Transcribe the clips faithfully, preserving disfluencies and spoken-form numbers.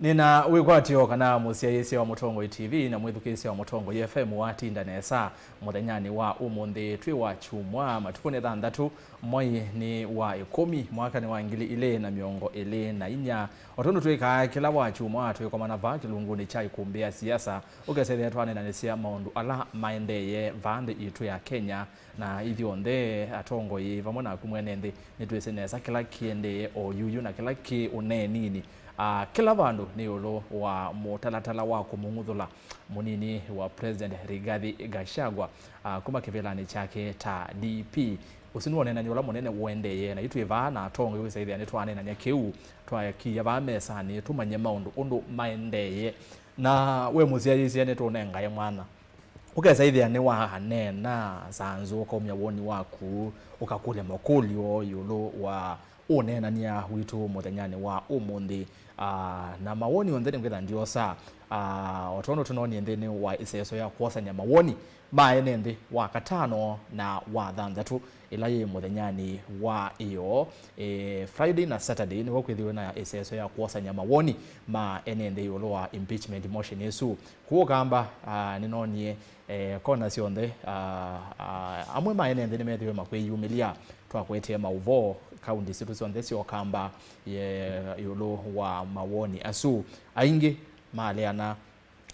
Nĩna wĩkwatyo kana mũsyaĩĩsya wa Mũtongoi T V na mwĩthukĩĩsya wa Mũtongoi F M watinda nesa mũthenyanĩ wa ũmũnthĩ. Twĩ wa kyumwa, matukũ nĩ thanthatũ, mwai nĩ wa ĩkũmi, mwaka nĩ wa ngili ilĩ na mĩongo ĩlĩ na inya. O tondũ twĩkaa kĩla wa kyumwa, twĩkomana vaa kĩlungunĩ kya ikumbĩ ya siasa, ũkesethĩa twanenanĩsya maũndũ ala maendeeye vaa nthĩ yitũ ya Kenya. Na ithyonthe, atongoi vamwe naku mwene nthĩ, nĩtwĩsĩ nesa kĩla kĩendee o yuyu na kĩla kĩ ũneeninĩ. Ah, kĩla vandũ nĩ ĩũlũ wa mũtalatala wa kũmũng'uthũla mũnini wa President Rigathi Gachagua, ah, kuma kĩvĩlanĩ kyake ta D P. Ũsu nĩ woneenany'a ũla mũnene ũendeeye, na itwĩ vaa na atongoi wĩsaĩthĩa nĩtwaneenany'a kĩu, twakiia vaa mesanĩ tũmanye maũndũ ũndũ maendeeye. Na we mũsyaĩĩsya nĩtũnengae mwanya ũkesa ĩthĩa nĩwaneena sanzũ, ũkaumya woni waku, ũkakũlya makũlyo ĩũlũ wa ũneenany'a witũ mũthenyanĩ wa ũmũnthĩ. Ah, na mawoni onthe nĩngwĩtha ndiosa, ah, o tondũ tũnonie nthĩnĩ wa ĩseso ya kwosany'a mawoni ma ene nthĩ wa katano na wa thanthatũ, ĩla yĩ mũthenyanĩ wa ĩyoo, eh, Friday na Saturday nĩw'o kwĩthĩwe na ĩseso ya kwosany'a mawoni ma ene nthĩ ĩũlũ wa impeachment motion ĩsu. Kũũ Kamba, ah, nĩnonie, eh, kona syonthe, ah, ah, amwe ma ene nthĩ nĩmethĩwe makwĩyumĩlya. Twakwetee maũvoo kaunti sitũ syonthe sya Ũkamba, ye, ĩũlũ wa mawoni asu. Aingĩ maaleana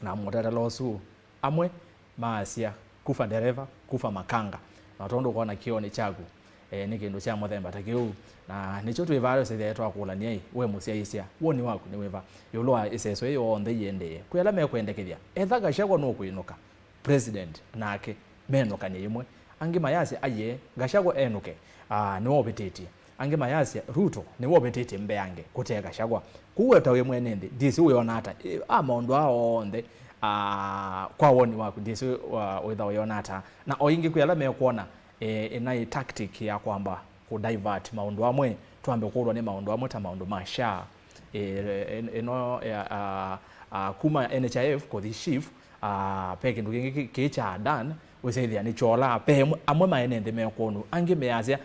na mũtatala ũsu. Amwe maasya, "Kufa dereva, kufa makanga." Na tondũ ũkona kĩonĩ kyaku, eh, nĩ kĩndũ kya mũthemba ta kĩu. Na nĩkyo twĩ vaa ũsethĩa twakũlany'a-ĩ, we mũsyaĩĩsya, woni waku nĩ wĩva ĩũlũ wa ĩseso ĩĩ yonthe iendee? Kwĩ ala mekwendekethya, etha Gachagua nũkwĩnũka president nake menũkany'e yĩmwe. Angĩ mayasya, "Aiee, Gachagua enũke, ah, nĩwe ũvĩtĩtye." Angĩ mayasya, "Ruto nĩwe ũvĩtĩtye mbeange kũte Gachagua." Kũu we ta wĩ mwene nthĩ, ndyĩsĩ ũyona ata, eh, a maũndũ aa onthe, ah, kwa woni waku, ndyĩsĩ, ah, wĩtha ũyona ata? Na o ĩngĩ kwĩ ala mekwona, eh, ĩnaĩ tactic ya kwamba kũ divert maũndũ amwe, twambe kũlwa nĩ maũndũ amwe ta maũndũ ma SHA, eh, ĩno, eh, ah, ah, kuma N H I F kũthi SHIF, ah, ve kĩndũ kĩngĩ kĩ, kĩ kya done, wĩsĩthĩa nĩ kyolaa. Ve amwe, amwe ma ene nthĩ mekwonu, angĩ measya,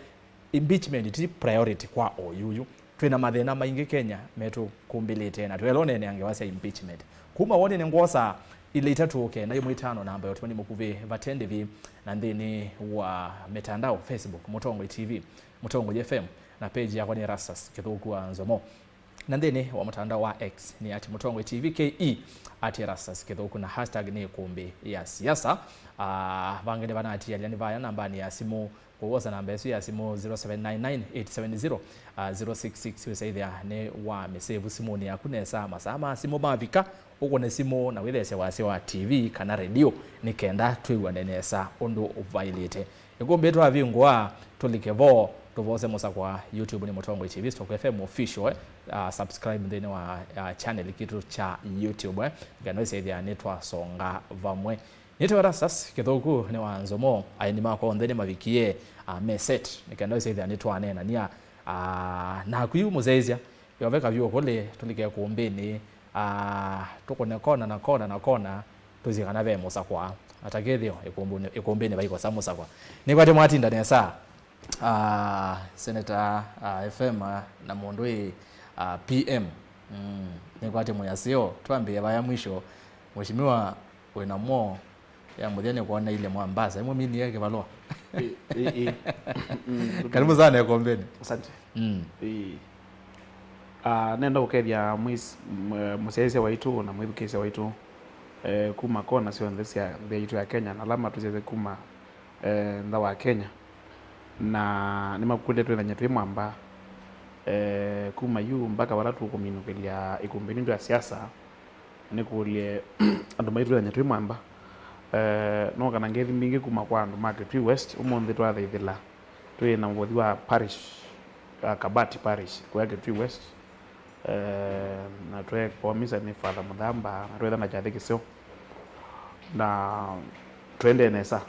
impeachment ti priority kwa o yuyu. Twĩ na mathĩna maingĩ Kenya metũkumbĩlĩte na twelwa ũneenea ngewa sya impeachment. Kuma woni nĩ ngwosa ilĩ itatũ kenda ĩmwe itano namba ya ũtũmani mũkuvĩ vate ndĩvi na nthĩnĩ wa mitandao, Facebook, Mũtongoi T V, Mũtongoi F M, na page yakwa nĩ Erastus Kĩthũku wa Nzomo. Na nthĩnĩ wa mũtandao wa X nĩ at Mũtongoi T V K E, at Erastus Kĩthũku, na hashtag nĩ ĩkũmbĩ ya siasa. Ah, vangĩ nĩ vanatialya nĩ vaya nambanĩ ya simũ. Kwoou osa namba ĩsu ya simũ, zero seven nine nine eight seven zero, ah, zero six six, wĩsaĩthĩa nĩ wa mĩsevu simũnĩ yaku nesa masaa ma simũ mavika, ũkũne simũ na wĩtheesya wasya wa T V kana redio nĩ kenda twĩw'ane nesa ũndũ vaĩlĩte. Ĩkũmbĩ twavingũa, tũlike vo, tũvose mũsakwa YouTube nĩ Mũtongoi T V, Stock F M Official, eh, ah, subscribe nthĩnĩ wa, ah, channel kitũ kya YouTube, eh, nĩkenda wĩsaĩthĩa nĩtwasonga vamwe. Nĩtawa Erastus Kĩthũku nĩ wa Nzomo, aeni makwa onthe nĩmavikie, ah, me set, nĩkenda wĩsĩthĩa nĩtwaneenania, ah, naku yu mũsyaĩĩsya, yoveka vyũ kũlĩ, tũlike ĩkũmbĩnĩ, ah, tũkũne kona na kona na kona, tũsye kana ve mũsakwa. Ata kĩthĩo, ĩkũmbĩnĩ, ĩkũmbĩnĩ vaikosa mũsakwa. Nĩkwatĩ mwatinda nesa. Ah, Senator, ah, F M, ah, na mũndũ ĩ, ah, P M. Mm, nĩkwatĩ mũyaseo, twambĩe vaya mwisho. Mheshimiwa, wĩna mo, ya mũthya nĩkwoneile Mombasa. Imwe minie kĩvalũa. Ĩ, ĩ, ĩ. Mm, karibu sana ĩkũmbĩnĩ. Asante. Mm. Ĩ. Ah, nenda kũkethya mwĩs-, mwe-, mũsyaĩĩsya waitũ na mwĩthukĩĩsya waitũ, eh, kuma kona syonthe sya nthĩ yaitũ ya Kenya, na ala matũsyaĩĩsya kuma eh, ntha wa Kenya, na nĩmakũlya twĩthany'a twĩ mwamba, eh, kuma yu mpaka vala tũkũminũkĩlya ĩkũmbĩnĩ ya siasa, nĩkũlye andũ maitũ twĩthany'a twĩ mwamba. Eh, no kana ngethi mbingĩ kuma kwa andũ ma Kitui West, ũmũnthĩ twathaithĩla twĩ na mũvothi wa parish, uh, Kabati Parish, kũya Kitui West. Eh, na tweekwa misa nĩ Father Mũthamba, na twetha na kyathĩ kĩseo. Na tũendee nesa.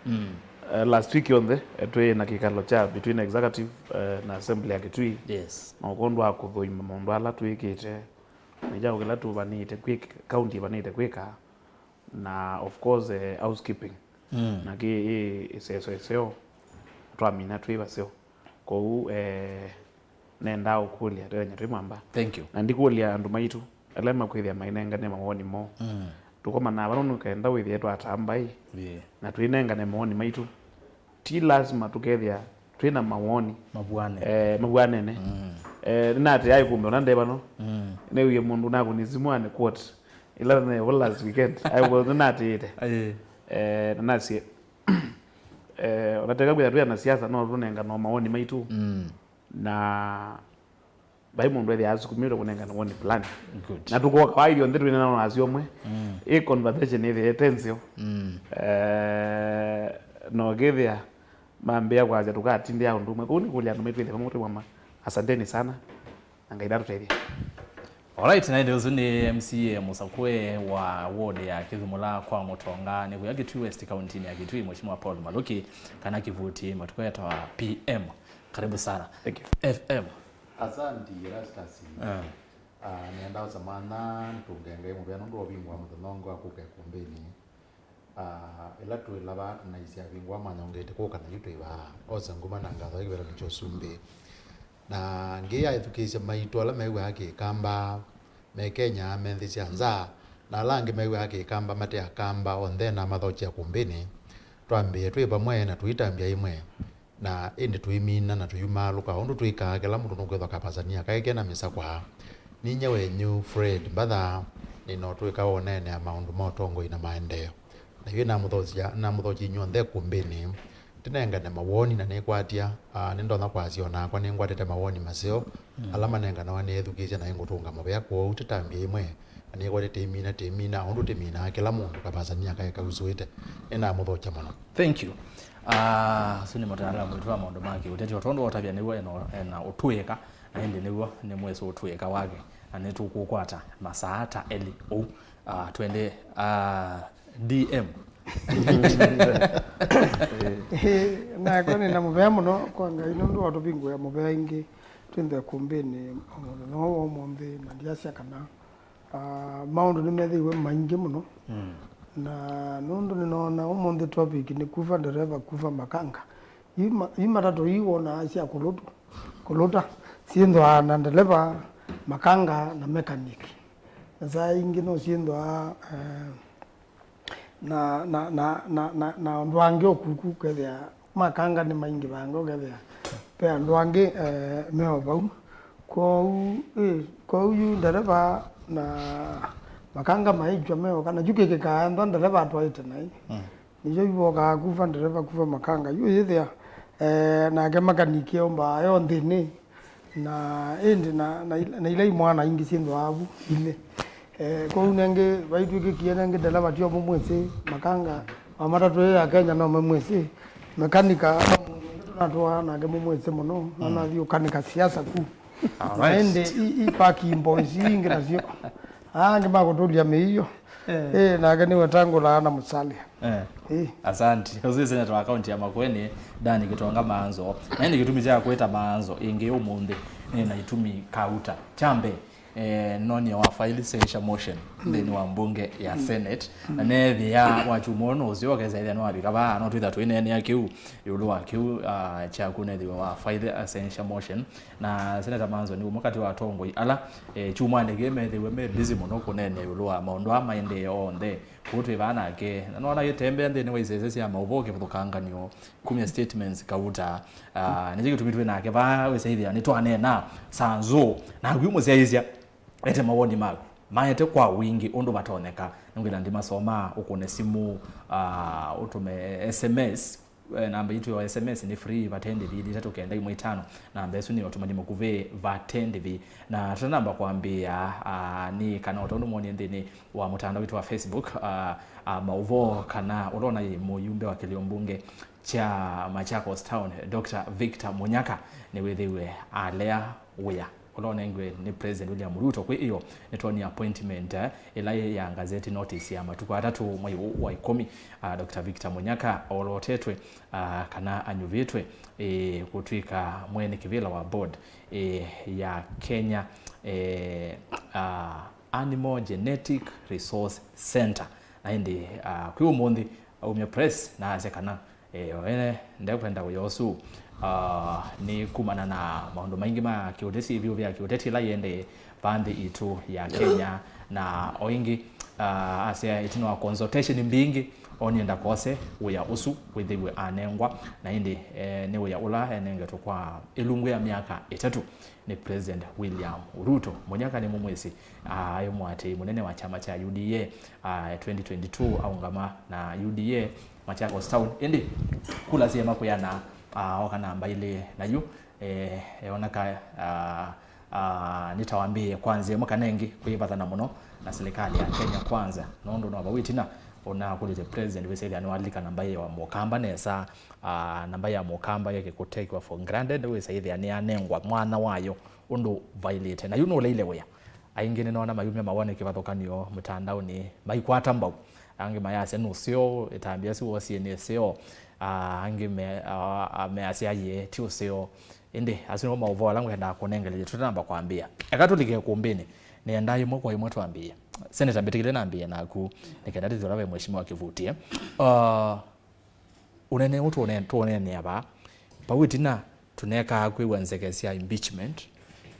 Mm. Eh, last week yonthe, eh, twĩ na kĩkalo kya between executive, eh, na assembly ya Kitui. Yes. Na ũkondũ wa kũthũima maũndũ ala twĩkĩte, na kyaũ kĩla tũvanĩte kwĩka, county ĩvanĩte kwĩka, na of course, eh, housekeeping. Mm. Na kĩ ĩ ĩseso ĩseo, twamina twĩ vaseo. Kwoou, eh, nendaa ũkũlya, twĩthany'a twĩ mwamba. Thank you. Na ndikũlya andũ maitũ, ala makwĩthĩa mainengane mawoni moo. Mm. Tũkomanaa vano nũkenda wĩthĩe twatambai, yeah, na twĩnengane mawoni maitũ. Ti lasima tũkethĩa twĩ na mawoni mavuane, eh, mavuanene. Mm. Eh, nĩnatĩaĩ kumbe ona ndevano. Mm. Newie mũndũ nakũni simu ane quote ila nevo last weekend. Aivo nĩnatĩĩte. Aye. Eh, na nasie, eh, ona teka kwĩthĩa twĩ na siasa, no tũnengane mawoni maitũ. Mm. Na vai mũndũ ethĩa asukumĩtwe kũnengana woni fulani. Good. Na tũkoka wa ithyonthe twĩnena na asu ũmwe. Mm. Ĩ conversation ĩthĩe ĩte nzeo. Mm. Eh, no kĩthĩa mambĩa kwasya tũkatindĩa ũndũ ũmwe. Kũu nĩ kũlya andũ maitwĩthe vamwe twĩwama. Asanteni sana. Na Ngai natũtethye. Alright, na ĩndĩ ũsu nĩ M C A mũsakũe wa ward ya Kĩthumula kwa Mũtonga, nĩ kuya Kitui West, kaunti-inĩ ya Kitui, Mheshimiwa Paul Maluki, kana kĩvuti matukũ etawa P M. Karibu sana. Thank you. F M. Asanti, Erastus. Ah. Ah, nenda ũsamantha nĩtũnge Ngai mũvea nũndũ wa ũvingũa mũthenya ũngĩ wa kũka ĩkũmbĩnĩ. Ah, ĩla twĩ lava tũnaisye avingũa manyongete kũka na yu twĩ vaa. Osa nguma na ngatho ya kĩvĩlanĩ kya ũsumbĩ. Na ngĩya ethukĩĩsya maitũ ala mew'aa Kĩkamba me Kenya, me nthĩ sya nza, na ala angĩ mew'aa Kĩkamba mate Akamba, onthe namathokya kũmbĩnĩ. Twambĩĩe twĩ vamwe na tũitambya ĩmwe. Na ĩndĩ tũimina na tũyumaalũka, ũndũ twĩkaa, kĩla mũndũ nũkwĩthwa kapasania kaĩ kena mĩsakwa. Ninyie wenyu Fred Mbatha, nĩnotwĩka woneenea maũndũ ma ũtongoi na maendeeo. Na yu namũthokya, namũthokya inyw'onthe ĩkũmbĩnĩ, tũnengane mawoni na nĩkwatya, ah, nĩndonya kwasya o nakwa nĩngwatĩte mawoni maseo, mm, ala manenganawa nĩ ethukĩĩsya na ĩngũtũnga mũvea, kwoou tũtambye ĩmwe. Na nĩkwatĩ tĩmina, tĩmina, ũndũ tĩminaa kĩla mũndũ kapasania kaĩ kausũĩte. Nĩnamũthokya mũno. Thank you. Ah, ũsu nĩ mũtaalamu witũ wa maũndũ ma kĩũteti, o tondũ ũtavya nĩw'o ena, ena ũtũĩka, na ĩndĩ nĩw'o nĩ mwĩsĩ ũtũĩka wake, na nĩtũkũkwata masaa ta elĩ ũu. Ah, twende, ah, D M. Ĩĩ, nakwa nĩ na mũvea mũno kwa Ngai nũndũ wa tũvingũĩa mũvea ĩngĩ twĩnthe ĩkũmbĩnĩ mũthenya wa ũmũnthĩ, na ndiasya kana Ah, maũndũ nĩmethĩiwe maingĩ mũno. Mm. Na nũndũ nĩnoona ũmũnthĩ topic nĩ kuva ndereva, kuva makanga. Yu ma-, yu matatũ ii wonaa sya kũlũtu-, kũlũta syĩthwaa na ndeleva, makanga na mechanic. Na saa ingĩ no syĩthwaa, eh, na, na, na, na, na, na andũ angĩ o kuku, ũkethĩa makanga nĩmaingĩvanga, ũkethĩa ve andũ angĩ, eh, me o vau. Kwoou, ĩ, kwoou yu ndereva na makanga maĩkw'a meoka, na kyu kĩkĩkaa ethwa ndereva atwaĩte naĩ. Mm. Nĩkyo yu vokaa kuva ndereva, kuva makanga. Yu yĩthĩa, eh, nake makaniki eũmbaa yo nthĩnĩ. Na ĩndĩ na, na, ila- na ila imwana ingĩ syĩthwaa vu ilĩ. Eh, kwoou nengĩ vaitw'ĩkĩkie nengĩ ndeleva tio mũmwĩsĩ, makanga wa matatũ ĩĩ ya Kenya no mamwĩsĩ, mekanika no mũndũ ũngĩ tũnatũaa nake mũmwĩsĩ mũno, na nathi ũkanika siasa ku. Na ĩndĩ i, i parking boys ingĩ nasyo. Angĩ makũtũlya mĩio. Eh. Eh, nake nĩwe tangũlaa na mũsalya. Eh. Eh. Asante. Ũsu nĩ seneta wa kaunti ya Makueni, Dani Gitonga Maanzo. Na ĩndĩ kĩtumi kya kwĩta Maanzo ĩngĩ ũmũnthĩ, nĩ na itumi kauta. Kya mbee, eh, nonio wa file censure motion nthĩnĩ wa mbunge ya Senate. Na nethĩa wa kyumwa ũũ nũseo ũkesa ethĩa nĩwavika vaa, no twĩtha twĩneenea kĩu, ĩũlũ wa kĩu, ah, kyaku nethĩwa wa file a censure motion. Na Seneta Maanzo nĩ ũmwe katĩ wa atongoi ala, eh, kyumwanĩ kĩĩ methĩwe me busy mũno kũneenea ĩũlũ wa maũndũ aa maendee onthe. Kũu twĩ vaa nake, na nona kĩtembea nthĩnĩ wa isese sya maũvoo kĩvathũkanganyo kumya statements kauta. Ah, nĩkyo kĩtumi twĩ nake vaa, wĩsaĩthĩa nĩtwaneena saa nzũũ. Naku mũsyaĩĩsya, ete mawoni maku maete kwa wingĩ ũndũ vatonyeka. Nĩngwĩla ndimasomaa, ũkũne simũ, ah, ũtũme S M S. Eh, namba yitũ ya S M S nĩ free, vate ndĩvi, thĩtatũ kenda ĩmwe itano. Namba ĩsu nĩ ũtũmani mũkuvĩ vate ndĩvi. Na tũtanamba kwambĩĩa, ah, nĩ kana o tondũ mwonie nthĩnĩ wa mũtandao witũ wa Facebook, ah, ah, maũvoo kana ũla ũnaĩ mũyumbe wa kĩlio mbunge kya Machakos Town, Doctor Victor Munyaka, nĩwĩthĩiwe alea wĩa ũla ũnengiwe nĩ President William Ruto. Kwĩ ĩyo, nĩtwonie appointment, eh, ĩla yĩ ya gazette notice ya matukũ atatũ mwei ũũ wa ĩkũmi. Ah, Doctor Victor Munyaka olotetwe, ah, kana anyuvĩtwe, eh, kũtw'ĩka mwene kĩvĩla wa board, eh, ya Kenya, eh, ah, Animal Genetic Resource Center. Na ĩndĩ, ah, kwĩ ũmũnthĩ aumya press na asya kana, eh, o ene ndekwenda wĩa ũsu, Ah, nĩ kumana na maũndũ maingĩ ma kĩũteti, ĩvyũvĩ ya kĩũteti ĩla yĩendee vaa nthĩ itũ ya Kenya, na o ĩngĩ, ah, asya ĩtina wa consultation mbingĩ, onie ndakose wĩa ũsu wĩthĩwe anengwa, na ĩndĩ, eh, nĩ wĩa ũla enengetwe kwa ĩlungu ya myaka ĩtatũ nĩ President William Ruto. Mũnyaka nĩ mũmwĩsĩ, ah, aĩ mũatĩĩi mũnene wa kyama kya U D A, ah, twenty twenty-two aũngama na U D A Machakos Town. Ĩndĩ kula syema kwĩana, ah, oka namba ilĩ na yu, eh, eoneka, ah, ah, nĩtawambĩĩe kwa nzĩa ĩmwe kana ĩngĩ kwĩvathana mũno na silikalĩ ya Kenya Kwanza, nũndũ no vau ĩtina ũnakũlĩte president wĩsĩthĩa nĩwalika namba ĩyo ya mũkamba nesa, ah, namba ya mũkamba yeke kũtekiwa for granted, wĩsaĩthĩa nĩyanengwa mwana wayo ũndũ vailĩte. Na yu nũleile wĩa. Aingĩ nĩnoona mayumya mawone kĩvathũkanyo mĩtandaonĩ, maikwata mbau. Angĩ mayasya nũseo, ĩtambya ĩsu wosie nĩ ĩseo. Ah, angĩ me-, ah, ah, measya yĩĩ, ti ũseo. Ĩndĩ, asu nĩmo maũvoo ala ngwendaa kũnengeleile tũtanamba kwambĩĩa. Eka tũlike ĩkũmbĩnĩ, nĩendaa ĩmwe kwa ĩmwe twambĩĩe. Senator, mbĩtĩkĩle nambĩĩe naku, nĩ kenda tĩthĩ ũla ve Mheshimiwa Kĩvutie. Ah, Ũnene ũũ tũũne-, tũũneenea vaa, vau ĩtina tũneekaa kwĩw'a nzeke sya impeachment,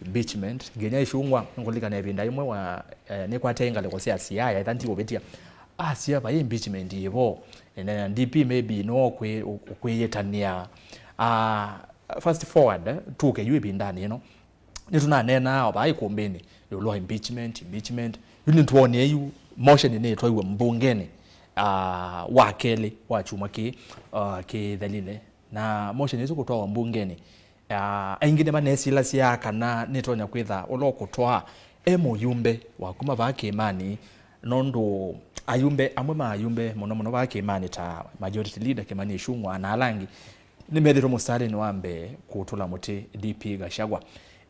impeachment. Nginya Icungwa, nĩkũlilikana ĩvinda yĩmwe wa, eh, nĩkwatie ngalĩko sya Siaya, ĩta ndiũvĩtya, asya vai impeachment yĩvo, na D P maybe no kwĩ-, ũkwĩyĩtanĩa. Ah, fast forward, eh, tũke yu ĩvindanĩ ĩno. Nĩtũnaneenaa o vaa ĩkũmbĩnĩ ĩũlũ wa impeachment, impeachment. Yu nĩtwonie yu motion nĩtwaiwe mbungenĩ, ah, wa kelĩ wa kyumwa kĩĩ, ah, kĩthelile. Na motion ĩsu kũtwawa mbungenĩ, ah, aingĩ nĩmaneesilasya kana nĩtonya kwĩtha ũla ũkũtwaa e mũyumbe wa kuma vaa kĩĩmanĩ, nũndũ ayumbe, amwe ma ayumbe mũno mũno vaa kĩĩmanĩ ta Majority Leader Kimani Ichung'wah na ala angĩ, nĩmethĩtwe mũsitalĩnĩ wa mbee kũtũla mũtĩ D P Gachagua.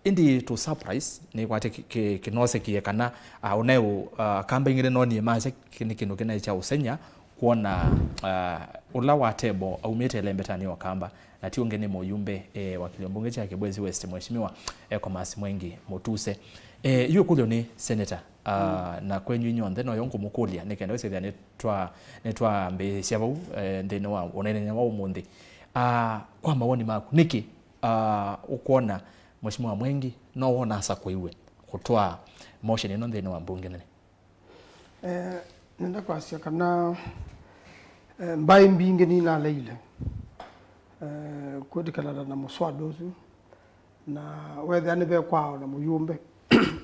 Ĩndĩ tũ surprise, nĩkwate kĩ-, kĩ-, kĩnosekie kana, ah, ũnaĩ ũ-, ah, kamba ingĩ nĩnonie masya kĩ-, nĩ kĩndũ kĩnaĩ kya ũseng'ya kwona, ah, ũla wa table aumĩte ĩlembetanĩ o kamba, na ti ũngĩ nĩ mũyumbe, eh, wa kĩlio mbunge kya Kibwezi West, Mheshimiwa, eh, Commerce Mwengi Mutuse. Eh, yu ĩkũlyo nĩ, Senator, ah, na kwenyu inyw'onthe noyo ngũmũkũlya, nĩ kenda wĩsĩthĩa nĩtwa-, nĩtwambĩĩsya vau, eh, nthĩnĩ wa ũneenany'a wa ũmũnthĩ. Ah, kwa mawoni maku, nĩkĩ, ah, ũkwona Mheshimiwa Mwengi no wona asakũiwe kũtwaa motion ĩno nthĩnĩ wa mbunge nene? Eh, nenda kwasya kana, eh, mbaĩ mbingĩ ninaleile, eh, kwĩtĩkĩlana na mũswada ũsu, na wethĩa nĩvekwaa na mũyũmbe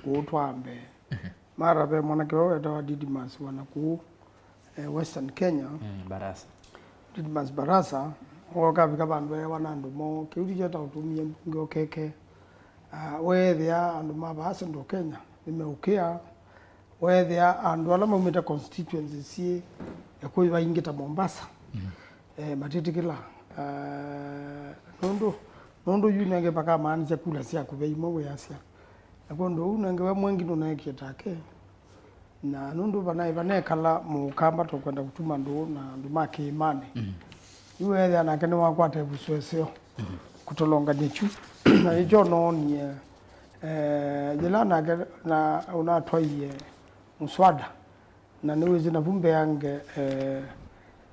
ũũtwaa mbee. Mhm. Mara ve mwanake ũũ wetawa Didmus wa nakũu, eh, Western Kenya. Mm, Barasa. Didmus Barasa, ũkavika vandũ eewa na andũ moo, kĩu ti kyeta ũtũmie mbunge ũkeke. Ah, weethĩa andũ ma vaa Central Kenya nĩmeũkĩa, weethĩa andũ ala maumĩte constituency syĩ ĩkũyũ aingĩ ta Mombasa, mm, eh, matĩtĩkĩla. Ah, nũndũ, nũndũ yu nenge vakamaanisya kula syaku ve imwe wĩasya. Na kwondũ ũu nenge we Mwengi nũneekie take, na nũndũ vanaĩ vanekala mũkamba tũkwenda kũtuma ndũũ na andũ ma kĩĩmanĩ. Mm. Yu weethĩa nake nĩwakwata ĩvuso ĩseo, mm, kũtolongany'a kyu. Na nĩkyo noonie, eh, yĩla nake na ũnatwaie mũswada, na nĩwĩsĩ navu mbeange, eh,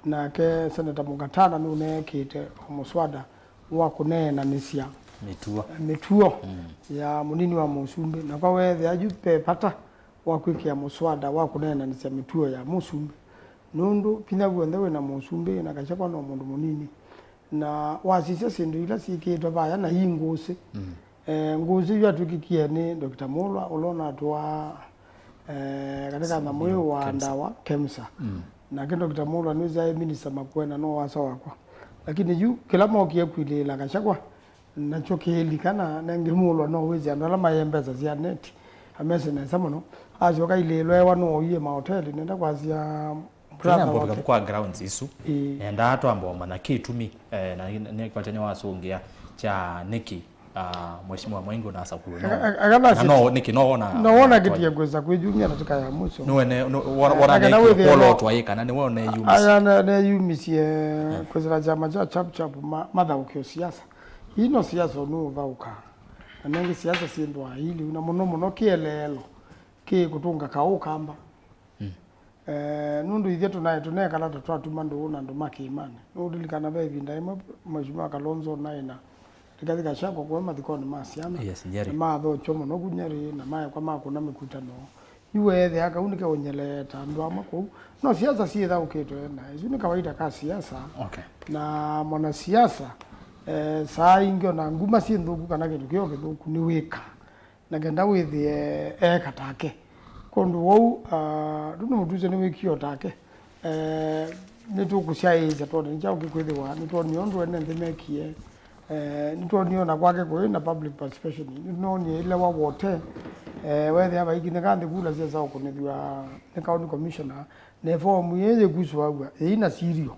nake Seneta Mũgatana nũneekĩte o mũswada wa kũneenanĩsya mĩtuo, mĩtuo, mm, ya mũnini wa mũsumbĩ. Na kwa weethĩa yu ve vata wa kwĩkĩa mũswada wa kũneenanĩsya mĩtuo ya mũsumbĩ, nũndũ vinya w'onthe wĩ na mũsumbĩ na Gachagua no mũndũ mũnini. Na wasisya syĩndũ ila syĩkĩĩtwe vaya na ii ngũsĩ. Mm. Eh, ngũsĩ yu atw'ĩkĩkie nĩ Doctor Mulwa, ũla ũnatũaa, eh, katika nyamũ ĩyo wa KEMSA. Ndawa, KEMSA. Mm. Nake Doctor Mulwa nĩwĩsĩ aĩ minister Makueni, no wasa wakwa. Lakini yu kĩla mokie kwilĩĩla Gachagua, nakyo kĩilika na nengĩ Mulwa no wĩsĩ andũ ala maĩ mbesa sya neti, amesĩ nesa mũno. Asyoka ilĩĩlwa ewa no oie mahoteli, nenda kwasya Brother wake. Kwa grounds isu, ĩĩ, nendaa twamba ũmanya kĩtumi, eh, na nĩ-, nĩkwate nĩwasũngĩa kya nĩkĩ, ah, Mheshimiwa Mwengi ũnasakũiwe no. Aka-, aka-, aka-, na no, nĩkĩ no wona, no wona kĩtie kwĩsa kwĩyumya na tĩka ya mũsyo. Nĩwe ne-, nũ-, wona, eh, wona kana wĩthĩe kwolo no twaĩ kana nĩwe ũneyumisye. Aya ne-, neyumisye, eh, kwĩsĩla kyama kya Chap Chap ma-, mathaũkĩo siasa. Ii no siasa ũnũũthaũka. Na nengĩ siasa syĩ ndwaili, na mũno mũno kĩeleelo kĩ kũtũnga kaũ kamba. Mm. Eh, nũndũ ithyĩ tũnaĩ tũnekala ta twatuma ndũũ na andũ ma kĩĩmanĩ. Nũũlilikana ve ĩvinda yĩmwe Mheshimiwa Kalonzo naĩ na Rigathi Gachagua kũya mathikonĩ ma syana. Yes, Nyeri. Na mathokyo mũno ku Nyeri, na maekwa makũna mĩkutano. Yu weethĩa kau nĩkeũnyeleta andũ amwe kũu. No siasa syĩthaũkĩtwe na isu nĩ kawaida ka siasa. Okay. Na mwanasiasa, eh, saa ingĩ ona nguma syĩ nthũku kana kĩndũ kĩo kĩthũku nĩ wĩka. Na kenda wĩthĩe eeka take. Kwondũ wou, ah, Tũnũ Mũtuse nĩwĩkie o take. Eh, nĩtũkũsyaĩĩsya twone nĩ kyaũ kĩkwĩthĩwa. Nĩtwonie ũndũ ene nthĩ mekie. Eh, nĩtwonie ona kwake kũĩ na public participation. Nĩtwonie ĩlewa wote. Eh, weethĩa vaikinĩka nthĩ kula syesa ũkũnĩthw'a nĩ county commissioner. Na ĩfomu yĩĩ yĩkusũaw'a yĩina sirio.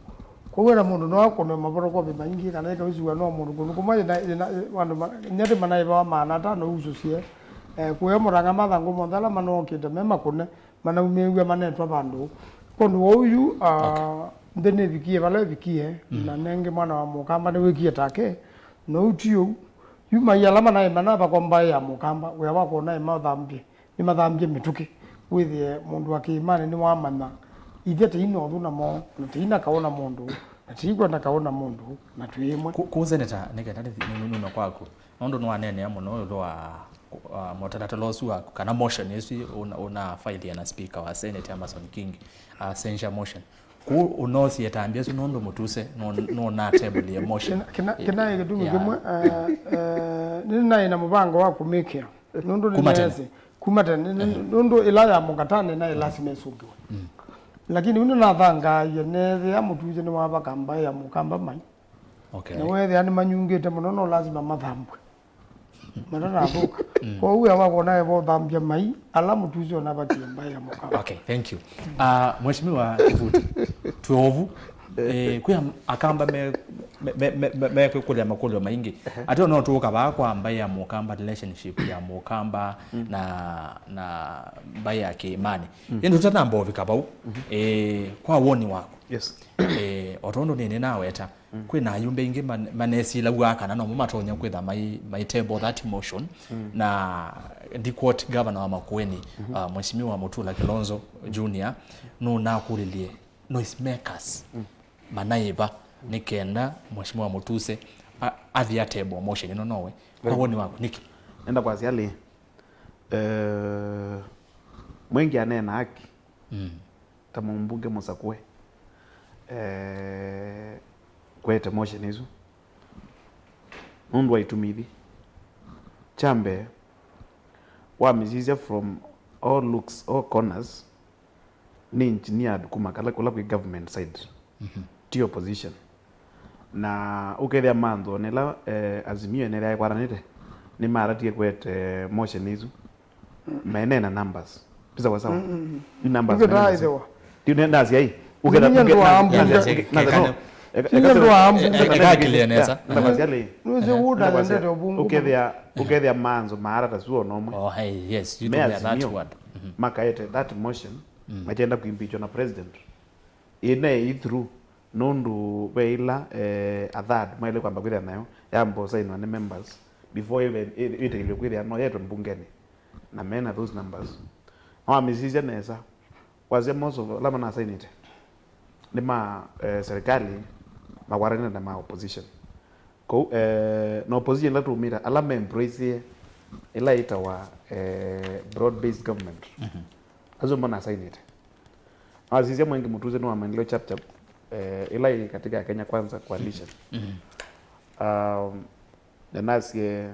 Kwoou ena mũndũ no akũnwe mafotokopi maingĩ kana ĩkausũw'a no mũndũ kũndũ kũmwe yĩna, yĩna, andũ ma-, nyati manaĩvawa maana atano usũsye, eh, kũya mũranga mathangũ monthe ala manookĩte me makũne, manaumĩĩw'a manetwa vandũ. Kwondũ wa ũu yu, ah, nthĩ nĩvikie vala ĩvikie, na nengĩ mwana wa mũkamba nĩwĩkie take, na ũu ti ũu. Yu mai ala manaĩ manava kwa mbaĩ ya mũkamba, wĩa wa kwona ĩmathambye. Nĩmathambye mĩtũkĩ. Wĩthĩe mũndũ wa kĩĩmanĩ nĩwamanya ithe tĩina ũthũ namo, na tĩina kaũ na mũndũ, na tĩikwenda kaũ na mũndũ, na twĩ ĩmwe. Kũ, kũ Seneta, nĩ kenda nĩ, nĩ, nĩnume kwaku, nũndũ nĩwaneenea mũno ĩũlũ wa, uh, mũtalatala ũsu waku, kana motion ĩsu ũna, ũna file na speaker wa Senate Amason Kingi, uh, censure motion. Kũ ũnoosie ĩtambya ĩsu nũndũ Mũtuse nũ, nũnatebũlie motion. Kĩna, kĩna, kĩnaĩ kĩtumi kĩmwe, eh, eh, nĩnaĩ na mũvango wa kũmĩkĩa. Nũndũ nĩneesĩ kuma tene, nĩ- nũndũ ĩla ya mũkatanĩ naĩ lasima ĩsũngĩwe. Lakini ũndũ nathangaaie, neethĩa Mũtuse nĩwavaka mbaĩ ya mũkamba mai. Okay. Na weethĩa nĩmanyungĩte mũno, no lasima mathambwe matanathũka. Kwoou wĩa wakwa naĩ va ũthambya mai ala Mũtuse ũnavakie mbaĩ ya mũkamba. Okay, thank you. Uh, Mheshimiwa Kivuti, twĩ ovu. Eh, kwĩ am- akamba me- me- me- me- me- mekwĩkũlya makũlyo maingĩ. Ateo no tũũka vaa kwa mbaĩ ya mũkamba, relationship ya mũkamba na na mbaĩ ya kĩĩmanĩ. Ĩndĩ tũtanamba ũvika vau, eh, kwa woni waku, Yes. eh, o tondũ nĩnĩ naweta, kwĩ na ayumbe aingĩ man- manesilaw'a kana nomo matonya kwĩtha mai, mai table that motion, na ndikwoti governor wa Makueni, uh, Mheshimiwa Mutula Kilonzo Junior, nũnakũlilye noisemakers manaĩva nĩ kenda Mheshimiwa Mutuse a- athi atable motion ĩno nowe. Kwa woni waku, nĩkĩ? Nenda kwasya lĩ, eh, Mwengi aneena haki ta mũmbunge mũsakũe, eh, kwete motion ĩsu nũndũ wa itumi ithi. Kya mbee, wamĩsisya from all looks, all corners, nĩ engineered kuma kala kũla kwĩ government side, ti opposition. Na ũkethĩa manthonĩ ĩla eh, Azimio ĩnethĩa ĩkwatanĩte, nĩmatatie kwete motion isu, maenee na numbers. Ti sawa sawa? Yu numbers Ndio maenee nazo. Ndaĩthĩwa. Yu ne- ndasya ĩ, ũketha- Nĩ nyie ũke- ndwaa ũke- mbunge. Ndasya ĩ, Kekane. Nĩ nyie ndwaa mbunge. Eka clear nesa. Nenda kwasya lĩ, Nĩwĩsĩ wũ ndayendete ũvungu. Ũkethĩa, ũkethĩa manzo maara ta suo nomwe. Oh, hey, yes, you told me that Meazimio word. Makaete that motion, makyenda kuimpeachwa na president. Ĩnaĩ through, nũndũ ve ĩla, eh, a third maĩle kwamba kwĩthĩa nayo, yamba ũsainwa nĩ members before even ĩ- ĩtĩkĩlw'e kwĩthĩa no yetwe mbungenĩ, na mena those numbers. Na wamĩsisya nesa, wasya most of ala manasainĩte nĩ ma, eh, serikali makwatanĩte na ma opposition. Kou, eh, na opposition ĩla tũumĩte, ala me embrace ĩla ĩtawa, eh, broad based government, asu manasainĩte. Asisya Mwengi Mutuse nĩwamanyilwe chap chap, eh, ĩla ĩ katika ya Kenya Kwanza Coalition. Um, na nasye,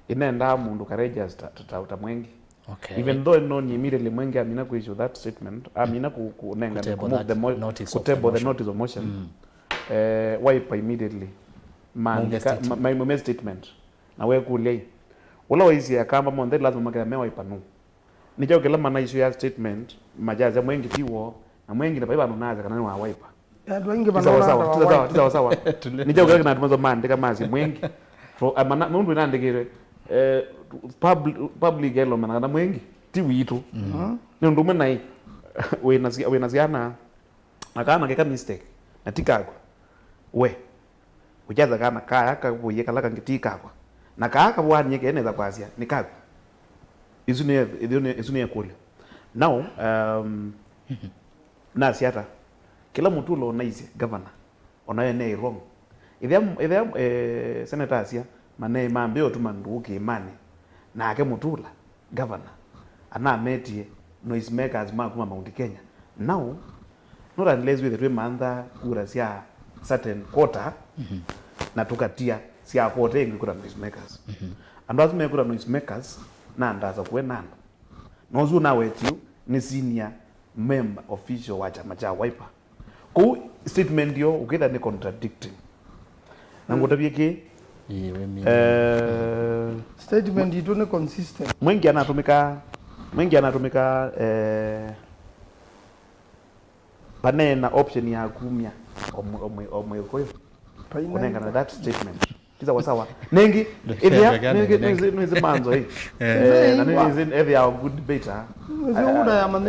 ĩnendaa mũndũ courageous ta, ta, ta, ta Mwengi. Okay. Even though noni immediately Mwengi amina ku issue that statement, amina ku, kunengana, ku move the mo- notice of the motion. Kutable the notice of motion. Eh, Wiper immediately maandika, ma- maimumia statement. Na wekũlya ĩ, ũla waisye Akamba monthe lazima makethĩa me Wiper nũ? Nĩ kyaũ kĩla manaisũĩa statement makyasya Mwengi ti woo, na Mwengi na vai vandũ naasya kana nĩ wa Wiper? Andũ aingĩ Ti sawa sawa, ti sawa sawa, ti sawa sawa. Nĩ kyaũ kĩla kĩnatuma maandĩka masye Mwengi? Fro- eh, mana- nũndũ ĩnaandĩkĩtwe, eh, public, public elomana kana Mwengi ti witũ. Nĩ ũndũ ũmwe naĩ, wĩna sya- wĩna syana, na kana keka mistake, na ti kakwa. We, ũkyatha kana kaya kavũie kala kangĩ ti kakwa, na kaa kavũanie keenetha kwasya nĩ kakwa. Isu nĩ, isu nĩ, isu nĩ ĩkũlyo. Now, um, nasya ata? Kĩla mũtulo ũnaisye governor, onayo ene wrong. Ĩthĩa, ĩthĩa eh, seneta asya manei mambĩe ũtuma ndũũ kĩĩmanĩ, nake Mutula, governor, anametie noise makers ma kuma Mount Kenya. Now, not unless wĩthe twĩmantha kura sya certain quarter, na tũkatia sya quarter ĩngĩ kura noise makers. Andũ asu mekura noise makers na ndasa kuwe nando. Na ũsu ũnawetie nĩ senior member official wa kyama kya Wiper. Kũu statement yo ũkĩtha nĩ contradicting. Na ngũtavye kĩ, Ĩĩ, we mean. Eh, statement itũ nĩ consistent. Mwengi anatũmĩka, Mwengi anatũmĩka, eh, paneena option ya kumya o mwe-, o mwe-, o Mwĩkũyũ. Paina kũnengana that statement. Ti sawa sawa. Nĩngĩ, ĩthĩa, nĩngĩ, nĩngĩ, nĩngĩ, nĩngĩ manzo, eh. Eh, na nĩngĩ ĩthĩa good debate, ah.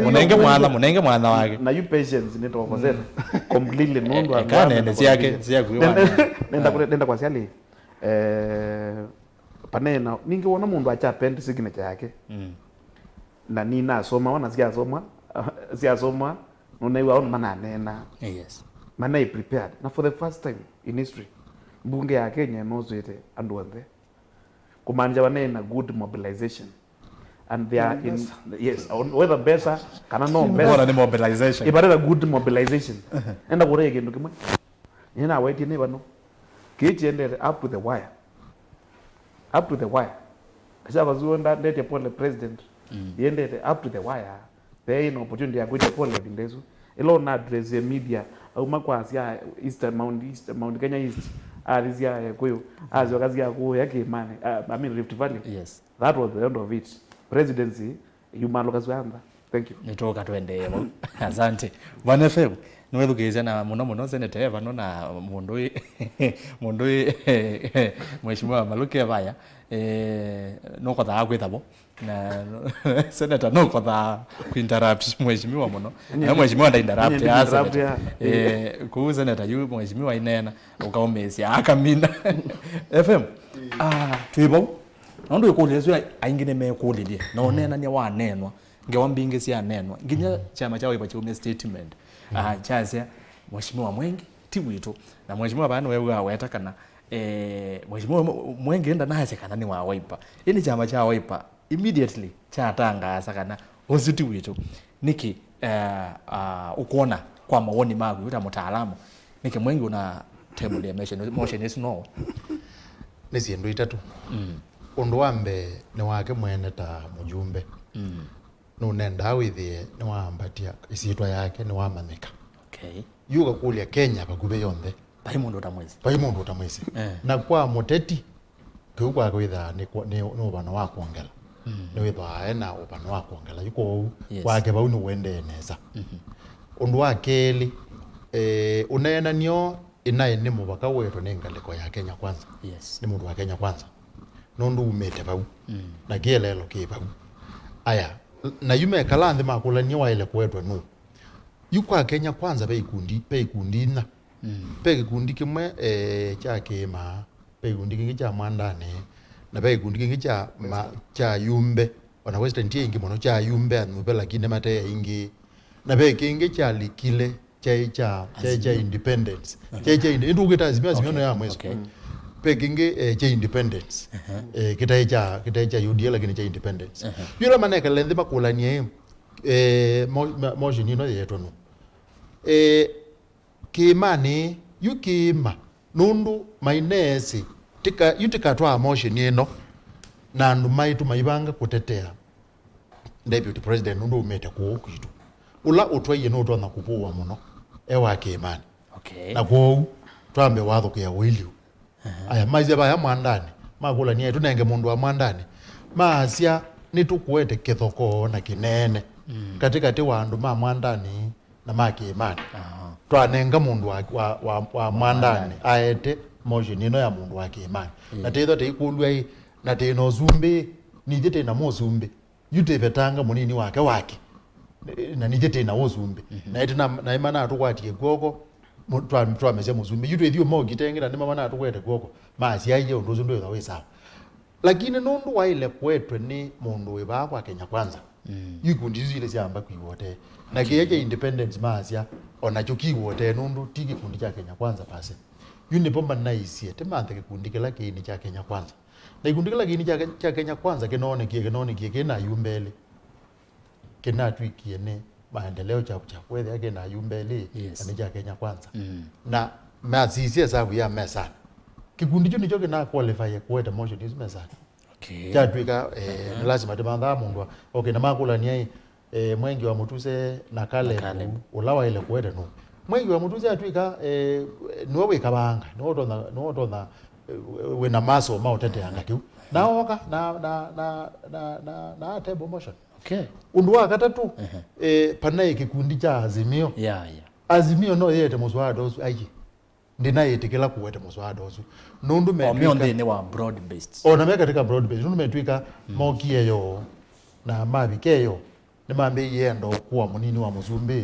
Mũnenge mwana, mũnenge mwana wake. Na you patience nĩ toko zena. Completely nũndũ eh, andũ kana ame nene na syake, confusion. Syaku nenda, nenda kũre-, nenda kwa siali. Eh, panena, nĩngĩ wona mũndũ acha append signature yake. Mm. Na ninasoma, wana siasoma, siasoma, nũnaiwa ũndũ mananena. Yes. Manai prepared. Na for the first time in history, mbunge ya Kenya ĩnoswĩte andũ onthe. Kumaanisha manai na good mobilization. And they are in, yes, on, whether mbesa, kana no mbesa. Bora ni mobilization. Ibarera good mobilization. Enda kũrĩa kĩndũ kĩmwe. Nĩnawetie nĩ vano. Kĩĩ kĩendete up to the wire. Up to the wire. Kashaka zuo nda-, ndete pole president. Mm. Yendete up to the wire. There in opportunity ya kwĩtya pole vinde isu. Ĩla ũna address ya media, auma kwa asya Eastern Mount, East, Mount Kenya East, athi sya Kikuyu, asyoka sya kuya Kilimani, uh, I mean Rift Valley. Yes. That was the end of it. Presidency, yumalũka swantha. Thank you. Nĩtũka twendeee vau. Asante. Van F M, nĩwethukĩĩsya na mũno mũno Seneta e vano na mũndũ wĩ, mũndũ wĩ, Mheshimiwa Malũke vaya, eh, nũkothaa kwĩtha vo. Na Seneta nũkothaa kuinterrupt mheshimiwa mũno. Na mheshimiwa ndainterrupt ya Seneta. Eh, kũu Seneta yu mheshimiwa aineena, ũkaũmĩĩsya, akamina. F M, ah, twĩ vau. Nũndũ ĩkũlyo ĩsu aingĩ nĩmekũlilye, na ũneenany'a waneenwa, ngewa mbingĩ syaneenwa, nginya kyama kya Wiper kyaumya statement, ah, kyasya, Mheshimiwa Mwengi ti witũ. Na mheshimiwa vaa nĩwew'aa aweta kana, eh, Mheshimiwa Mwengi ndanasya kana nĩ wa Wiper. Ĩndĩ kyama kya Wiper immediately kyatangaasa kana ũsu ti witũ. Nĩkĩ, eh, ah, ũkwona kwa mawoni maku ta mũtaalamu, nĩkĩ Mwengi ũna table ya motion, motion ĩsu no? Nĩ syĩndũ itatũ. Mm. Ũndũ wa mbee nĩ wake mwene ta mũjumbe. Mm. Nũnendaa wĩthĩe nĩwaambatya ĩsyĩtwa yake, nĩwamanyĩka. Okay. Yu ũkakũlya Kenya vakuvĩ yonthe. Vai mũndũ ũtamwĩsĩ. Vai mũndũ ũtamwĩsĩ. Eh. Na kwa mũteti, kĩu kwake wĩthaa nĩ kwa-, nĩ, nĩ ũvano wa kwongela. Mm. Nĩwĩthwaa e na ũvano wa kwongela. Yu kwoou, yes, kwake vau nĩũendee nesa. Mhm. Ũndũ wa kelĩ, eh, ũneenany'o ĩnaĩ nĩ mũvaka ũetwe nĩ ngalĩko ya Kenya Kwanza. Yes. Nĩ mũndũ wa Kenya Kwanza. Nũndũ umĩte vau. Mm. Na kĩeleelo kĩ vau. Aya, na yu mekala nthĩ makũlanie waĩle kũetwe nũũ. Yu kwa Kenya Kwanza ve ikundi, ve ikundi inya. Mm. Ve kĩkundi kĩmwe, eh, kya kĩĩma, ve kĩkundi kĩngĩ kya mwandanĩ, na ve kĩkundi kĩngĩ kya ma-, kya ayumbe. Ona Western ti aingĩ mũno, kya ayumbe anyuve, lakini mate aingĩ. Na ve kĩngĩ kyalikile, kyaĩ kya, kyaĩ kya Azimio. Independence. Aha. Kyaĩ kya inde-, ĩndĩ ũkĩta Azimio, Azimio no ya mwĩso. Okay. Ve kĩngĩ, eh, kya independence. Aha. Eh, kĩtaĩ kya, kĩtaĩ kya U D A, lakini kya independence. Aha. Yu ĩla manekale nthĩ makũlanie, eh, mo-, ma-, motion ĩno yeetwe nũ? Eh, kĩĩmanĩ, yu kĩĩma, nũndũ maineesĩ, tika-, yu tikatwaa motion ĩno, na andũ maitũ maivanga kũtetea Deputy President nũndũ umĩte kũũ kwitũ. Ũla ũtwaie nũtonya kũvũwa mũno e wa kĩĩmanĩ. Okay. Na kwoou, twambe wathũkĩa ũiliu. Aha. Aya, maisye vaya mwandanĩ, makũlania, "Tũnenge mũndũ wa mwandanĩ." Maasya, "Nĩtũkũete kĩthokoo na kĩneene, mm, katĩkatĩ wa andũ ma mwandanĩ na ma kĩĩmanĩ." Aha. Twanenga mũndũ wa, wa, wa, wa mwandanĩ, mwandanĩ, aete motion ĩno ya mũndũ wa kĩĩmanĩ. Mm. Na tĩthwa tĩikũlw'a ĩ, na tĩna ũsumbĩ, nithyĩ tĩna mũsumbĩ. Yu twĩvetanga mũnini wake wake. Na nithyĩ twĩ na ũsumbĩ. Mhm. Na ĩtina, naĩ manatũkwatie kw'oko, mũ-, twa-, twamesya mũsumbĩ. Yu twĩthiũma ũkitengĩ, na nĩma manatũkwete kw'oko. Masyaie ũndũ ũsu ndwĩthwa wĩ sawa. Lakini nũndũ waĩle kũetwe nĩ mũndũ wĩ vaa kwa Kenya Kwanza, mm, yu ikundi isu ilĩ syamba kwĩw'a ũtee. Na kĩya kya independence maasya, o nakyo kĩw'a ũtee nũndũ ti kĩkundi kya Kenya Kwanza per se. Yu nĩvo manaisye tũmanthe kĩkundi kĩla kĩini kya Kenya Kwanza. Na kĩkundi kĩla kĩini kya, kya Kenya Kwanza kĩnoonekie, kĩnoonekie kĩ na ayumbe elĩ. Kĩnatw'ĩkie nĩ Maendeleo Chap Chap, wethĩa kĩ na ayumbe elĩ, yes, na nĩ kya Kenya Kwanza. Mm. Na masisye hesavu ya mesanĩ. Kĩkundi kyu nĩkyo kĩna qualify kũete motion isu mesanĩ. Okay. Kyatw'ĩka, eh, mhm, nĩ lasima tũmanthaa mũndũ wa, okay, na makũlany'a ĩ, eh, Mwengi wa Mũtuse na Caleb, na Caleb, ũla waĩle kũete nũũ? Mwengi wa Mũtuse atw'ĩka, eh, nĩwe wĩ kavanga, nĩwe ũtonya, nĩwe ũtonya, eh, wĩ na maso ma ũteteanga kĩu. Na oka, na, na, na, na, na, na ate promotion. Okay. Ũndũ wa katatũ, ehe, eh, panaĩ kĩkundi kya Azimio. Yeah, yeah. Azimio no yĩete mũswada ũsu, aye. Ndinaĩtĩkĩla kũete mũswada ũsu. Nũndũ o me metw'ĩka nthĩnĩ wa broad based. O na me katika broad based. Nũndũ metw'ĩka, mm, mokie yo, na mavike yo, nĩmambĩĩie enda ũkũa mũnini wa mũsumbĩ,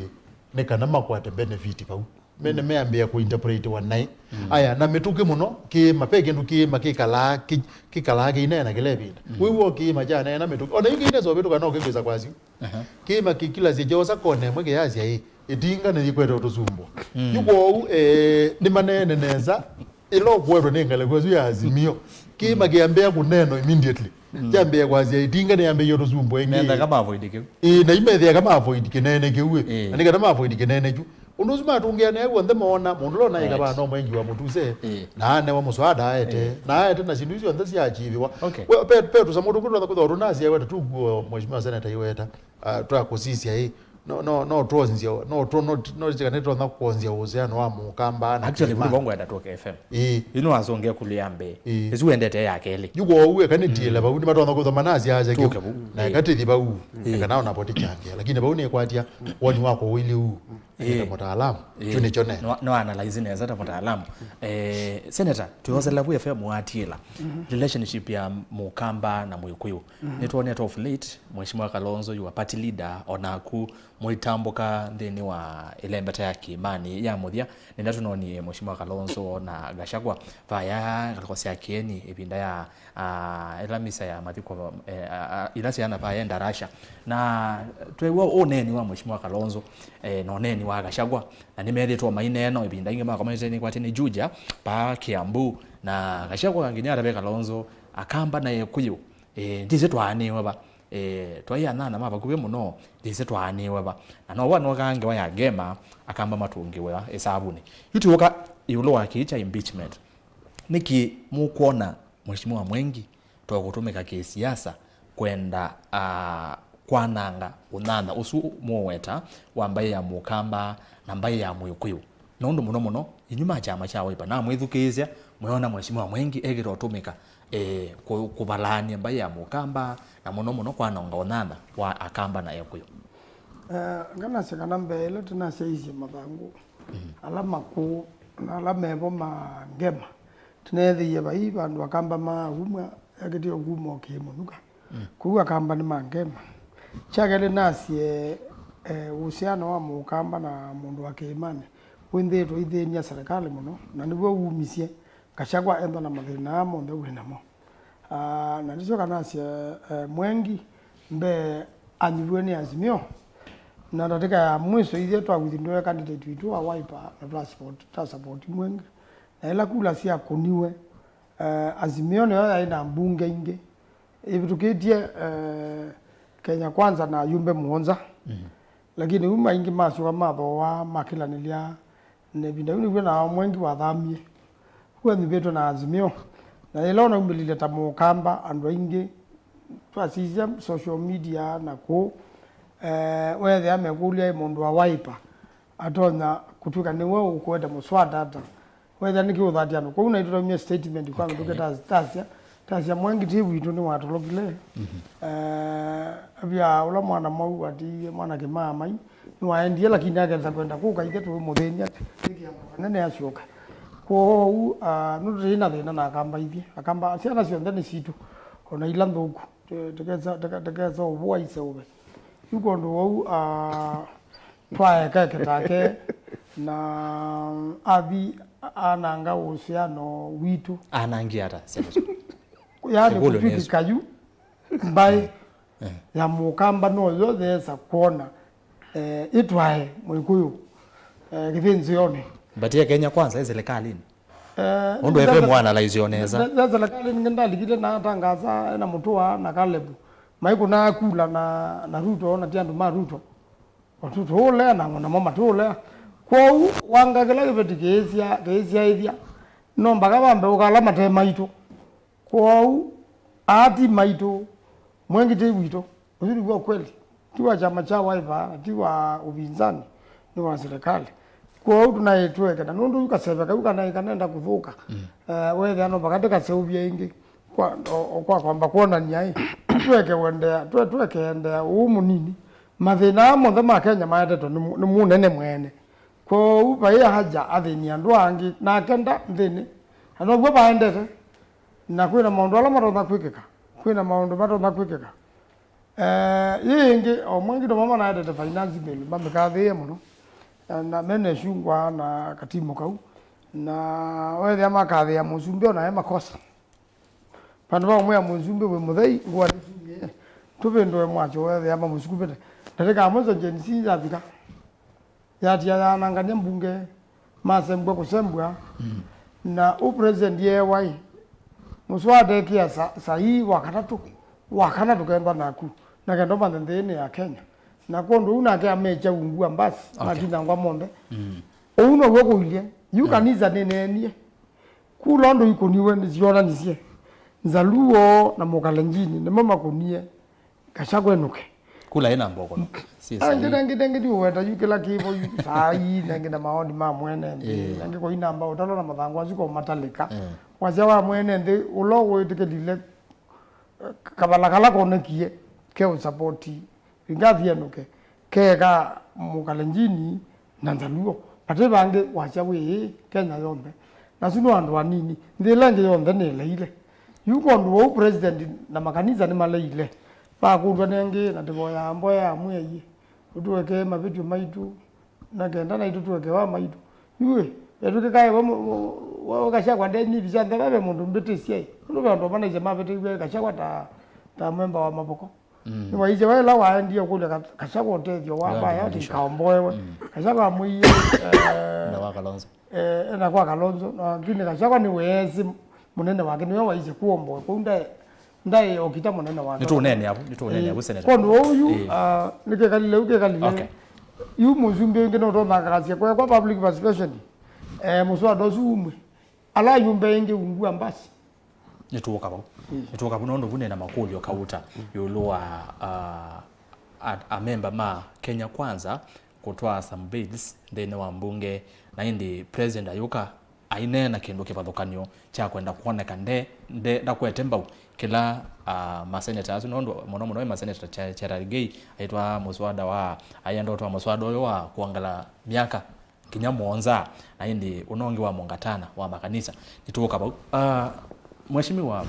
nĩ kana makwate benefit vau. Me nĩmeambĩĩa kũinterpretiwa naĩ. Mm. Aya, na mĩtũkĩ mũno, kĩĩma, ve kĩndũ kĩĩma kĩkalaa, kĩ-, kĩkalaa kĩineena kĩla ĩvinda. Mm. Wĩw'o kĩĩma kyaneena mĩtũkĩ. O na yu kĩinesa ũvĩtũka no kĩkwĩsa kwasyu. Aha. Kĩĩma kĩkilasya kyosa kona ĩmwe kĩyasya ĩ, ĩtinga nĩyĩkwete ũtũsumbwa. Mm. Yu kwoou, eh, nĩmaneene nesa, ĩla ũkũetwe nĩ ngalĩko ĩsu ya Azimio. Kĩĩma, mm, kĩambĩa kũneenwa immediately. Mm. Kyambĩa kwasya ĩtinga nĩyambĩie ũtũsumbwa ĩngĩ. Methĩa kama avoid kĩu. Ĩĩ, na imethĩa kama avoid kĩneene kĩu ĩ. Ĩĩ. Na nĩ kana ma avoid kĩneene kyu. Ũndũ ũsu matũngĩanĩa w'onthe moona, mũndũ ũla ũnaĩ, right, kavaa no Mwengi wa Mũtuse, ĩĩ, na anewa mũswada aete, ĩĩ, na aete na syĩndũ isu syonthe syaachivĩwa. Okay. We, pe, pe tũsamũ tũngĩ tũtonya kwĩthĩwa tũnasyaĩwe ta tũkuo Mheshimiwa Senator iweta, ah, twa kũsisya ĩ, no, no, no twonzya, no, no, no, no, kana nĩtonya kwonzya ũhusiano wa Mũkamba na Actually, Kĩĩma. Kũndũ ngwenda tũke F M. Ĩĩ. Ĩno wasonge kũlĩ ya mbee. Ĩĩ. Ĩsu wendete ya kelĩ. Yu kwoou eka nĩtiĩle, mm, vau, nĩmatonya kwĩthwa manasyaasya kĩu. Tũke vau. Na ĩĩ, eka tĩthi vau. Ĩĩ. Eka nao napo tĩkyangĩa. Lakini vau nĩkwatya woni wako ũilyĩ ũu. Ĩĩ. Nĩ ta mũtaalamu. Ĩĩ. Kyu nĩkyo nene. No, no analyze nesa ta mũtaalamu. Eh, Senator, twĩosela vu F M watiĩla. Mhm. Relationship ya Mũkamba na Mũkũyũ. Mhm. Nĩtwonete of late, Mheshimiwa Kalonzo, your party leader, onaku mũitambũka nthĩnĩ wa ĩlembeta ya kĩĩmanĩ ya mũthya. Nĩna tũnonie Mheshimiwa Kalonzo na Gachagua vaya ngalĩko sya kĩeni ĩvinda ya, ah, ĩla misa ya mathiko, eh, ah, ah, ila syana vaya Endarasha. Na twew'a ũneeni wa Mheshimiwa Kalonzo, eh, na ũneeni wa Gachagua, na nĩmethĩtwe maineena ĩvinda ingĩ makomanĩte nĩ kwatĩ nĩ Juja, pa Kiambu, na Gachagua nginya atave Kalonzo, Akamba na Ekũyũ, eh, ndĩsĩ twaanĩwe va. Eh, twaĩ anyanya ma vakuvĩ mũno, ndĩsĩ twaanĩwe va. Na no wanokaa ngewa ya Ngema, Akamba matũngĩwe ĩsavunĩ. Yu tũũka ĩũlũ wa kĩĩ kya impeachment. Nĩkĩ mũkwona Mheshimiwa Mwengi tokũtũmĩka kĩsiasa kwenda, ah, kwananga ũnyanya ũsu mũũweta wa mbaĩ ya Mũkamba na mbaĩ ya Mũĩkũyũ? Nũndũ mũno mũno, inyu ma kyama kya Wiper, namwĩthukĩĩsya, mwĩona Mheshimiwa Mwengi ekĩte ũtũmĩka, eh, kũ-, kũvalaany'a mbaĩ ya Mũkamba, na mũno mũno kwananga ũnyanya wa Akamba na Ekũyũ. Eh, nganasya kana mbee ĩla tũnasyaisye mathangũ, mhm, ala makũũ, na ala mevo ma Ngema, tũneethĩie vai vandũ Akamba maumw'a, ekĩte ũkuma ũkĩmũnuka. Mm. Kwoou Akamba nĩ ma Ngema. Kya kelĩ nasye, eh, uhusiano wa Mũkamba na mũndũ wa kĩĩmanĩ wĩnthĩĩtwe ũithĩny'a serikali mũno, na nĩw'o wumisye Gachagua ethwa na mathĩna aa monthe wĩ namo. Ah, na ndĩsyoka nasye, eh, Mwengi mbee anyuviwe nĩ Azimio, na ndatĩka ya mwiso ithyĩ twa withindũe candidate witũ wa Wiper na twa support, twa support Mwengi. Na ĩla kula syakũniwe, eh, Azimio nĩyo yaĩ na mbunge ingĩ. Ĩvĩtũkĩtye, eh, Kenya Kwanza na ayumbe mũonza. Mhm. Lakini yu maingĩ masyoka mathooa, makĩlanĩlya, na ĩvinda yĩu nĩw'o na Mwengi wathamie. Yu anyuvĩtwe na Azimio. Na yĩla ũnaumĩlile ta Mũkamba, andũ aingĩ twasisya social media na kũũ, eh, weethĩa mekũlya ĩ mũndũ wa Wiper atonya kũtw'ĩka nĩwe ũkũete mũswada ata? Wethĩa nĩkĩ ũthatya andũ? Kwoou naitũtaumie statement kwa, okay, mĩtũkĩ ta-, tasya, tasya Mwengi ti witũ nĩwatolokile. Mhm. Eh, vya ũla mwana mwau atiie mwana kĩmaa mai, nĩwaendie, lakini akesa kwenda kũka ithe tũimũthĩny'a, nĩkĩambo kanene asyoka. Kwoou, ah, nũtũtei na thĩna na Akamba ithyĩ. Akamba, syana syonthe nĩ sitũ, o na ila nthũku. Tĩ-, tĩkesa, tĩka-, tĩkesa ũvũa iseũve. Yu kwondũ wou, ah, twaeka eke take, na athi ananga ũsiano witũ. Anangie ata, Senator? Yaani, kũtw'ĩkĩka yu mbaĩ, eh, ya Mũkamba noyo yeesa kwona, eh, ĩtwae Mũĩkũyũ, eh, kĩthĩnzĩonĩ. But ye Kenya Kwanza, ĩ silikalini. Eh, ũndũ F M wa analyze o nesa. Nĩ serikali ningĩ ndalikile na atangaza ena Mũtũa na Caleb. Maikũnaa kula na, na Ruto, na ti andũ ma Ruto. Matũtũũlea na namo matũũlea. Kwoou, wanga kĩla kĩveti kĩĩsya, kĩĩsyaĩthya, no mpaka vambe ũkala mate maitũ. Kwoou, aa ti maitũ, mwengi ti witũ. Ũsu nĩw'o kweli. Ti wa kyama kya Wiper, na ti wa upinzani, nĩ wa serikali. Kwoou tũnaĩ tweke, na nũndũ yu kaseve kau kanaĩ kanenda kũthũka, mm, eh, weethĩa no mpaka ndĩkaseũvye ĩngĩ kwa, o, o kwa kwamba kwonany'a ĩ, tweke wendea, twe-, tweke endea ũũ mũnini. Mathĩna aa monthe ma Kenya maetetwe nĩ mu-, nĩ mũnene mwene. Kwoou vai haja athĩni andũ angĩ, nake nda nthĩnĩ. Na now'o vaendete. Na kwĩna maũndũ ala matonya kwĩkĩka. Kwĩna maũndũ matonya kwĩkĩka. Eh, yĩ ĩngĩ, o mwengi ndomo manaetete finance bill, mamĩkathĩĩe mũno. Na, na mene Icungwa na katimu kau. Na wethĩa makathĩa mũsumbĩ ona e makosa. Vandũ va ũmwĩa mũsumbĩ wĩ mũthei, ngũa nĩsumie, tũvĩndũe mwakyo wethĩa mamũsukumĩte. Ndatĩka mũico Gen Z yavika. Yatia yaanangany'a mbunge, masembwa kũsembwa, mm, na ũ president yeewai, mũswada ekĩa sa-, saii wa katatũ, wa kana tũkendwa naku, na kenda ũmanthe nthĩnĩ ya Kenya. Na kwondũ ũu nake amekya ungu wa mbasi, okay, matinangwa monthe. Mm. Ũu now'o kũilye. Yu, mm, kanisa nĩneenie. Kula ũndũ ikũniwe nĩsyoonanisye. Nzaluo na Mũkalenjini nĩmo makũnie Gachagua enũke. Kula ĩna mboko. Si sahihi. Angĩ, angĩ, angĩ ndiũweta yu kĩla kĩvo yu. Saii, nengĩ na maoni ma mwene nthĩ. Eh. Nengĩ kũina mbao talo na mathangũ asu ko matalĩka. Eh. Wasya wa mwene nthĩ, ũla wĩtĩkĩlile, eh, kavala kala konekie, ke ũsapoti. Rigathi enũke, keka Mũkalenjini na Nzaluo. Vate vangĩ wasya wĩ ĩĩ Kenya yonthe. Nasu no andũ anini. Nthĩ ĩla ĩngĩ yonthe nĩleile. Yu kwondũ wa ũu president na makanisa nĩmaleile. Vakũlw'a nengĩ na tĩvoyaa mboya ya Mwĩai. Ũtũekee mavĩtyo maitũ. Na kenda naitũ tũekewa maitũ. Yu ĩ, etw'ĩkĩkae we mu-, mu-, we Gachagua ndenyivisya ntheva ve mũndũ mbĩtĩsye ĩ. Nũndũ ve andũ manaisye mavĩtĩiw'e Gachagua ta, ta memba wa mavoko. Mm. Nĩwaisye we ĩla waendie kũlya Ka-, Gachagua ũtethyo wa mbaya ati kaomboewe. Mm. Gachagua amwĩie, eh, na wa Kalonzo. Eh, ena kwa Kalonzo. Lakini Gachagua nĩweesĩ mũnene wake, nĩwe waisye kuomboe. Kũu ndae, ndaĩ okita mũnene wake. Nĩtũũneenea vu, nĩtũũneenea vu, eh, Senator. Kwondũ ũu yu, eh, ah, nĩkĩkalile, yu kĩkalile. Okay. Yu mũsumbĩ ũngĩ nũtonya akakasya kwekwa public participation. Eh, mũswada ũsu umwe. Ala ayumbe ĩngĩ ungu wa mbasi. Nĩtũũka vau. Mm. Nĩtũũka vau, nũndũ vu nĩna makũlyo kauta ĩũlũ wa, ah, a, amemba ma Kenya Kwanza kũtwaa some bills nthĩnĩ wa mbunge, na ĩndĩ president ayũka aineena kĩndũ kĩvathũkany'o kya kwenda kwoneka nde, nde, ndakwete mbau kĩla, ah, maseneta asu, nũndũ mũno mũno maseneta Che-, Cherargei aitwaa mũswada wa, aienda ũtwaa mũswada ũyũ wa kwongela myaka nginya mũonza, na ĩndĩ ũno ũngĩ wa mũngatana wa makanisa. Nĩtũũka vau. Ah, Mheshimiwa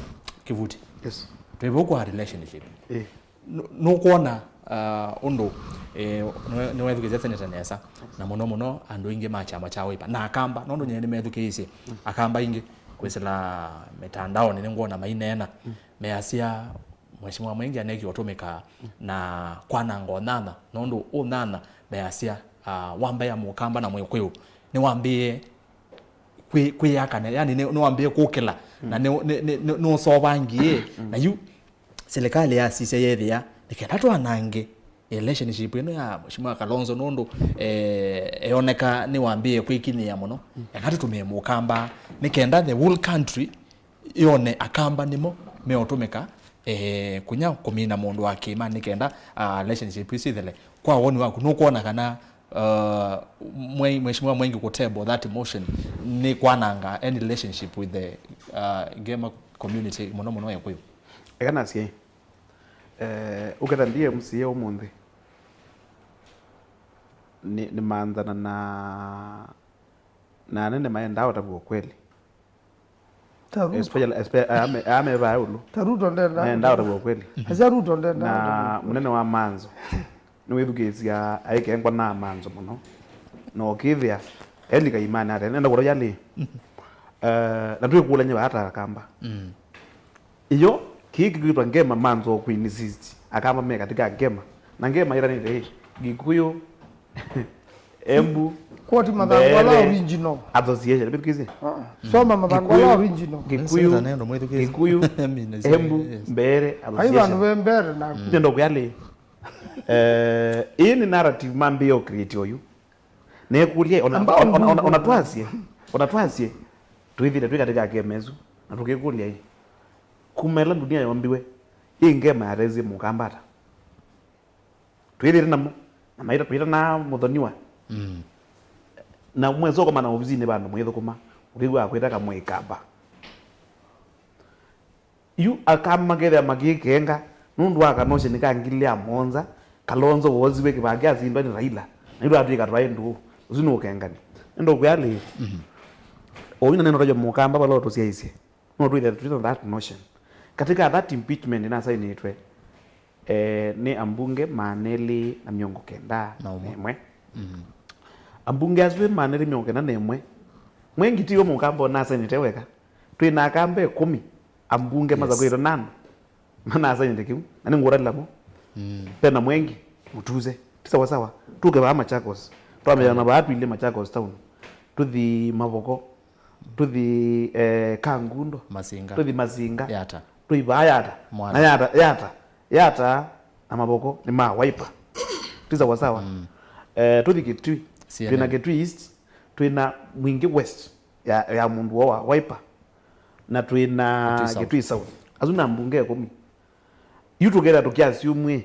Kivuti, yes, twĩ vau kwa relationship. Eh. Nũ-, nũkwona, ah, ũndũ, eh, nĩwe-, nĩwethukĩĩsya seneta nesa, na mũno mũno andũ aingĩ ma kyama kya Wiper na Akamba, nũndũ nyie nĩmethukĩĩsye Akamba aingĩ kwĩsĩla mĩtandaonĩ, nĩngwona maineena, measya Mheshimiwa Mwengi aneekie ũtũmĩka na kwananga ũnyanya, nũndũ ũnyanya measya, ah, wambĩa Mũkamba na Mwĩkũyũ nĩwambĩĩe kwĩ-, kwĩyakana, yani nĩ-, nĩwambĩĩe kũkĩla, na nĩ-, nĩ-, nĩ-, nĩ-, nĩũsovangie, na yu silikalĩ yasisya yethĩa nĩ kenda twanange relationship ĩno ya Mheshimiwa Kalonzo, nũndũ, eh, eoneka nĩwambĩĩe kwĩkinyĩĩa mũno. Eka tũtũmĩe Mũkamba nĩ kenda the whole country yone Akamba nĩmo meũtũmĩka, eh, kunya kũmina mũndũ wa kĩĩma nĩ kenda, ah, relationship isu ithele. Kwa woni waku, nũkwona kana, uh, mwe-, Mheshimiwa Mwengi kũ table that motion nĩ kwananga any relationship with the, uh, Ngema community, mũno mũno Ekũyũ? Eka nasye, eh, ũketha ndi M C A ũmũnthĩ, nĩ, nĩmanthana na, na anene maendaa ũtavw'a ũkweli. Ta Ruto. Especially, espe-, ame-, amevaa ĩũlũ. Ta Ruto ndenda. Nenda ũtavw'a ũkweli. Asya Ruto ndenda. Na mũnene wa Manzo nĩwĩthukĩĩsya aikengwa na Manzo mũno. Na ũkĩthĩa elika imani ate nenda kũtavya lĩ. Eh, na twĩkũlany'a vata Akamba. Mm. Iyo kĩĩ kĩkwĩtwa Ngema Manzo Queen City. Akamba me katika Ngema. Na Ngema ĩtanĩte ĩ Gĩkũyũ. Embu, Koti mathangũ ala Mbeere original. Association, bĩthukĩĩsye? Uh-uh. Soma mathangũ ala original. Kikuyu, Nĩ sĩta neno mwĩthukĩĩsye. Kikuyu, Mine Embu, yes. Mbeere Ai vandũ Association. Ve mbere naku. Nĩ ndũkwĩalĩ. Eh, ĩĩ nĩ narrative mambĩĩe ũcreate oyu. Nekũlya, ona, Amba ona, ona, ona, mbungu. Ona twasye, ona twasye, twĩthĩte twĩ katĩ ka kĩemesu, na tũkĩkũlya ĩ, kuma ĩla ndunia yombiwe, ĩ ngema yatesie mũkamba ata? Twĩthĩte namo, na maita twĩta na mũthoniwa. Mm. Na mwesa ũkomana ovisinĩ vandũ mwĩthũkũma, ũkĩw'a akwĩta kamwĩkamba. Yu akamba makethĩa makĩkenga nũndũ wa kanosheni ka ngili ya mũonza, Kalonzo woosiwe kĩvaa kĩasindwa nĩ Raila, na itwatw'ĩka twaĩ ndũũ. Ũsu nĩ ũkengani. Nĩndũkwĩa lĩĩ, oyu na nĩndotojo mũkamba vala ũtũsyaisye. No twĩthĩa twĩna that notion. Katika that impeachment nasainĩtwe, eh, nĩ ambunge maana elĩ na mĩongo kenda na ũmwe. Ambunge asu ĩ maana elĩ mĩongo kenda na ĩmwe, Mwengi tiwe mũkamba ũnasainĩte weka. Twĩ na akamba ĩkũmi, ambunge masakwĩtwe nana manasainĩte kĩu, na nĩngũtalĩla mo. Pena Mwengi, Mũtuse, ti sawa sawa. Tũke vaa Machakos, twamĩana vaa twilĩ Machakos town, tũthi Mavoko, tũthi eh, Kangundo, Masinga. Tũthi Masinga, Yata. Tũi vaa Yata. Mwana. Na Yata, Yata, Yata na Mavoko nĩ ma Wiper, ti sawa sawa. Eh, tũthi Kitui, C N N. Twĩ na Kitui East, twĩ na Mwingi West ya, ya mũndũ wa Wiper, na twĩ na Kitui South. Kitui South. Asu na mbunge ĩkũmi. Yu tũkethĩa tũkyasyumw'e,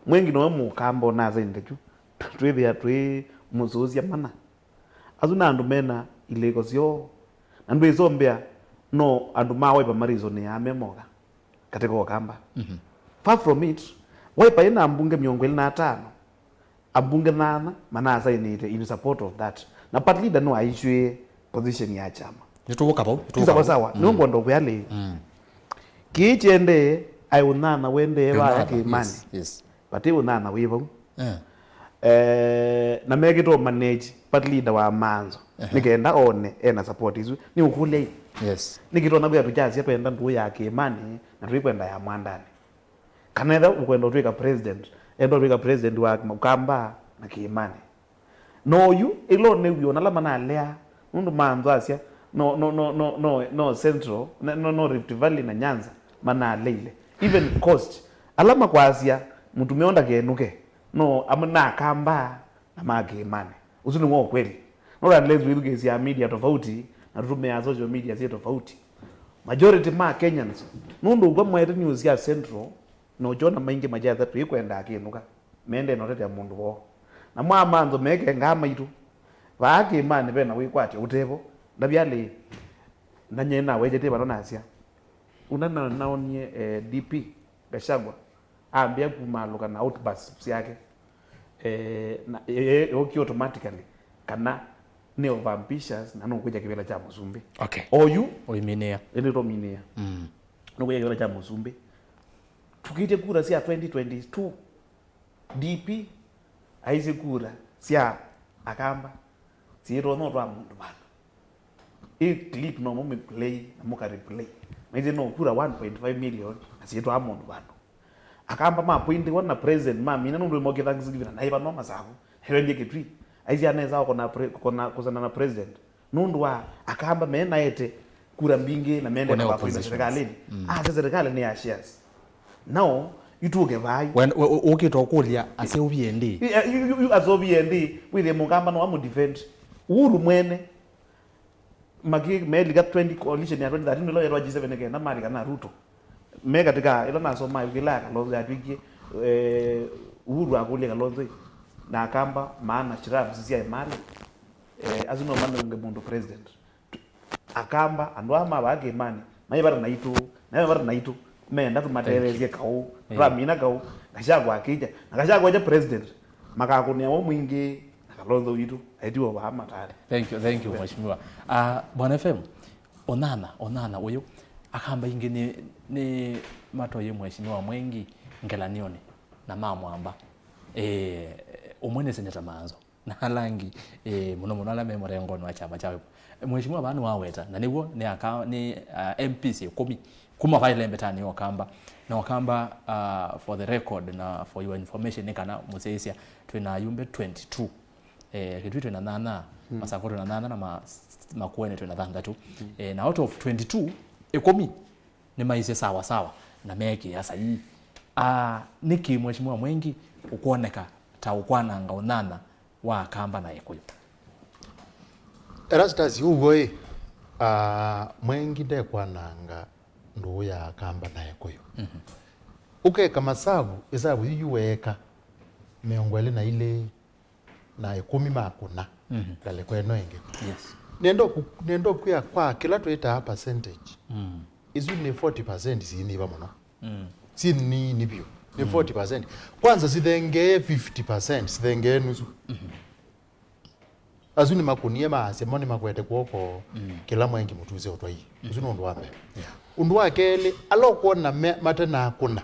Mwengi nowe mũkamba ũnasainĩte kyu, twĩthĩa twĩ mũsũsya mana. Asu na andũ mena ilĩko syoo, na ndwĩsombea no andũ ma Wiper marisonĩaa me moka katika ũkamba. Far from it, Wiper ĩna ambunge mĩongo ĩlĩ na atano, ambunge nana manasainĩte in support of that, na party leader no aishyũĩe position ya kyama. Nĩtũũka vau. Ti sawa sawa. Nĩwe ngwenda ũkwĩa lĩĩ, kĩĩ kyendee aĩ ũnana wendee vaya Kĩĩmanĩ. Yes. Vati ũnana wĩ vau. Eh. Eh, na mekĩtwe manage party leader wa Manzo nĩ kenda one ena support isu. Nĩ ũkũlya ĩ, Yes. Nĩkĩ tona kwĩa tũkyasya twenda ndũũ ya Kĩĩmanĩ na tũikwenda ya Mwandanĩ? Kana etha ũkwenda ũtwĩka president, enda ũtwĩka president wa Mũkamba na Kĩĩmanĩ. No yu ĩla ũnew'e ona ala manalea, nũndũ Manzo asya no, no, no, no, no, no Central, no, no, no Rift Valley na Nyanza manaleile. Even Coast, ala makwasya mũtumĩa ũũ ndakenũke, no ama nakamba na ma Kĩĩmanĩ. Ũsu nĩw'o ũkweli. No unless wĩthukĩĩsya media tofauti na tũtũmĩaa social media syĩ tofauti. Majority ma Kenyans, nũndũ ũkw'a mwaete news sya Central, na ũkyona maingĩ makyatha twĩkwenda akĩnũka, mende na ũtetea mũndũ woo. Na mwa Manzo mekengaa maitũ. Vaa Kĩĩmanĩ vena wĩkwatyo ũtevo. Ndavya lĩĩ, na nyie nawejetye vano nasya. Una na naonie eh, D P Gachagua ambĩa kumaalũka na outburst syake. Eh, na eh, eh, yoki automatically kana nĩ overambitious na nũkwĩkya kĩvĩla kya mũsumbĩ. Okay. Oyu Ũiminĩa. Ĩndĩ tũminĩa. Mm. Nũkwĩkya kĩvĩla kya mũsumbĩ. Tũkĩtye kura sya twenty twenty-two, D P aisye kura sya Akamba syĩtwa no twa mũndũ vandũ. Ĩ clip no mũmĩ play na mũka replay. Maisye no kura one point five million na syĩtwa mũndũ vandũ. Akamba mapointiwa na president mamina nũndũ ĩmokie Thanksgiving na naiva no masavu. Ewendie Kitui. Aisye anesa kona pre-, kona kusana na president. Nũndũ wa Akamba menaete kura mbingĩ na mende Kũneo kũvapointa positions. Serikalini. Mm. Ase serikalini ya shares. Nao itũke vai. Ũkĩte ũkũlya aseũvie ndĩ. Yu asovie ndĩ, wĩthĩe Mũkamba no amũdefend. Uhuru mwene, maki melika twenty coalition ya twenty thirteen ĩla yetwa G seven kenda malika na Ruto. Me katika ĩla nasoma yukila ya Kalonzo yatwikie, eh, Uhuru akũlya Kalonzo ĩ, na Akamba maana shirabs sya imali, eh, asu no manunge mũndũ president. Akamba, andũ aa ma vaa Kĩĩmanĩ, maĩ vata naitũ, na me vata naitũ, menda tũmatetheesye kaũ, tũramina kaũ, Gachagua akĩkya, na Gachagua ekya president, makakũnĩa woo mwingĩ, na Kalonzo witũ, aitiwa vaa matale. Thank you, thank you, Mheshimiwa. Ah, Bwana F M, ũnana, ũnana ũyũ, Akamba ingĩ nĩ, nĩ matoye Mheshimiwa Mwengi ngelany'onĩ, na mamwamba. Eh, ũmwe nĩ Senator Manzo. Na ala angĩ, eh, mũno mũno ala me mũrengonĩ wa kyama kya Wiper. Mheshimiwa vaa nĩwaweta, na nĩw'o nĩ aka, nĩ, ah, M Ps ĩkũmi kuma vaa ĩlembetanĩ ya Ũkamba. Na Ũkamba, ah, for the record na for your information, nĩ kana mũsyaĩĩsya, twĩ na ayumbe twenty-two. Eh, Kitui twĩ na nyanya, Masakũ twĩ na nyanya, na ma-, Makueni twĩ na thanthatũ. Eh, na out of twenty-two, ĩkũmi nĩmaisye sawa sawa na meekĩa saii. Ah, nĩkĩ Mheshimiwa Mwengi ũkwoneka ta ũkwananga ũnyanya wa Akamba na Ĩkũyũ? Erastus, ũw'o ĩ, ah, Mwengi ndekwananga ndũũ ya Akamba na Ĩkũyũ. Ũkeka masavu, ĩsavu yu weeka mĩongo ĩlĩ na ilĩ na ĩkũmi makũna ngalĩko ĩno ĩngĩ. Yes. Nenda ũku-, nenda ũkwĩa kwa kĩla twĩtaa percentage, isu nĩ forty percent siinyiva mũno. Syĩ nini vyũ. Nĩ forty percent. Kwanza sithengee fifty percent, sithengee nusu. Asu nĩmakũnie maasya mo nĩmakwete kw'oko kĩla Mwengi mũtuse ũtwai. Ũsu nĩ ũndũ wa mbee. Ũndũ wa kelĩ, ala ũkwona me-, mate na kũna.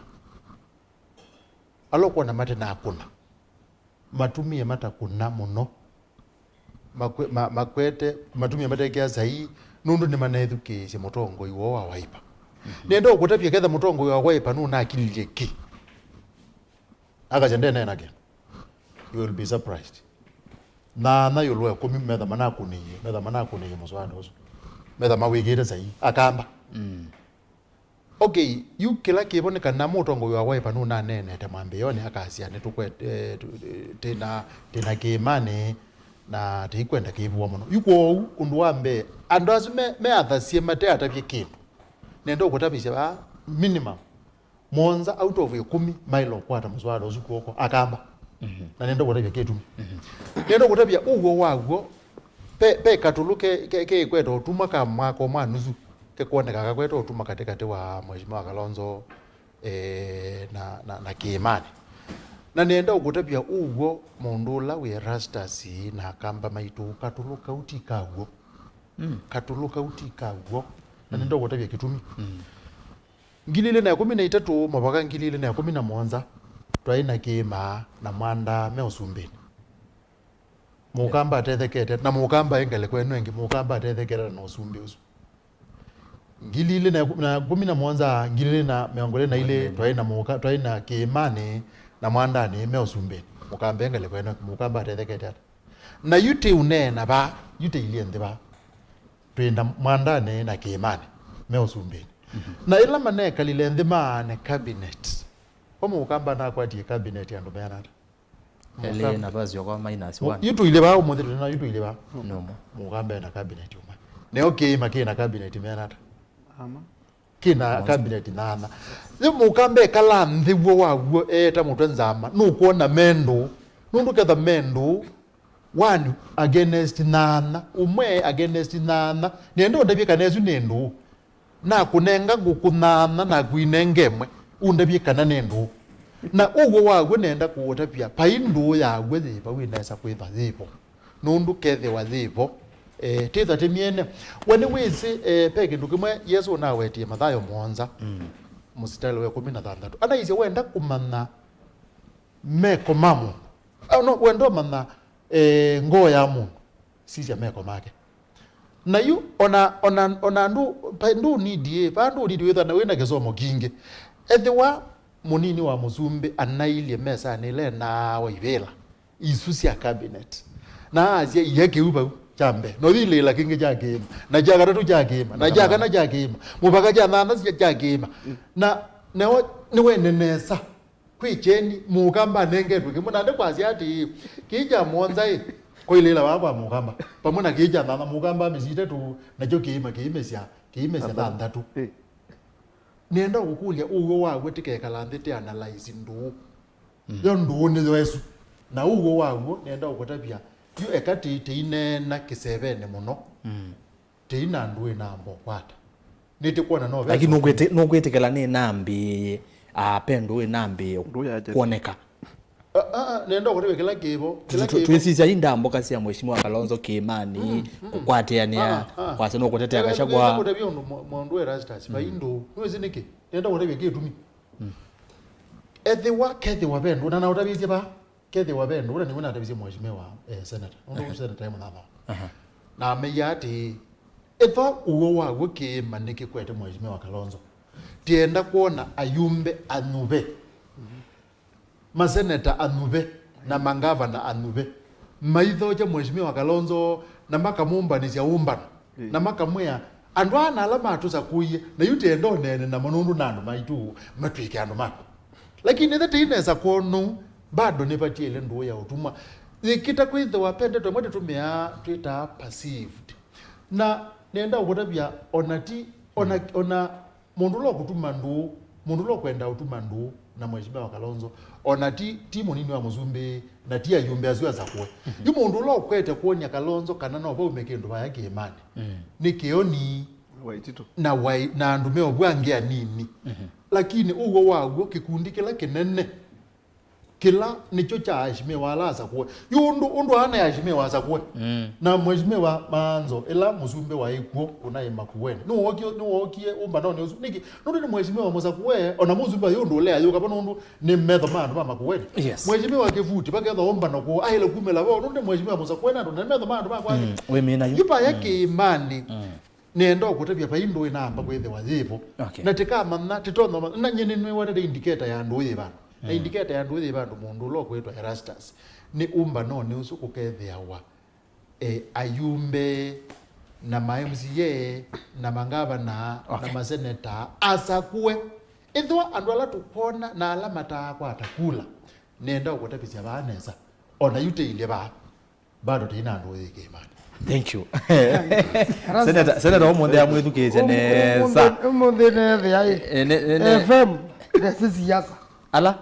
Ala ũkwona mate na kũna. Matumie mata kũna mũno. Makwe-, ma-, makwete, matumie matekĩa saii, nũndũ nĩmanethukĩĩsye mũtongoi woo wa Wiper. Nenda ũkũtavya ketha mũtongoi wa Wiper nũnakililye kĩ. Akasya ndenena kĩndũ. You will be surprised. Nyanya ĩũlũ wa ĩkũmi metha manakũnĩie, metha manakũnĩie mũswada ũsu. Metha mawĩkĩte saii. Akamba. Okay, yu kĩla kĩvo nĩ kana mũtongoi wa Wiper nũnaneenete mwambĩĩonĩ akasya nĩtũkwete, eh, tu-, eh, twĩna, twĩna kĩĩmanĩ na tĩikwenda kĩvũa mũno. Yu kwoou, ũndũ wa mbee, andũ asu me, meathasye mateatavye kĩndũ. Nenda ũkũtavĩsya vaa, minimum, mũonza out of ĩkũmi maĩle ũkwata mũswada ũsu kw'oko, Akamba. Na nenda ũkũtavya kĩtumi. Nenda ũkũtavya ũw'o waw'o, pe, pe katũlũ ke, ke, kekweta ũtumwa ka mwaka ũmwe na nusu, kekwoneka kakweta ũtuma katĩkatĩ wa Mheshimiwa Kalonzo, eh, na, na, na Kĩĩmanĩ. Na nĩenda ũkũtavya ũw'o mũndũ ũla wĩ Erastus na Akamba maitũ, katũlũ kau ti kaw'o. Katũlũ kau ti kaw'o. Na nĩenda ũkũtavya kĩtumi. Ngili ilĩ na ĩkũmi na itatũ mũvaka ngili ilĩ na ĩkũmi na mũonza, twaĩ na Kĩĩma na Mwandaa me ũsumbĩnĩ. Mũkamba atethekete, na Mũkamba e ngalĩko ĩno ĩngĩ, Mũkamba atethekete na ũsumbĩ ũsu. Ngili ilĩ na ĩkũmi na mũonza, ngili ilĩ na mĩongo ĩlĩ na ilĩ, twaĩ na Mũka-, twaĩ na Kĩĩmanĩ na Mwandanĩ me ũsumbĩnĩ. Mũkamba e ngalĩko ĩno, Mũkamba atethekete ata? Na yu tĩ ũneena vaa, yu tĩ ilyĩ nthĩ vaa. Twĩ na Mwandanĩ na Kĩĩmanĩ me ũsumbĩnĩ. Na ĩla manekalile nthĩ maane cabinet, kwa Mũkamba nakwatie cabinet andũ meana ata? Elĩ na vasi okwa minus Mu-, one. Yu tũilĩ vaa ũmũnthĩ, tũtena yu tũilĩ vaa. Nũmũ. Mũkamba ena cabinet ũmwe. Neo Kĩĩma kĩ na cabinet meana ata? Ama. Kĩ na cabinet nana. Yu Mũkamba ekala nthĩ w'o waw'o eeta mũtwe nzama, nũkwona mendũ. Nũndũ ketha mendũ, one against nana, ũmwe against nana. Nĩenda ũndavye kana ĩsu nĩ ndũũ. Nakũnenga ngũkũ nana, naku inenga ĩmwe, ũndavye kana nĩ ndũũ. Na ũw'o waw'o nenda kũũtavya, vai ndũũ yaw'o yĩ vau ĩnesa kwĩtha yĩ vo, nũndũ kethĩwa yĩ vo, eh, tĩtha tĩmyene. We nĩwĩsĩ, eh, ve kĩndũ kĩmwe Yesũ ũnawetie Mathayo mũonza, mũsitalĩ wa ĩkũmi na thanthatũ. Anaisye, wenda kũmanya meko ma mũndũ. Ah, no, wenda ũmanya, eh, ngoo ya mũndũ, sisya meko make. Na yu, ona, ona, ona ndũ, pa-, ndũnidi, pa ndũnidi wĩthana wĩna kĩsomo kingĩ. Ethĩwa mũnini wa mũsumbĩ anailye mesanĩ ĩla enaawa ivĩla isu sya cabinet, na asya, ia kĩu vau kya mbee, na ũthi ilĩla kĩngĩ kya kĩĩma, na kya katatũ kya kĩĩma, na kya kana kya kĩĩma, mũvaka kya nana sya kya kĩĩma. Na, nao nĩwene nesa. Kwĩ kyeni, Mũkamba anengetwe kĩmwe, na ndekwasya atĩĩ, kĩĩ kya mũonza ĩ, koilĩla vaa kwa Mũkamba, vamwe na kĩĩ kya nana, Mũkamba amĩsya itatũ, nakyo kĩĩma kĩimĩsya, kĩimĩsya thanthatũ. Ĩ. Nĩenda kũkũlya, ũw'o waw'o tĩkekala nthĩ tĩ analyze ndũũ. Yo ndũũ nĩyo ĩsu. Na ũw'o waw'o, nĩenda kũkũtavya, yu eka tĩ-, tĩineena kĩsevenĩ mũno. Tĩi na ndũũ ĩnamba ũkwata. Nĩtĩkwona no ve. Lakini nũkwĩtĩ-, nũkwĩtĩkĩla nĩnambĩĩe, ah, pe ndũũ ĩnambĩĩe kwoneka. Ah, ah, ah, nenda ũkũtavya kĩla kĩvo, kĩla kĩvo. Twĩsisya ii ndambũka sya Mheshimiwa Kalonzo Kĩĩmanĩ, kũkwatĩanĩa, kwasya nũkũtetea Gachagua. Nenda kũtavya ũndũ mwa-, mwandu Erastus, vai ndũũ. Nĩwĩsĩ nĩkĩ? Nenda kũtavya kĩtumi. Ethĩwa, kethĩwa ve ndũũ, na naũtavĩsye va? Kethĩwa ve ndũũ, na nĩw'o natavisye Mheshimiwa, eh, senator. Nũndũ senator e mũnyanyawa. Na ameia atĩĩ, ethĩwa ũw'o waw'o kĩĩma nĩkĩkwete Mheshimiwa Kalonzo, tienda kwona ayumbe anyuve, maseneta anyuve, na mangavana anyuve. maithokya Mheshimiwa Kalonzo na makamũmbanĩsya ũmbano. Na makamwĩa, andũ aa na ala matũsakũie, na yu tĩenda ũneene namo nũndũ na andũ maitũ, matw'ĩke andũ maku. Lakini ĩthe tĩinesa kwonu, bado nĩvatiele ndũũ ya ũtũmwa. Yĩkĩta kwĩthĩwa ve ndeto ĩmwe tũtũmĩaa twĩtaa perceived. Na nenda ũkũtavya, ona ti, ona, ona mũndũ ũla ũkũtuma ndũũ, mũndũ ũla ũkwenda ũtuma ndũũ na Mheshimiwa Kalonzo, ona ti, ti mũnini wa mũsumbĩ, na ti ayumbe asu asakũe. Yu mũndũ ũla ũkwete kwony'a Kalonzo kana no vaume kĩndũ vaya kĩĩmanĩ, nĩ Kĩoni Waititu. Na wai, na andũ meovw'a angĩ anini. Lakini ũw'o waw'o, kĩkundi kĩla kĩnene, kĩla nĩkyo kya aheshimiwa ala asakũe. Yu ũndũ, ũndũ ana ya aheshimiwa asakũe. Na Mheshimiwa Maanzo, ĩla mũsumbĩ waĩ kw'o, ũnaĩ Makueni. Nĩwookie, nĩwookie ũmbanonĩ ũsu. Nĩkĩ? Nũndũ nĩ Mheshimiwa mũsakũe, ona mũsumbĩ ayĩ ũndũ ũlea yũka, nũndũ nĩ metho ma andũ ma Makueni. Yes. Mheshimiwa Kĩvuti, vakethwa ũmbano kũu, aĩle kumĩla vo, nũndũ nĩ Mheshimiwa mũsakũe na andũ, na nĩ metho ma andũ ma kwake. Wĩmina yu. Yu vaya kĩĩmanĩ. Nĩenda ũkũtavya vai ndũũ ĩnamba kwĩthĩwa yĩvo. Okay. Na tĩkamanya, tĩtonya, na nyie nĩnĩwetete indicator ya ndũũ yĩ vandũ. Na indicator ya ndũũ yĩ vandũ mũndũ ũla ũkwĩtwa Erastus. Nĩ ũmbanonĩ ũsu kũkethĩawa, eh, ayumbe, na ma M C A, na mangavana, na maseneta, asakũe. Ĩthĩwa andũ ala tũkwona na ala mataakwata kula, nĩenda ũkũtavĩsya vaa nesa. Ona yu tĩilye vaa. Bado tũina andũ ũyĩkĩĩmanĩ. Thank you. Senator, Senator ũmũnthĩ amwĩthukĩĩsya nesa. Ũmũnthĩ neethĩa ĩ, eh, ne, ne, ne, F M ndesĩ siasa. Ala?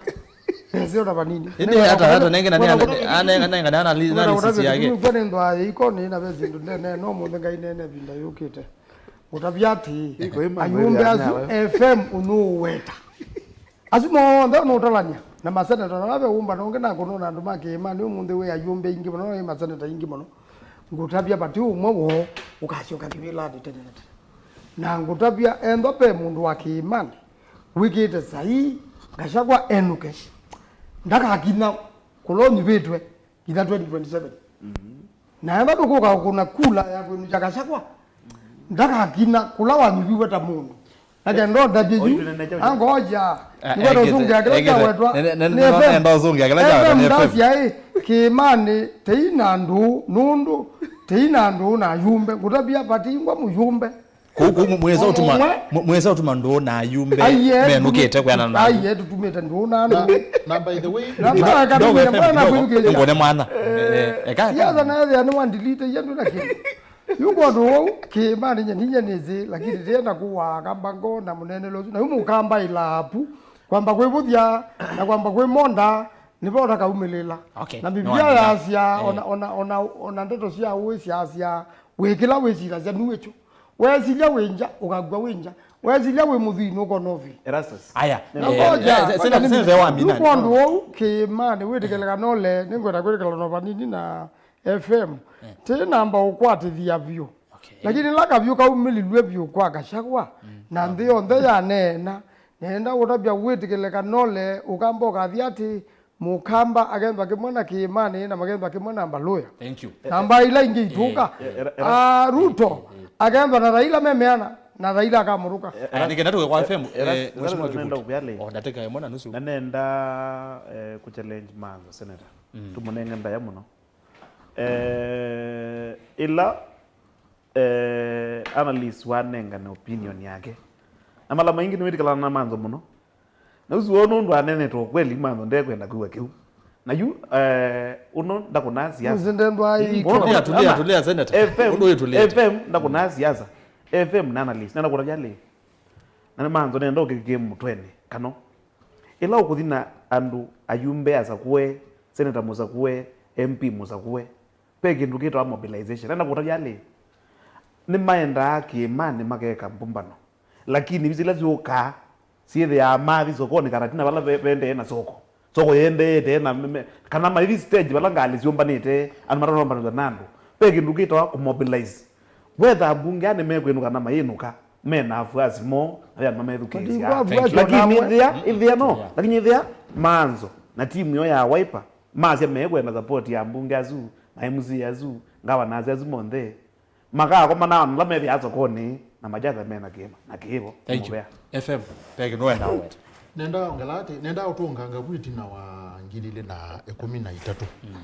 Ndesĩ ona vanini. Ĩndĩ hata, hata nenge na nĩ ana, anenga, nenga nĩ analysis yake. Kwa nĩ ndwaa iko nĩ na vesi ndũ nene no mũnthĩ Ngai nene vinda yũkĩte. Ũtavya atĩ, ayumbe asu F M ũnũũweta. Asu monthe nũtalany'a na maseneta na ve ũmbano ũngĩ na kũnũna andũ ma kĩĩmanĩ ũmũnthĩ wĩ ayumbe aingĩ mũno, wĩ maseneta aingĩ mũno. Ngũtavya vati ũmwe woo ũkasyoka kĩvĩlanĩ tene na tene. Na ngũtavya ethwa ve mũndũ wa kĩĩmanĩ wĩkĩte saii Gachagua enũke, ndakakinya kũla ũnyuvĩtwe nginya twenty twenty-seven. Na ethwa ndũkũka kũna kula ya kwĩnũkya Gachagua, ndakakina kũla wanyuviwe ta mũndũ. Na kenda ũtavye yu, angoja. Nĩkwenda ũsũngĩa kĩla kyawetwa nĩ F M. Nenda ũsũngĩa kĩla kyawetwa nĩ F M. Ndasya ĩ, kĩĩmanĩ tĩina ndũũ, nũndũ tĩina ndũũ na ayumbe. Ngũtavya vatingwa mũyumbe. Kũu, kũu mwĩsa ũtuma, mwĩsa ũtuma ndũũ na ayumbe menũkĩte kwĩanana na aiye tũtumĩte ndũũ na andũ. Na, na by the way, na Dogo F M kidogo, ngone mwana. Eh, eka. Siasa na ethĩa nĩ wa delete ya ndũ na kĩndũ. Yu kwondũ wau, kĩĩmanĩ nyie ninyie nĩsĩ, lakini ndĩenda kũwaa kamba ngo na mũneenelo ũsu. Na yu mũkamba ĩlaapu, kwamba kwĩvũthya, na kwamba kwĩmonda, nĩvo ũtakaumĩlĩla. Okay. Na Biblia yasya, ona, ona, ona, ona ndeto sya ũĩ syasya, wĩkĩla wĩsilasya nũĩkyo. Wesilya wĩ ngya, ũkakw'a wĩ ngya. Wesilya wĩ mũthwii, nũkona ũthwii. Erastus. Aya. Na ngoja, eh, eh, Senator, Senator wa mina. Yu kwondũ wau, kĩĩmanĩ, wĩtĩkĩlĩka nole, nĩngwenda kwĩtĩkĩla no vanini na F M. Tĩ namba ũkwatĩthya vyũ. Okay. Lakini la kavyũ kaumĩlilw'e vyũ kwa Gachagua, na nthĩ yonthe yaneena, nenda ũtavya wĩtĩkĩlĩka nole, ũkamba ũkathi atĩ, Mũkamba akethwa kĩmwe na kĩĩmanĩ na makethwa kĩmwe na mbalũya. Thank you. Na mbaa ila ingĩ itũka. Eh, eh, eh, ah, Ruto akethwa na Raila memeana na Raila akamũrũka. Eh, eh, nĩkenda tũke kwa F M, eh, Mheshimiwa Kĩvuti. O ndatĩka ĩmwe na nusu. Na nenda, eh, kũchallenge Maanzo, Senator. Tũmũnenge ndaĩa mũno. Eh, ĩla, eh, analyst wanengane opinion yake. Na mala maingĩ nĩwĩtĩkĩlana na Maanzo mũno. Na ũsu woo nũndũ aneenete ũkweli, Maanzo ndekwenda kwĩw'a kĩu. Na yu, eh, ũno ndakũnaa siasa. Ũsu ndendwa iko. Tulia, tulia, tulia, Senator. F M, ũndũ ũyũ tulia. F M ndakũnaa siasa. F M na analyst. Nenda kũtavya lĩ. Na nĩ Maanzo nenda ũkĩkie mũtwenĩ. Kano. Ĩla ũkũthi na andũ ayumbe asakũe, Senator mũsakũe, M P mũsakũe. Ve kĩndũ kĩtawa mobilization. Nenda kũtavya lĩ, nĩmaendaa kĩĩmanĩ makeka mbũmbano. Lakini visi ila syũkaa, syĩthĩaa mathi sokonĩ Karatina vala ve-, vendee na soko. Soko yendeete na me-, me-, kana maithi stage vala ngalĩ syũmbanĩte, andũ matonombanĩthw'a na andũ. Ve kĩndũ kĩtawa kũmobilize. Wetha ambunge aa nĩmekwĩnũka na mayĩnũka, me na afuasi moo, na ve andũ mamethukĩĩsya. Lakini ĩthĩa, ĩthĩa no, lakini ĩthĩa Maanzo na timu yoo ya Wiper, Masya mekwenda support ya mbunge asu, ma M C A asu, ngavana asu, asu monthe. Makakomana na ala methĩaa sokonĩ na majatha mena kĩĩma na kĩĩvo. Thank you. Mũvea. F M, peke nũenda weta. Nenda ongela atĩ, nenda ũtũnganga vu ĩtina wa ngili ilĩ na ĩkũmi na itatũ. Mm.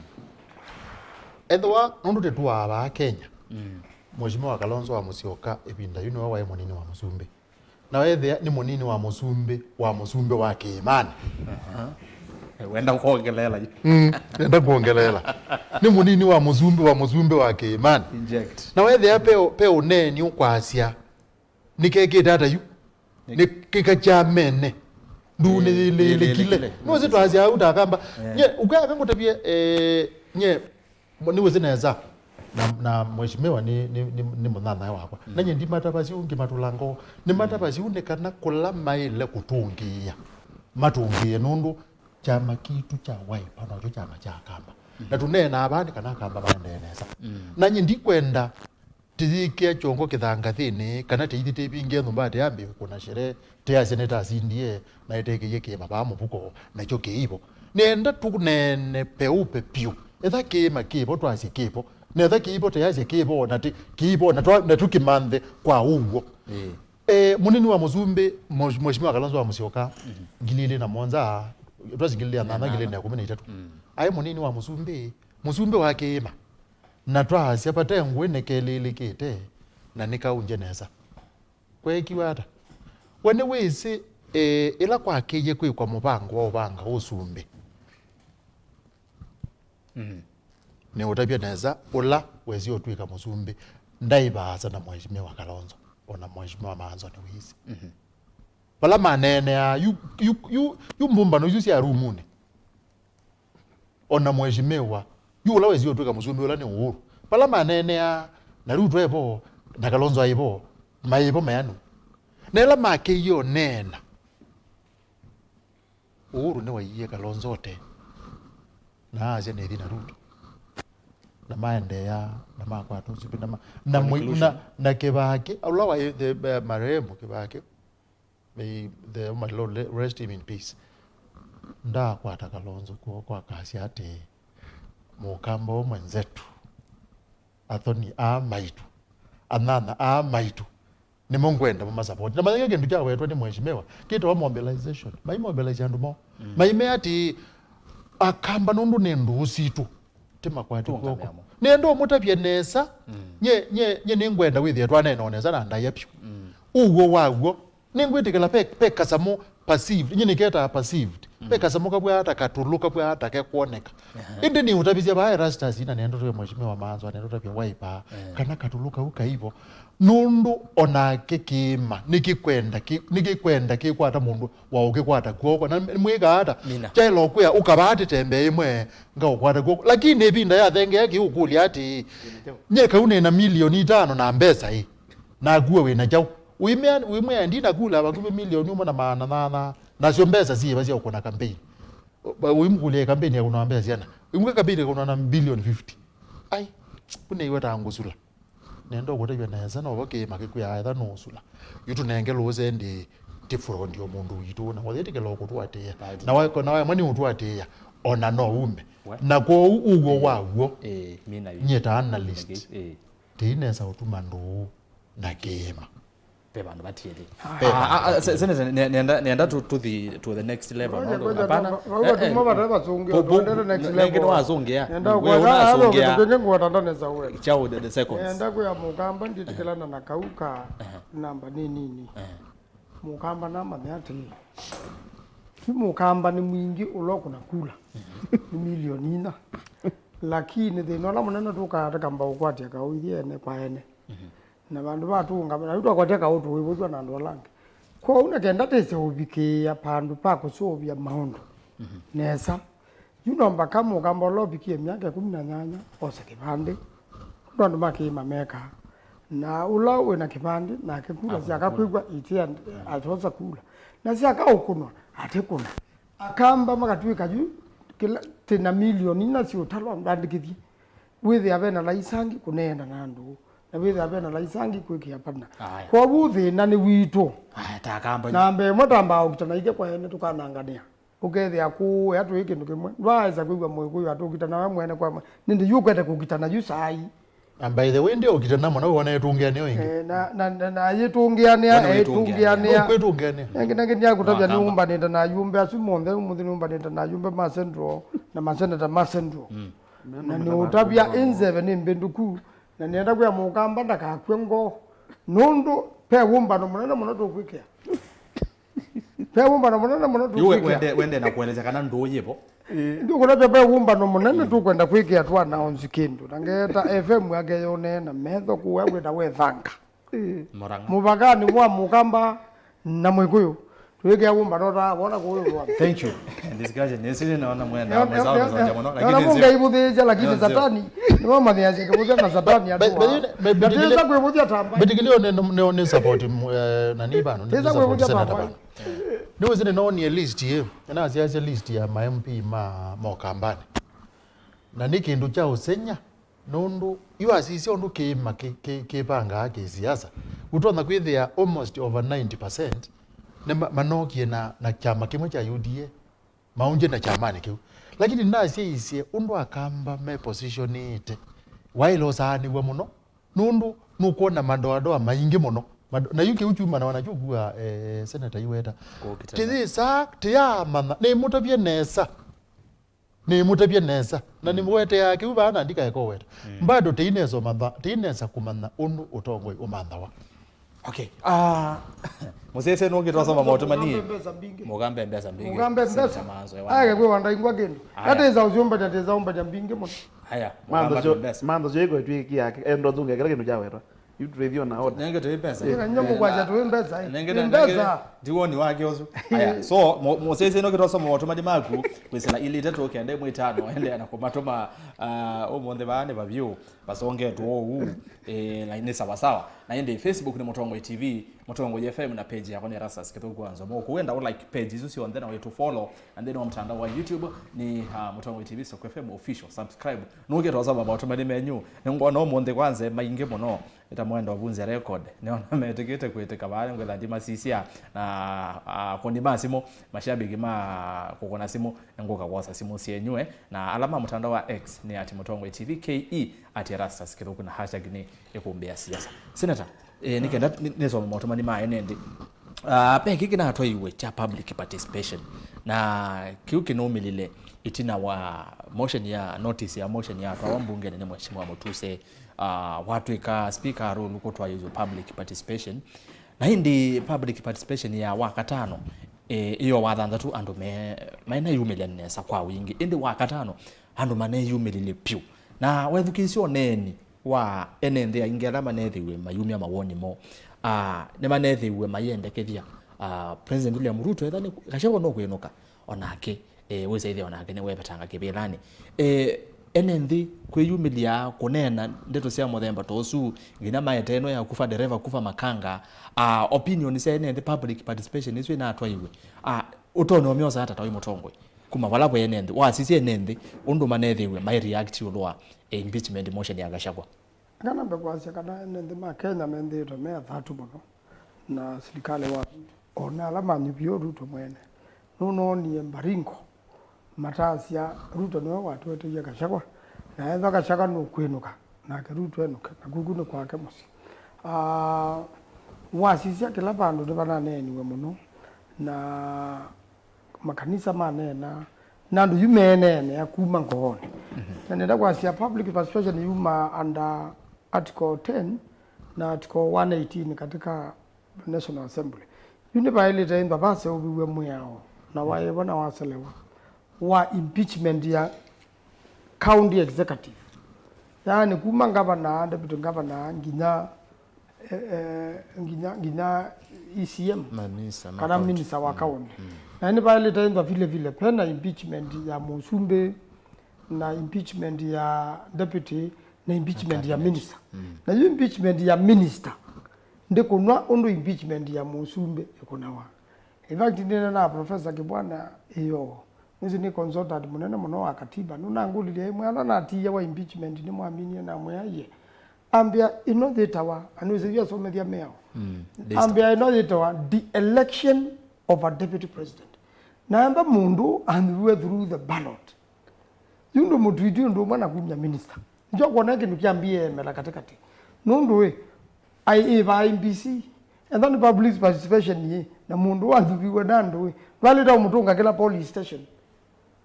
Ethĩwa nũndũ tĩtũaa vaa Kenya, Mheshimiwa Kalonzo wa Musyoka ĩvinda yu nĩwe waĩ mũnini wa mũsumbĩ. Na wethĩa nĩ mũnini wa mũsumbĩ wa mũsumbĩ wa kĩĩmanĩ. Aha. Eh, wenda kuongelela yu. Mm, enda kuongelela. Nĩ mũnini wa mũsumbĩ wa mũsumbĩ wa kĩĩmanĩ. Inject. Na wethĩa pe, pe ũneeni ũkwasya nĩkekĩte ata yu? Nĩ kĩka kya mene. Ndunĩlĩlĩkile. Nũsĩ twasya au takamba. Nye, ũkaka ngũtavye, eh, nye, Mo- nĩwĩsĩ nesa na, na mheshimiwa nĩ, nĩ, nĩ, nĩ mũnyanyae wakwa. Na nyie ndimatavasya ũngĩ matũla ngoo. Nĩmatavasya nĩ kana kũla maĩle kũtũngĩĩa, matũngĩĩe nũndũ kyama kitũ kya Wiper nokyo kyama kya Akamba. Na tũneenaa vaa nĩ kana Akamba maendee nesa. Na nyie ndikwenda tĩyĩkĩa kyongo kĩthangathĩnĩ, kana tĩithi tĩvingie nyũmba atĩ ambĩe kũna sherehe, tĩasya nĩtasindie, na ĩtekĩie kĩĩma vaa mũvuko, nakyo kĩivo. Nĩenda tũneene peupe pyũ. Etha kĩĩma kĩvo, twasye kĩvo. Na etha kĩivo, tĩasye kĩvo, na tĩ, kĩivo, na twa, na tũkĩmanthe kwa ũw'o. Ĩĩ. Eh, mũnini wa mũsumbĩ, Mheshimiwa Kalonzo wa Musyoka, ngili ilĩ na mũonza, twasye ngili ilĩ na nyanya, ngili ilĩ na ĩkũmi na itatũ. Aĩ mũnini wa mũsumbĩ, mũsumbĩ wa kĩĩma. Na twaasya vate ngũĩ nĩkelĩlĩkĩte na nĩkaũngye nesa. Kweekiwe ata? We nĩwĩsĩ, eh, ĩla kwakĩie kwĩkwa mũvango wa ũvanga ũsumbĩ, nĩũtavye nesa, ũla wesie ũtw'ĩka mũsumbĩ ndaĩ vaasa na Mheshimiwa Kalonzo, o na Mheshimiwa Maanzo nĩwĩsĩ. Vala maneeneaa, yu, yu, yu, yu mbũmbano isu sya rumunĩ. O na mheshimiwa yu ũla wesie ũtw'ĩka mũsumbĩ ũla nĩ Uhuru. Vala maneeneaa, na Ruto e vo, na Kalonzo aĩ vo, maĩ vo meanũ. Na ĩla makĩie ũneena, Uhuru nĩwaiie Kalonzo ũtee, na aasya nĩthi na Ruto. Na maendeea, na makwata ũsumbĩ, na, ma, na, mwi- na, na Kĩbakĩ, ũla waĩ the, eh, marehemu Kĩbakĩ, May the, oh my Lord, le- rest him in peace. Ndakwata Kalonzo kw'oko akasya atĩĩ, mũkamba ũmwe nzetu, athoni aa maitũ, anyanya aa maitũ, nĩmo ngwenda mũmasapoti. Na mathenge kĩndũ kyawetwa nĩ mheshimiwa kĩtawa mobilization. Mai mobilize andũ moo. Maimea atĩĩ, Akamba nũndũ nĩ ndũũ sitũ, tĩmakwate kw'oko. Nĩenda ũmũtavye nesa. Nye, nye, nye nĩngwenda wĩthĩe twaneena o nesa na ndaĩa vyũ. Ũw'o wa w'o, nĩngwĩtĩkĩla ve, ve kasamũ perceived, nye nĩketaa perceived, ve kasamũ kavw'aa ta katũlũ, kavw'aa ta kekwoneka. Ĩndĩ nĩũtavisye vaa Erastus, na nĩenda ũtavye mheshimiwa Maanzo, nĩenda ũtavye Wiper, kana katũlũ kau kaivo. Nũndũ onake kĩĩma nĩkĩkwenda kĩ- nĩkĩkwenda kĩkwata mũndũ wa ũkĩkwata kw'oko. Na mwĩkaa ata? Mina. Kyaĩla ũkwĩa, ũkavaa tĩtembee ĩmwe, ngaũkwata kw'oko. Lakini ĩvinda yathengea kĩũkũlya atĩĩ, nye kau nĩ na milioni itano na mbesa ĩ, nakua wĩ na kyaũ? Ũimea- ũimwĩa ndinakula vakuvĩ milioni ũmwe na maana nyanya, nasyo mbesa syĩva sya ũkũna campaign? Ũimũkũlya ĩ campaign yakũnawa mbesa syana? Imwe campaign yakũnawa na bilioni fifty. Ai, ũneiwe ta ngũsula. Nenda ũkũtavya nesa, novo kĩĩma kĩkwĩaa etha nũũsula. Yu tũnenge lũũse ĩndĩ tĩfũrondie o mũndũ witũ, na ũyĩtĩkĩla ũkũtũatĩĩa. Na wa- na waemwa nĩ ũtũatĩĩa, ona no ume. Na kwoou ũw'o wa w'o, nyie ta analyst, tĩinesa ũtuma ndũũ na kĩĩma. Ve vandũ vatiĩlĩ. Ve vandũ vatiĩlĩ. Senator, nenda, nenda tũthi to the next level. Nenda kwĩya mũkamba nditĩkĩlana na kau ka namba nĩ nini. Mũkamba namanya atĩĩ, ti mũkamba nĩ mwingĩ ũla ũkũna kula, nĩ milioni inya. Lakini thĩna ũla mũnene tũkaa tũkamba ũkwatya kaũ ithyĩ ene kwa ene. Na vandũ va tũũngama, na yu twakwatya kaũ tũĩvũthw'a na andũ ala angĩ. Kwoou na kenda tĩse ũvikĩĩa vandũ va kũseũvya maũndũ nesa, yu no mbaka mũkamba ũla ũvikie myaka ĩkũmi na nyanya ose kĩvandĩ, nũndũ andũ ma kĩĩma mekaa. Na ũla wĩ na kĩvandĩ nake kula syaka kwĩw'a itian- atosa kula, na syaka ũkũnwa atĩkũna. Akamba makatw'ĩka yu kĩla tĩ na milioni inya syĩ ũtalo andandĩkĩthye. Wĩthĩa ve na laisangi kũneena na andũ, na wĩthĩa ve na laisangi kwĩkĩa partner. Aya. Kwoou thĩna nĩ witũ. Aya, ta Akamba. Namba ĩmwe twambaa ũkitana ithyĩ kwa ene tũkananganĩa. Ũkethĩa kũũ ea tũĩ kĩndũ kĩmwe. Ndwaaĩsa kwĩw'a Mũkũyũ atũkitana we mwene kwa mwe. Nĩndĩ yu ũkwete kũkitana yu saa ii. And by the way, ndio ũkitana mũno wona ĩtũngĩanĩo ĩngĩ. Eh, na, na, na, na ayĩtũngĩanĩa, no, no, ayĩtũngĩanĩa. No kwĩtũngĩanĩa. Ĩngĩ na ĩngĩ nĩakũtavya nĩ Akamba. Ũmbanĩte na ayumbe asu monthe, ũmũthĩ nĩ ũmbanĩte na ayumbe ma Central na maseneta ma Central. Mm. Na nĩũtavya ĩ nzeve nĩ mbĩndũku, na nĩenda kwĩa mũkamba ndakakw'e ngoo, nũndũ ve wũmbano mũnene mũno tũkwĩkĩa. Ve wũmbano mũnene mũno tũkwĩkĩa. Wende, wende na kueleza kana ndũũ yĩvo. Ndũkũna ve wũmbano mũnene tũkwenda kwĩkĩa twana onzi kĩndũ. Na ngeeta F M akeyonee na metho kũu akwĩta wethanga. Mũrang'a. Mũvakanĩ wa mũkamba na Mwĩkũyũ. Twĩkĩa wũmbano ta wona kũyũlwa. Thank you. Discussion ĩsu nĩnaona mwenda mwĩsa kũsonja mũno, lakini ona mũngeivũthĩĩsya, lakini Satani nĩwamathĩasya kĩvũthya na Satani atũaa. Natĩsa kwĩvũthya tamba. Betikilio nĩ, nĩ, nĩ support, eh, na nĩ vano, nĩ support Senator Bano. Nĩwĩsĩ nĩnoonie list ĩ, nĩnasyaasya list ya ma M P ma, ma Ũkambanĩ. Na nĩ kĩndũ kya ũseng'ya, nũndũ yu asisya ũndũ kĩĩma kĩ-, kĩ-, kĩpangaa kĩsiasa. Ũtonya kwĩthĩa almost over ninety percent nĩ ma-, manookie na, na kyama kĩmwe kya U D A, maũngye na kyamanĩ kĩu. Lakini nasyaisye ũndũ Akamba me positionĩte, waĩle ũsaanĩw'a mũno, nũndũ nũkwona madoadoa maingĩ mũno. Mado-, na yu kĩu kyumanawa nakyo kua, eh, Senator iweta. Kĩyĩsaa, tĩyaamanya, nĩmũtavye nesa. Nĩmũtavye nesa. Na nĩmũweteaa kĩu vaa na ndikaeka ũweta. Bado tĩinesa ũmantha-, tĩinesa kũmanya ũndũ ũtongoi ũmanthawa. Okay. Ah, mũsese nũngĩ twasoma maũtũmani. Mũgambe mbesa mbingĩ. Mũgambe mbesa mbingĩ. Mũgambe mbesa. Ake kwĩ wanda ingwa kĩndũ. Aya. Atĩsa ũsyũmbanya, atĩsa ũmbanya mbingĩ mũno. Aya, Mũgambe mbesa. Mantho syo ĩko ĩtwĩkĩa endo thunge kĩla kĩndũ kyaweta. Yu tũrĩthio na order. Nenge tũĩ mbesa. Ĩka nyie mũkwasya tũĩ mbesa, ĩ. Nenge, nĩ mbesa. Ndiwoni wake ũsu. Aya, so, mo-, mũsese nũngĩ twasoma maũtũmani maku, kwĩsĩla ilĩ itatũ kenda ĩmwe itano, endeea na kũmatũma, ah, ũmũnthĩ vaa nĩ vavyũ. Vasongetwe ũu, eh, na nĩ sawasawa. Na ĩndĩ Facebook nĩ Mũtongoi T V, Mũtongoi F M na page yakwa nĩ Erastus Kĩthũku wa Nzomo. Ũkũenda ũ like page isu syonthe na wĩtũ follow. Na nthĩnĩ wa mtandao wa YouTube nĩ, ah, Mũtongoi T V Soko F M official. Subscribe. Nũkĩtwa soma maũtũmani menyu. Nĩngwona ũmũnthĩ kwanza maingĩ mũno. Ĩta mwenda ũvunzya record. Nĩona metĩkĩte kwĩtĩka vaa ngwĩtha ndimasisya. Na, ah, akũni ma simũ, mashabiki ma kũkũna simũ, nĩngũka kwosa simũ syenyu, eh. Na ala ma mũtandao wa X nĩ at Mũtongoi T V K E, at Erastus Kĩthũku, na hashtag nĩ ĩkũmbĩ ya siasa. Senator, eh, nĩkenda nĩ-, nĩsome maũtũmani ma ene nthĩ. Ah, ve kĩu kĩnatwaiwe kya public participation. Na kĩu kĩnaumĩlile ĩtina wa motion ya, notice ya motion yatwawa mbungenĩ nĩ Mheshimiwa Mutuse, ah, watw'ĩka speaker arũlũ kũtwaĩw'a public participation. Na ĩndĩ public participation ya Wakatano, eh, ĩyo Wathanthatũ andũ me-, maĩneyumĩlya nesa kwa wingĩ. Ĩndĩ Wakatano andũ maneyumĩlilye vyũ. Na wethukĩĩsya ũneeni wa ene nthĩ aingĩ ala manethĩiwe mayumya mawoni moo, ah, nĩmanethĩiwe mayĩendekethya, ah, President William Ruto, etha nĩ Gachagua nũkwĩnũka, onake, eh, wĩsa ĩthĩa onake nĩwevetanga kĩvĩlanĩ. Eh, ene nthĩ kwĩyumĩlya kũneena ndeto sya mũthemba ta ũsu, nginya maete ĩno ya kufa dereva kufa makanga, ah, opinion sya ene nthĩ, public participation ĩsu ĩnatwaiwe, ah, ũtonya ũmyosa ata ta wĩ mũtongoi? Kuma vala ve ene nthĩ, wasisya ene nthĩ ũndũ manethĩiwe mai react ĩũlũ wa, eh, impeachment motion ya Gachagua. Eka nambe kwasya kana ene nthĩ ma Kenya menthĩĩtwe me athatu mũno na silikalĩ wa Ruto. O na ala manyuvie Ruto mwene, nũnoonie Baringo matasya Ruto nĩwe watũeteie Gachagua, na ethwa Gachagua nũkwĩnũka, nake Ruto enũke, na kuku nĩ kwake mũsyĩ. Ah, wasisya kĩla vandũ nĩvananeeniwe mũno, na makanisa maneena, na andũ yu meeneenea kuma ngoonĩ. Na nenda kwasya public participation yuma under Article ten na Article one eighteen katika National Assembly. Yu nĩvaĩlĩte ĩmba vaseũviw'e mwĩao na waĩva na waselewa wa impeachment ya county executive, yaani kuma ngavana, deputy governor, nginya eh, eh, nginya, nginya E C M, manisa, kana makauntĩ, minista wa kaũntĩ. Na nĩvaĩlĩte ĩmba vile vile, vena impeachment ya mũsumbĩ, na impeachment ya deputy, na impeachment ya minister. Na yu impeachment ya minister ndĩkũnwa ũndũ impeachment ya mũsumbĩ ĩkũnawa. In fact, nĩnena na Professor Kibwana ĩyoo. Nĩsĩ nĩ consultant mũnene mũno wa katiba. Nũnangũlilye ĩmwe ala natiie wa impeachment nĩmwaminie namwĩa ye. Ambĩa ĩno yĩtawa, na nĩwĩsĩ yu asomethya mĩao. Ambĩa ĩno yĩtawa the election of a deputy president. Na amba mũndũ athuiwe through the ballot. Yu ndũmũtwiti ũndũ ũmwe na kumya minister. Nĩkyo kwona kĩndũ kyambie emela katĩkatĩ. Nũndũ ĩ, ai ĩvaa I E B C, ethwa nĩ public participation ĩ, na mũndũ wathuviwe na andũ ĩ, ndwalĩte ũmũtũnga kĩla polling station.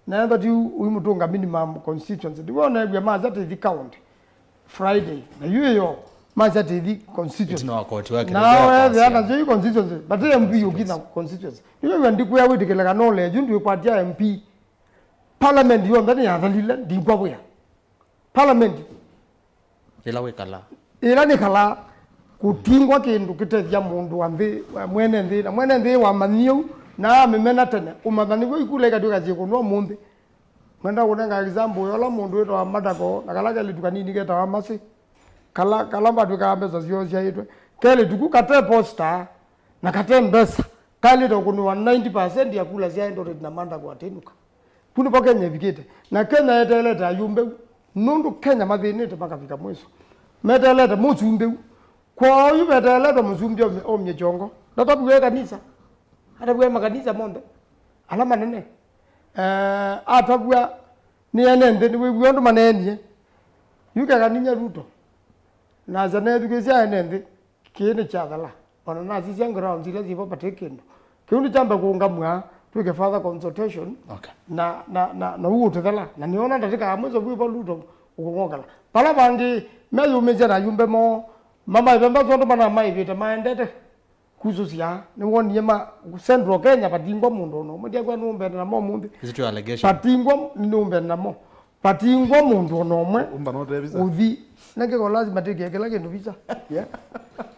Na ethwa ti ũimũtũnga minimum constituency. Ndiwona ew'a masya tĩthi county Friday. Na yu ĩyo masya tĩthi constituency. Ĩtina wa koti wa Kĩrĩnyaga. Nao ethĩa nasyo i constituency. But M P yũkina constituency. Ndiwew'a ndikwĩa wĩtĩkĩle kana ũle yu ndwĩkwatya M P. Parliament yonthe nĩyathalile, ndikwavwĩa. Parliament ĩla wĩkalaa. Ĩla nĩkalaa, kũtingwa kĩndũ kĩtethya mũndũ wa nthĩ, mwene nthĩ, na mwene nthĩ wamanyie ũu, na amĩmena tene, ũmanya nĩw'o ikula ikatw'ĩka syĩkũnwa ũmũnthĩ. Ngwenda kũnenga example ya ũla mũndũ wĩtawa Madako, na kala kelĩtu kanini ketawa Masĩ, kala, kala mbatw'ĩkaa mbesa syoo syaĩtwe. Kelĩtu ku kate posta, na kate mbesa, kaĩlĩte ũkũnĩwa ninety percent ya kula sya Eldoret na Madako atĩnũka. Vu nĩvo Kenya ĩvikĩte. Na Kenya yeteelete ayumbe vu. Nũndũ Kenya mathĩnĩte makavika mwiso. Meteelete mũsumbĩ vu. Kwoou yu meteelete mũsumbĩ omye, omye kyongo. Ndatavw'e kanisa. Atavw'e makanisa monthe. Ala manene. Eh, atavw'a nĩ ene nthĩ, nĩwĩw'e ũndũ maneenie. Yu kekaninya Ruto. Nasya nethukĩĩsya ene nthĩ. Kĩĩ nĩkyathela. O na nasisya grounds ila syĩvo vate kĩndũ. Kĩu nĩkyambe kũũngamw'a, twĩke further consultation, okay, na, na, na, na ũu ũtũthela. Na nĩona ndatĩka ya mwiso vwĩvo Ruto ũkũng'okela. Vala vangĩ meyũmĩsya na ayumbe moo, mamaĩve mbesa ũndũ manamaĩvĩte maendete kusũsya. Nĩwonie ma Central Kenya vatingwa mũndũ o na ũmwe. Ndiakwĩa nũmbene namo ũmũnthĩ. Is it your allegation? Vatingwa nũmbene namo. Vatingwa mũndũ o na ũmwe. Umba no te visa. Ũthi. Na kĩko lazima tĩkĩe kĩla kĩndũ visa. Yeah.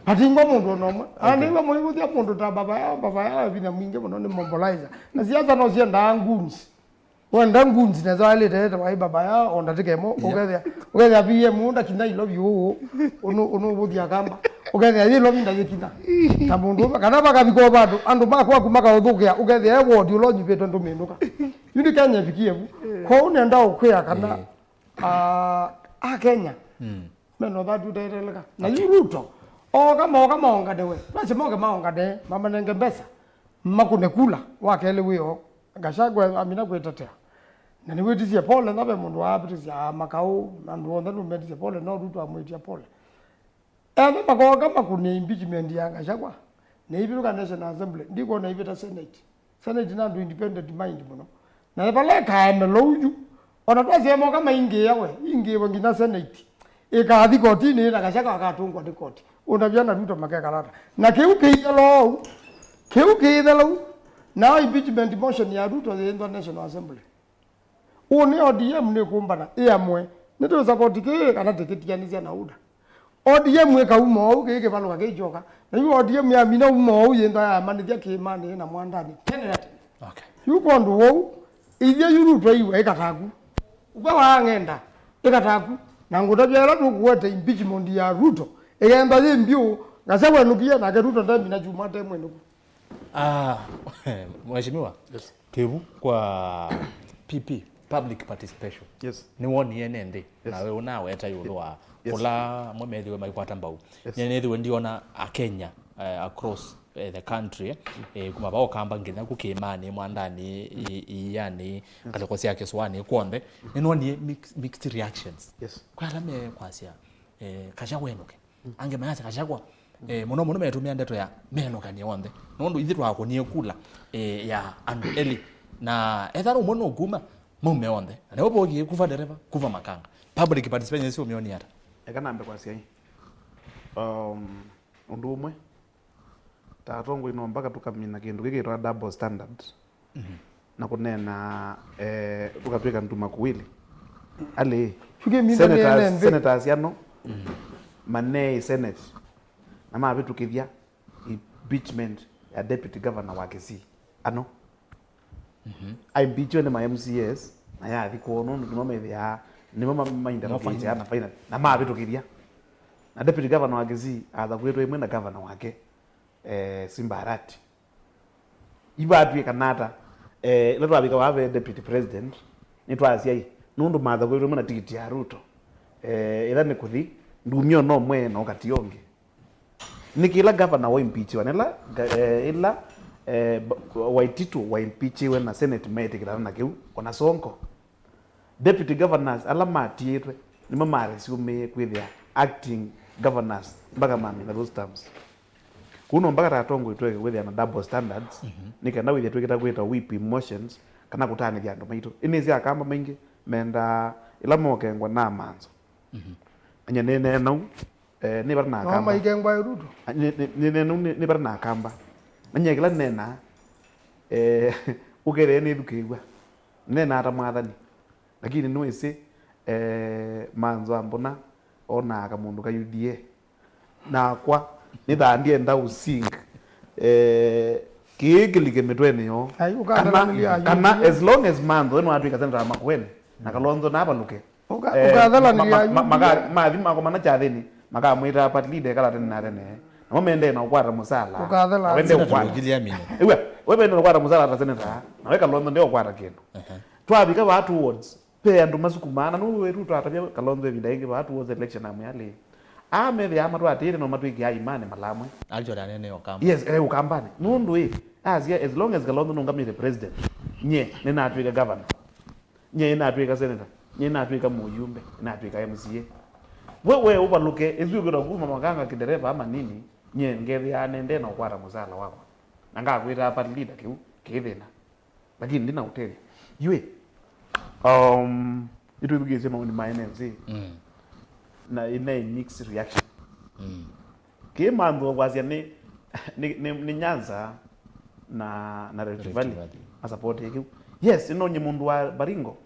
Vatingwa mũndũ o na ũmwe. Okay. Ana nĩwe mũivũthya mũndũ ta baba yao, baba yao vinya mwingĩ mũno nĩ mobilizer. Na siasa no siendaa goons. Wenda goons nesa alĩte ete wai baba yao, o ndatĩka ĩmwe, yeah, ũkethĩa, ũkethĩa P M ũnda kinya ilovi ũũ, ũnũ, ũnũ ũvũthia kamba. Ũkethĩa yĩ lovi ndayĩkinya. Ta mũndũ ũmwe, kana vakavika o vandũ, andũ ma kwaku makaũthũkĩa, ũkethĩa e ward ũla ũnyuvĩtwe ndũmĩndũka. Yu nĩ Kenya ĩvikie vu. Kwoou nenda ũkwĩa kana, eh, ah, a Kenya, mm, mena ũthatu ũteteleka. Na yu Ruto, oka moka maongane we. Twasye moke maongane, mamanenge mbesa, makũne kula, wa kelĩ wĩo. Gachagua amina kwĩtetea. Na nĩwĩtisye pole, na ve mũndũ waapĩtĩsya makaũ, na andũ onthe nũmetisye pole, no Ruto amwĩtya pole. Ethwa makooka makũnie impeachment ya Gachagua, na ivĩtũka National Assembly, ndikwona ivĩta Senate. Senate nĩ andũ independent mind mũno. Na vala ĩkaemelwa ũu yu, o na twasya moka maingĩĩa we, ingĩĩwe nginya Senate. Ĩkathi kotinĩ na Gachagua akatũngwa nĩ koti. Ũndavya na Ruto makekala ata? Na kĩu kĩithela ũu, kĩu kĩithela ũu, nao impeachment motion ya Ruto yĩnthwa National Assembly. Ũũ nĩ O D M nĩkũmbana ĩamwe, nĩtũsapoti kĩĩ kana tĩkĩtianĩsya na UDA? O D M ĩkauma ũu kĩĩ kĩvalũka kĩkyoka. Na yu O D M yamina uma ũu yĩntha yamanĩthya kĩĩmanĩ na mwandanĩ tene na tene. Okay. Yu kwondũ wou, ithyĩ yu Ruto iwa ĩkataku. Ũkwa waang'enda ĩkataku. Na ngũtavya ĩla tũkũweta impeachment ya Ruto, ĩkenda yĩ mbyũ, Gachagua enũkie, nake Ruto ndemina kyumwa ate mwĩnũku. Ah, Mheshimiwa, yes. Kĩvu kwa P P, public participation. Yes. Nĩwonie nĩ nthĩ, yes, nawe ũnaweta ĩũlũ wa, yes, kũla amwe methĩwe maikwata mbau. Yes. Nĩnĩthĩwe ndiona Akenya, eh, across, eh, the country, eh, kuma va Ũkamba nginya ku kĩĩmanĩ, mwandanĩ, i-, ianĩ, yes, ngalĩko sya kĩsũanĩ, kw'onthe. Nĩnonie mix-, mixed reactions. Yes. Kwĩ ala mekwasya, eh, Gachagua enũke. Angĩ mayasya Gachagua, eh, mũno mũno metũmĩa ndeto ya menũkanie onthe. Nũndũ ithyĩ twakũnie kula, eh, ya andũ elĩ. Na ethĩwa ũmwe nũkuma, maume onthe. Na nĩwe vokie, kuva ndereva, kuva makanga. Public participation ĩsu ũmĩonie ata? Eka nambe kwasya ĩ. Um, ũndũ ũmwe, ta atongoi no mpaka tũkamina kĩndũ kĩkĩtwa double standard. Mhm. Na kũneena, eh, tũkatw'ĩka nduma kuwili. Alĩ, senators, senators ano, mhm, maneĩ Senate, na mavĩtũkĩthya impeachment ya deputy governor wa Kisii. Ano. Mhm. Aimpeachiwe nĩ ma M C As, na yathi kwoo, nũndũ nĩmo methĩaa, nĩmo ma-, mainterrogate ana final, na mavĩtũkĩthya. Na deputy governor wa Kisii athakwĩtwe ĩmwe na governor wake, eh, Simba Arati. Ivatw'ĩka nata? Eh, ĩla twavika vaa ve deputy president, nĩtwasya ĩ, nũndũ mathakwĩtwe ĩmwe na tikiti ya Ruto, eh, ĩla nĩ kũthi, ndumio no mwe na ũkati ũngĩ. Nĩkĩ ĩla governor waimpeachiwa, na ĩla nga-, eh, ĩla, eh, b-, Waititu waimpeachiwe na Senate meetĩkĩlana na kĩu, ona Sonko. Deputy governors ala matiĩtwe nĩmo maresume kwĩthĩa acting governors mpaka mamina those terms. Kũu no mpaka ta atongoi tweke kwĩthĩa na double standards, nĩ kenda wĩthĩa twĩkĩta kwĩta whip emotions, kana kũtanĩthya andũ maitũ. Ĩnĩsĩ Akamba maingĩ mendaa ĩla mokengwa na manzo. Anya nĩneenau, eh, nĩ vata na Akamba. Maikengwa ĩ Ruto. Ah, nĩ, nĩ, nĩ, nĩ, nĩ, nĩ vata na Akamba. Nanyie kĩla nena, eh, ũkethĩe nĩthukĩĩw'a. Nena ata mwathani. Lakini nĩwĩsĩ, eh, manzo ambona onaa kamũndũ ka U D A. Nakwa, nĩthaa ndienda using, eh, kĩĩ kĩlike mĩtwenĩ yoo. Ai, ũkathalanĩlya kana, kana U D A. As long as manzo ĩno atwĩka senata wa Makueni, na Kalonzo navalũke. Ũka-, eh, ũkathalanĩlya ma-, ma-, maka-, mathi makomana kyathĩnĩ, makamwĩtaa party leader ekala tene na tene. Namo mendee na ũkwata mũsala. Ũkathalanĩlya. Wende Senator ũkwata. William Ine. Ĩw'a, we mendee na ũkwata mũsala ta senata, na we Kalonzo nde ũkwata kĩndũ. Twavika vaa towards, ve andũ masukumaa, na nũũ wĩtu twatavya Kalonzo ĩvinda yĩngĩ vaa towards election amwĩa lĩ. Aa methĩaa matwatĩĩte no matwĩkĩaa imani malamwe. Actually, anene Okamba. Yes, eh, Ũkambanĩ. Nũndũ ĩ, asya, as long as Kalonzo nũngamĩte president, nye nĩnatwĩka governor. Nyie nĩnatw'ĩka senator, nyie nĩnatw'ĩka mũyumbe, nĩnatw'ĩka M C A. We, we ũvalũke, ĩsu ũkĩta kuma makanga kĩndereva manini, nyie ngethĩaa nendee na ũkwata mũsala wakwa. Na ngakwĩtaa party leader kĩu kĩ thĩna. Lakini ndina ũtethya. Yue, um, nĩtwĩthukĩĩsye maũndũ ma N L C. Mm. Na ĩnaĩ mixed reaction. Mm. Kĩĩ manthũa kwasya nĩ, nĩ, nĩ, nĩ Nyanza na, na Rift Valley. Rift Valley. Masapoti kĩu. Yes, ĩno nye mũndũ wa Baringo.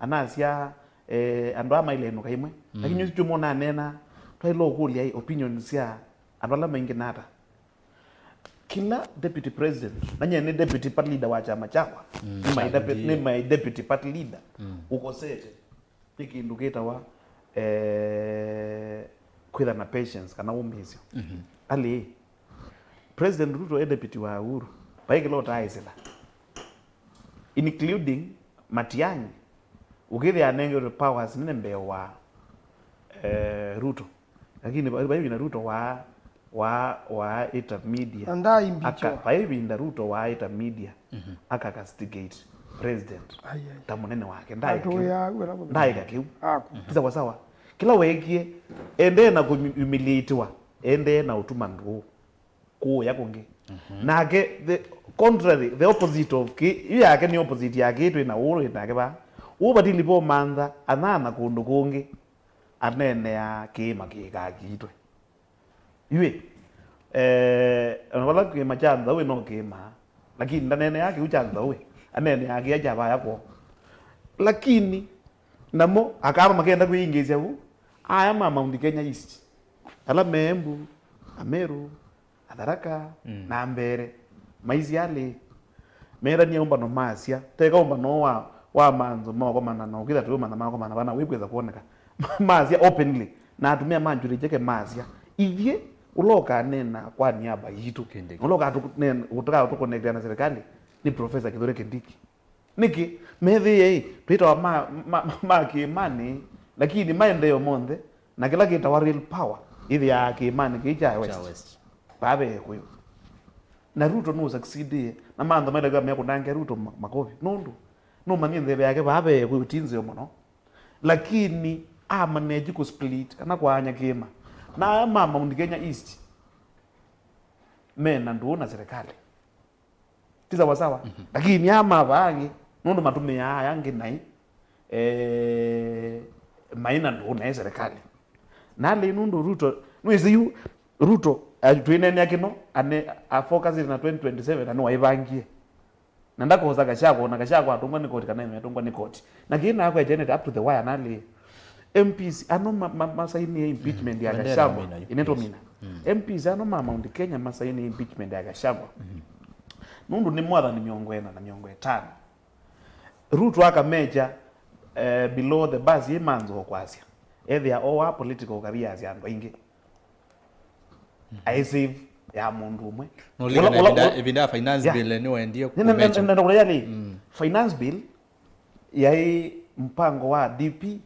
Anasya, eh, andũ aa maile ĩnũka ĩmwe. Mm. Lakini ũsu tũmwona anena, twaĩle ũkũlya opinion sya andũ ala maingĩ nata. Kĩla deputy president, na nye nĩ deputy party leader wa kyama kyakwa, mm, nĩ my depu-, nĩ my deputy party leader. Mm. Ũkosete. Nĩ kĩndũ kĩtawa, eh, kwĩtha na patience kana wũmĩĩsyo. Mhm. Alĩ, President Ruto e deputy wa Uhuru, vai kĩla ũtaaĩsĩla, including Matiang'i, ũkĩthĩa anengetwe powers nene mbee wa, eh, Ruto. Lakini vai, vai ĩvinda Ruto wa, wa, wa ĩta media. Na ndaaimpeachwa. Aka-, vai ĩvinda Ruto wa ĩta media, mhm, aka castigate president, ai, ai, ta mũnene wake. Ndaĩka kĩu. Atũĩa, wĩra mũthenya. Ndaĩka kĩu. Aku. Ti sawa sawa. Kĩla weekie, endee na kũhumiliatiwa, endee na ũtuma ndũũ kũũya kũngĩ. Mhm. Nake, the contrary, the opposite of kĩ, yu yake nĩ opposite ya kĩĩ twĩ na ũũ twĩ nake vaa. Ũũ vatili vo mantha, anana kũndũ kũngĩ, aneeneaa kĩĩma kĩkaa kiitwe. Yu ĩ, eh, ona vala kĩĩma kya nzaũ ĩ no kĩĩma, lakini ndaneeneaa kĩu kya nzaũ ĩ, aneeneaa kĩya kya vaya kwoo. Lakini, namo, Akamba makenda kwĩingĩĩsya vu, aya ma Mount Kenya East, ala me Embu, Ameru, Atharaka, mm, na Mbeere, maisye alĩ, methanie ũmbano masya, teka ũmbano wa, wa manzo mokomana na ũkĩtha tũyũmanya makomana vana wĩkwĩsa kwoneka. Masya openly, na atumĩa ma Njuri Njeke masya, ithyĩ ũla ũkaneena kwa niaba yitũ, Kindiki, na ũla ũkatũ-, ne-, ũkatũkonektea na serikali nĩ Professor Kithure Kindiki. Nĩkĩ? Methĩĩe ĩ, twĩtawa ma, ma, ma, ma kĩĩmanĩ, lakini maendeeo monthe, na kĩla kĩtawa real power, ĩthĩaa kĩĩmanĩ kĩĩ kya West. Kya West. Vaa ve Kĩkũyũ. Na Ruto nũ succeedie, na mantha maĩle kwĩa mekũnange Ruto ma-, makovi. Nũndũ, nũmanyie ntheve yake vaa ve Kĩkũyũ ti nzeo mũno. Lakini, amaneji kũ split, kana kwaanya kĩĩma. Na aya ma Mount Kenya East, mena ndũũ na serikali. Ti sawa sawa. Mhm. Lakini aa ma vaa angĩ, nũndũ matũmĩaa aya angĩ naĩ, eh, maĩ na ndũũ naĩ serikali. Na alĩ nũndũ Ruto, nĩwĩsĩ yu Ruto, eh, twĩneenea kĩno, ane, afocusĩte na twenty twenty-seven, na nĩwaivangie. Na ndakosa Gachagua, na Gachagua atũngwa nĩ koti kana ĩmetũngwa nĩ koti. Na kĩĩ nakwa Janet up to the wire nalĩ. M Ps ano ma, ma, masainie impeachment ya Gachagua. Ĩnĩ tũmina. Mm. M Ps ano ma Mount Kenya masainie impeachment ya Gachagua. Mm. Nũndũ nĩ mwathani mĩongo ĩna na mĩongo ĩtano. Ruto akamecha, eh, below the bus yĩ manzo kwasya. Ethĩa oa political careers ya andũ aingĩ. Aĩ save ya mũndũ ũmwe. Nũlikana ĩvinda, ĩvinda ya finance bill nĩwaendie kũmecha. Nenda kũlea nĩ, mm, finance bill yaĩ mpango wa D P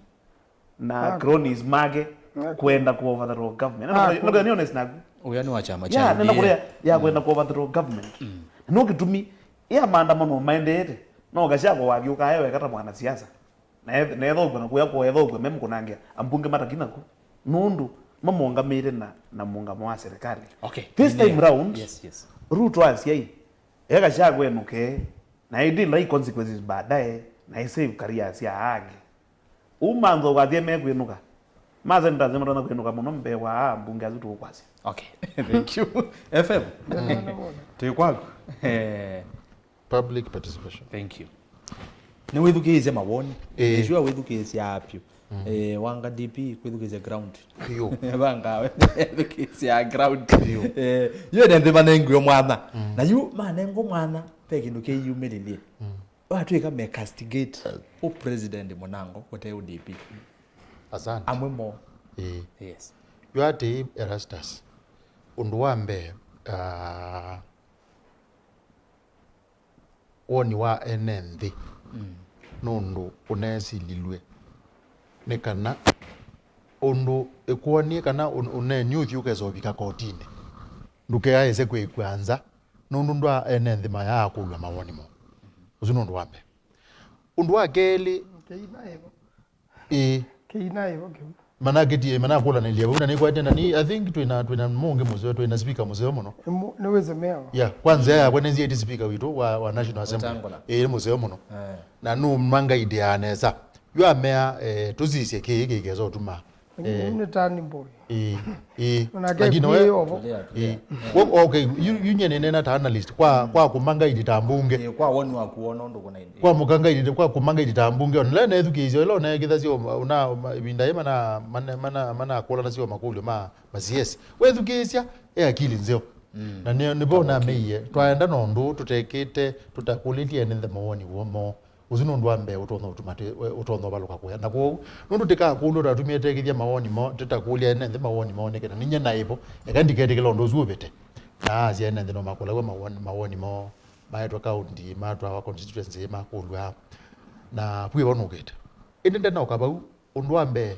na cronies make kwenda ku overthrow government. Nenda kũlea, nĩ honest naku. Ũya nĩ wa kyama kya U D A. Yeah, nenda kũlea ya kwenda ku overthrow government. Mm. No kĩtumi ya maandamano maendeete. No Gachagua wathiũkaa e weka ta mwanasiasa. Na eth-, na ethaũkw'a na kũya kwa ethaũkw'a memũkũnangĩa, ambunge matakina ku. Nũndũ, mamũngamĩte na, na mũngamo wa serikali. Okay. This time round, Yes, yes. Ruto asyai, eka Gachagua enũke, na ĩndĩ ndai consequences baadaye, na ĩ save career sya angĩ. Ũu mantho ũkathie mekwĩnũka. Ma senators nĩmatonya kwĩnũka mũno mbee wa aa mbunge asu tũkwasya. Okay. Thank you. F M. Twĩ kwaku. Eh, Public participation. Thank you. Nĩwĩthukĩĩsye mawoni. Eh. Nĩsure wĩthukĩĩsya apyu. Eh, wanga D P kwĩthukĩĩsya ground. Biũ. Vanga wĩthukĩĩsya ground. Eh, yu ene nthĩ manengiwe mwana. Na yu manengwa mwana, ve kĩndũ kĩyumĩlĩlye. Watwĩka me castigate ũ president mũnango kũte ũ D P. Asante. Amwe mo. Ĩĩ. Yes. Yu atĩĩ Erastus, ũndũ wa mbee, ah, woni wa ene nthĩ nũndũ ũnesililw'e nĩ kana ũndũ ĩkwonie kana ũ- ũneeni ũthi ũkesa ũvika kotinĩ, ndũkeaĩse kwĩkw'a nza nũndũ ndwa ene nthĩ mayaa kũlw'a mawoni moo. Ũsu nĩ ũndũ wa mbee. Ũndũ wa kelĩ, Kĩina ĩvo. Ĩĩ. Kĩina ĩvo kĩu. Manakĩtie, manakũlanĩlya vau, na nĩkwatenda ni, I think twĩna, twĩna mũngĩ mũseo, twĩna speaker mũseo mũno. Nĩmu- nĩwĩsĩ meo. Yeah, kwa nzĩa yakwa nĩnziĩti speaker witũ wa, wa National Assembly. Wetangula. Ĩĩ, nĩ mũseo mũno. Eh. Na nũmangaidiaa nesa. Yu amea, eh, tũsisye kĩĩ kĩkesa ũtuma. Eh, Nĩ tani boy. ĩĩ, ĩĩ. Onake Lakini ekuie we- ovo. Tulia, Ĩĩ. tulia. Wo- okay, yu- yu nye nĩnena ta analyst kwa, kwa kũmangaidi ta mbunge. Eh, kwa woni waku wona ũndũ kũna ĩndĩ. Kwa mũkangaidi, kwa kũmangaidi ta mbunge, ona ĩla nethukĩĩsya, ĩla ũneekĩthasya ũma- ũna- ũma- ĩvinda yĩ mana- mana- mana- manakũlanasya makũlyo ma ma C S. Wethukĩĩsya, e akili nzeo. Na nĩ- nĩvo nameie, twaenda na ũndũ tũtekĩte, tũtakũlĩlye ene nthĩ mawoni woo moo. Ũsu nĩ ũndũ wa mbee ũtonya ũtuma twĩ- we- ũtonya ũvalũka kũya. Na kwoou, nũndũ tĩkakũlw'a twatumie tekĩthya mawoni moo, tĩtakũlya ene nthĩ mawoni moo nĩ kana ninyie naĩvo, eka ndiketĩkĩla ũndũ ũsu ũvĩte. Na asya ene nthĩ no makũlaw'a mawoni, mawoni moo, maetwa kaunti, matwawa constituency, makũlw'a. Na vu ĩvo nũkĩte. Ĩndĩ ndenoka vau, ũndũ wa mbee,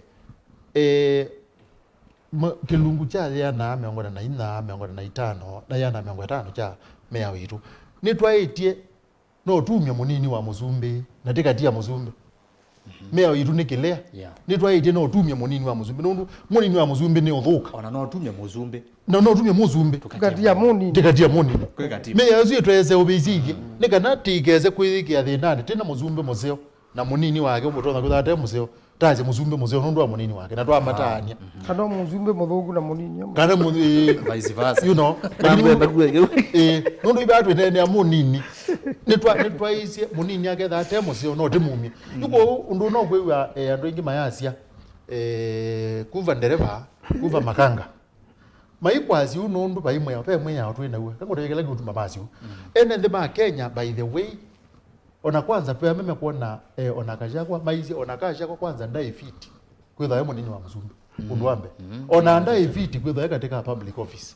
eh, ma- kĩlungu kya yĩana mĩongo ĩna na inya, mĩongo ĩna na itano, na yĩana mĩongo ĩtano kya mĩao yitũ, nĩtwaĩtye no tumye mũnini wa mũsumbĩ, na tĩkatia mũsumbĩ. Mĩao yitũ nĩ clear. Yeah. Nĩtwaĩtye no tumye mũnini wa mũsumbĩ, nũndũ mũnini wa mũsumbĩ nĩ ũthũka. Ona no tumye mũsumbĩ. Na no tumye mũsumbĩ. Tũkatia mũnini. Tĩkatia mũnini. Kwĩ katiba. Mĩao ĩsu ĩtwese ũvĩsĩthye, nĩ kana tĩikese kwĩyĩkĩa thĩnanĩ, twĩna mũsumbĩ mũseo. Na mũnini wake ũtonya kwĩthwa ate mũseo, tasye mũsumbĩ mũseo nũndũ wa mũnini wake, na twamataania. Kana mũsumbĩ mũthũku na mũnini ũmwe. Kana mũ- ĩĩ, Vice versa. You know, Mambo ya makuwa kĩu. Ĩĩ, nũndũ ivaa twĩneenea mũnini. Nĩtwa- nĩtwaisye mũnini aketha ate mũseo no tĩmumye. Yu kwoou ũndũ no kwĩw'a, eh, andũ aingĩ mayasya, eh, kuva ndereva, kuva makanga. Maikwasya ũu nũndũ vai mwĩao, ve mwĩao twĩ naw'o. Kangũtavya kĩla kĩũtuma masya ũu. Ene nthĩ ma Kenya, by the way, ona kwanza twĩameme kwona, eh, ona Gachagua, maisye ona Gachagua kwanza ndaĩ fit kwĩthwa e mũnini wa mũsumbĩ. Ũndũ wa mbee. Ona ndaĩ fit kwĩthwa e katika public office.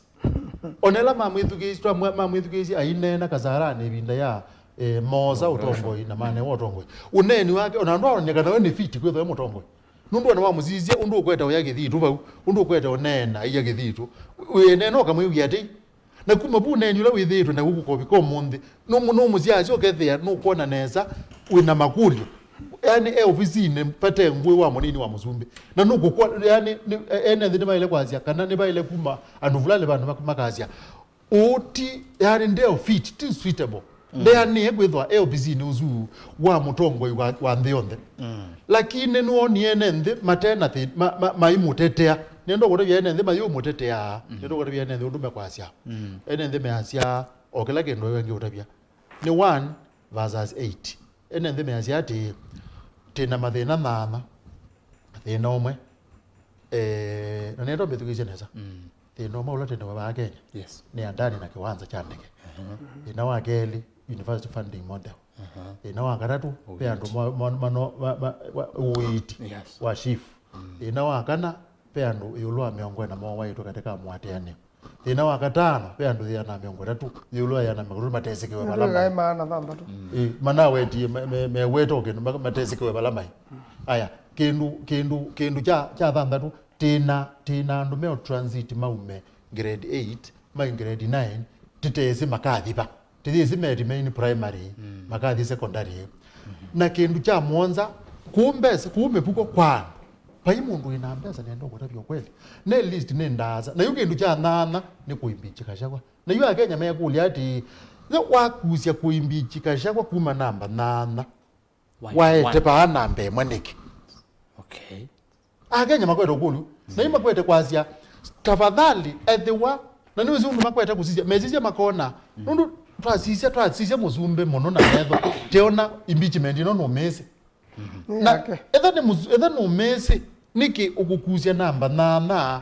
Ona ĩla mamwĩthukĩĩsye, twamwa- mamwĩthukĩĩsye aineena Kasarani ĩvinda ya, eh, moosa ũtongoi na manewa ũtongoi. Ũneeni wake, ona andũ aonekana we nĩ fit kwĩthwa e mũtongoi. Nũndũ ona wamũsisya ũndũ ũkwete ũya kĩthitũ vau, ũndũ ũkwete ũneena iya kĩthitũ, wĩneena ũkamwĩw'a atĩ. Na kuma vu ũneeni ũla wĩthĩĩtwe naw'o kũkovika ũmũnthĩ, nũmũ- nũmũsyaasya ũkethĩa nũkwona nesa wĩna makũlyo. Yani e ovisinĩ vate ngũĩ wa mũnini wa mũsumbĩ. Na nũkũkwa, yani, nĩ- e- ene nthĩ nĩvaĩle kwasya, kana nĩvaĩle kuma andũ vulani vandũ mak- makasya, ũũ ti, yani, ndeo fit, ti suitable. Ndeanĩe kwĩthwa e ovisinĩ ũsu wa mũtongoi wa, wa nthĩ yonthe. Lakini nĩwonie ene nthĩ mate na thĩ- ma- ma- maimũtetea. Nĩenda kũtavya ene nthĩ mayũmũtetea. Nĩenda kũtavya ene nthĩ ũndũ mekwasya. Ene nthĩ measya o kĩla kĩndũ wengĩ ũtavya. Nĩ one versus eight. Ene nthĩ measya atĩĩ, twĩ na mathĩna nyaanya. Thĩna ũmwe, eh, na nĩenda ũmbĩthukĩĩsye nesa. Thĩna ũmwe ũla twĩ naw'o vaa Kenya, Yes. nĩ andani na kĩwanza kya ndeke. Thĩna wa kelĩ, university funding model. Thĩna wa katatũ, ve andũ ma- ma- mano- ma- ma- wa- ũiiti Yes. wa SHIF. Thĩna wa kana, ve andũ ĩũlũ wa mĩongo ĩna mowaĩtwe katika mũatĩanĩo. Thĩna wa katano, ve andũ ĩana mĩongo ĩtatũ, ĩũlũ wa ĩana mĩongo ĩtatũ matesĩkĩwe vala Nĩtwĩkae maĩ. maana thanthatũ. Ĩ, manawetĩe me- me- meweta o kĩndũ ma- matesĩkĩwe vala maĩ. Aya, kĩndũ kĩndũ kĩndũ kya kya thanthatũ, tĩna tĩna andũ meo transit maume grade eight mai grade nine, tĩtesĩ makathi va. Tĩyĩsĩ meti maini primary, makathi secondary. Na kĩndũ kya mũonza, kũu mbesa, kũu mĩvuko kwa andũ, Vai mũndũ wĩ na mbesa nenda ũkũtavya ũkweli. Ne list nĩ ndaasa. Na yu kĩndũ kya nyanya nĩ kũimpeach Gachagua. Na yu Akenya mekũlya atĩ, yo wakusya kũimpeach Gachagua kuma namba nyanya, waete vaa namba ĩmwe nĩkĩ? Okay. Akenya makwete ũkũlyo. Na yu makwete kwasya, tafadhali, ethĩwa, na nĩwĩsĩ ũndũ makwete kũsisya, mesisya makona, nũndũ twasisya, twasisya mũsumbĩ mũno na metho, teona impeachment ĩno nũmĩsĩ. Na etha nĩ mũsu-, etha nũmĩsĩ, nĩkĩ ũkũkusya namba nyanya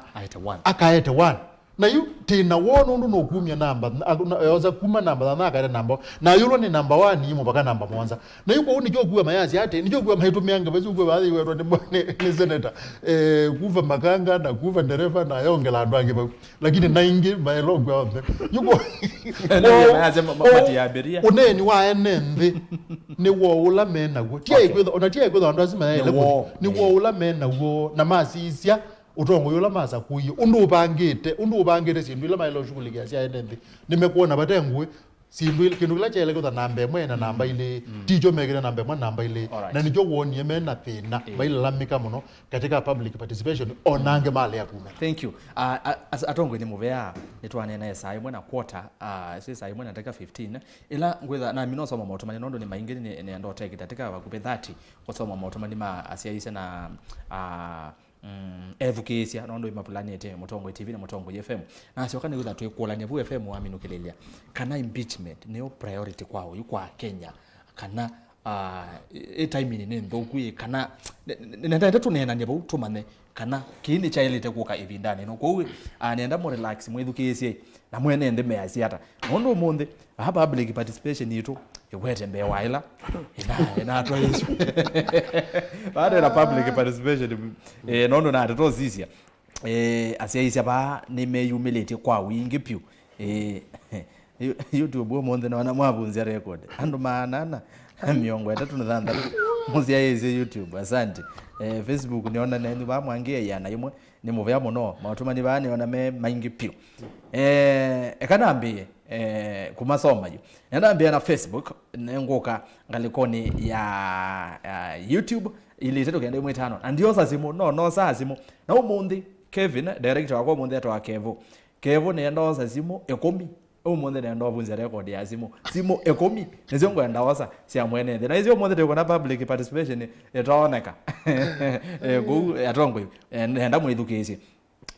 akaete one? Na yu tĩna woo nũndũ nũkumya namba th-, ak-, na, yosa kuma namba nyanya akaete namba, na ayũlwa nĩ namba one yu mũvaka namba mũonza. Na yu kwoou nĩkyo ũkua mayasya atĩ, nĩkyo ũkua maitũmĩa ngavasi ũkua vathĩ iwetwa nĩ, nĩ, nĩ seneta, eh, kuva makanga na kuva ndereva na ayongela andũ angĩ vau. Lakini na ingĩ maelongwa onthe. Yu kwo-, kwoou, ũneeni wa ene nthĩ nĩ woo ũla me naw'o. Ti aikwĩtha, ona ti aikwĩtha andũ asu mayaĩle kũthi. Nĩ woo ũla me naw'o na masisya ũtongoi ũla masakũie, ũndũ ũvangĩte, ũndũ ũvangĩte syĩndũ ila maĩle ũshughulikia sya ene nthĩ. Nĩmekwona vate ngũĩ, syĩndũ ila, kĩndũ kĩla kyaĩle kwĩtha namba ĩmwe na namba ilĩ, tikyo mekĩte namba ĩmwe na namba ilĩ. Na nĩkyo wonie me na thĩna, mailalamĩka mũno katika public participation, ona angĩ malea kuma. Thank you. Ah, ah, as-, atongoi nĩ mũvea, nĩtwaneena saa ĩmwe na quarter, ah, sĩ saa ĩmwe na ndakĩka fifteen. Ĩla ngwĩtha, na mina ũsoma maũtũmani nũndũ nĩ maingĩ, nĩ, nĩenda ũteke ndatĩka vakuvĩ thirty kũsoma maũtũmani ma asyaĩĩsya na, ah, mm, ethukĩĩsya, nũndũ mavulanĩte Mũtongoi T V na Mũtongoi F M. Nasyoka nĩwĩtha twĩkũlany'a vu F M waminũkĩlĩlya kana impeachment nĩyo priority kwa ũyu kwa Kenya, kana, ah, ĩ, ĩ timing nĩ nthũku ĩ, kana nenda tũneenany'e vau tũmanye kana kĩĩ nĩkyaĩlĩte kũka ĩvindanĩ ĩno. Kwoou, ah, nenda mũ relax mwĩthukĩĩsye na mwene nthĩ measya ata. Nũndũ ũmũnthĩ, vaa public participation yitũ ĩkwete mbee wa ĩla ĩna-, ĩnatwaĩĩsw'e. Vaa twĩna public participation, eh, nũndũ na ndeto sisya, eh, asyaĩĩsya vaa nĩmeyumĩlĩtye kwa wingĩ vyũ. Eh, You-, YouTube ũmũnthĩ nona mwavunzya record. Andũ maana ana mĩongo ĩtatũ na thanthatũ mũsyaĩĩsye YouTube. Asante. Eh, Facebook nĩona nenyu vaa mwangĩe ĩana ĩmwe. Nĩ mũvea mũno. Maũtũmani vaa nĩona me maingĩ vyũ. Eh, eka nambĩĩe, eh, kũmasoma yu. Nenda mbĩa na Facebook, nĩngũka ngalĩkonĩ ya, ya YouTube, ilĩ itatũ kenda ĩmwe ĩtano. Na ndiosa simũ, no, nosaa simũ. Na ũmũnthĩ, Kevin, director wakwa ũmũnthĩ etwa Kevo. Kevo nĩenda osa simũ ĩkũmi. Ũmũnthĩ nĩenda ũvunzya record ya simũ. Simũ ĩkũmi. Nĩsyo ngwenda osa sya mwene nthĩ. Na isyo ũmũnthĩ twĩkwona public participation ĩtooneka. Eh, kũu, eh, atongoi, eh, nenda mwĩthukĩĩsye.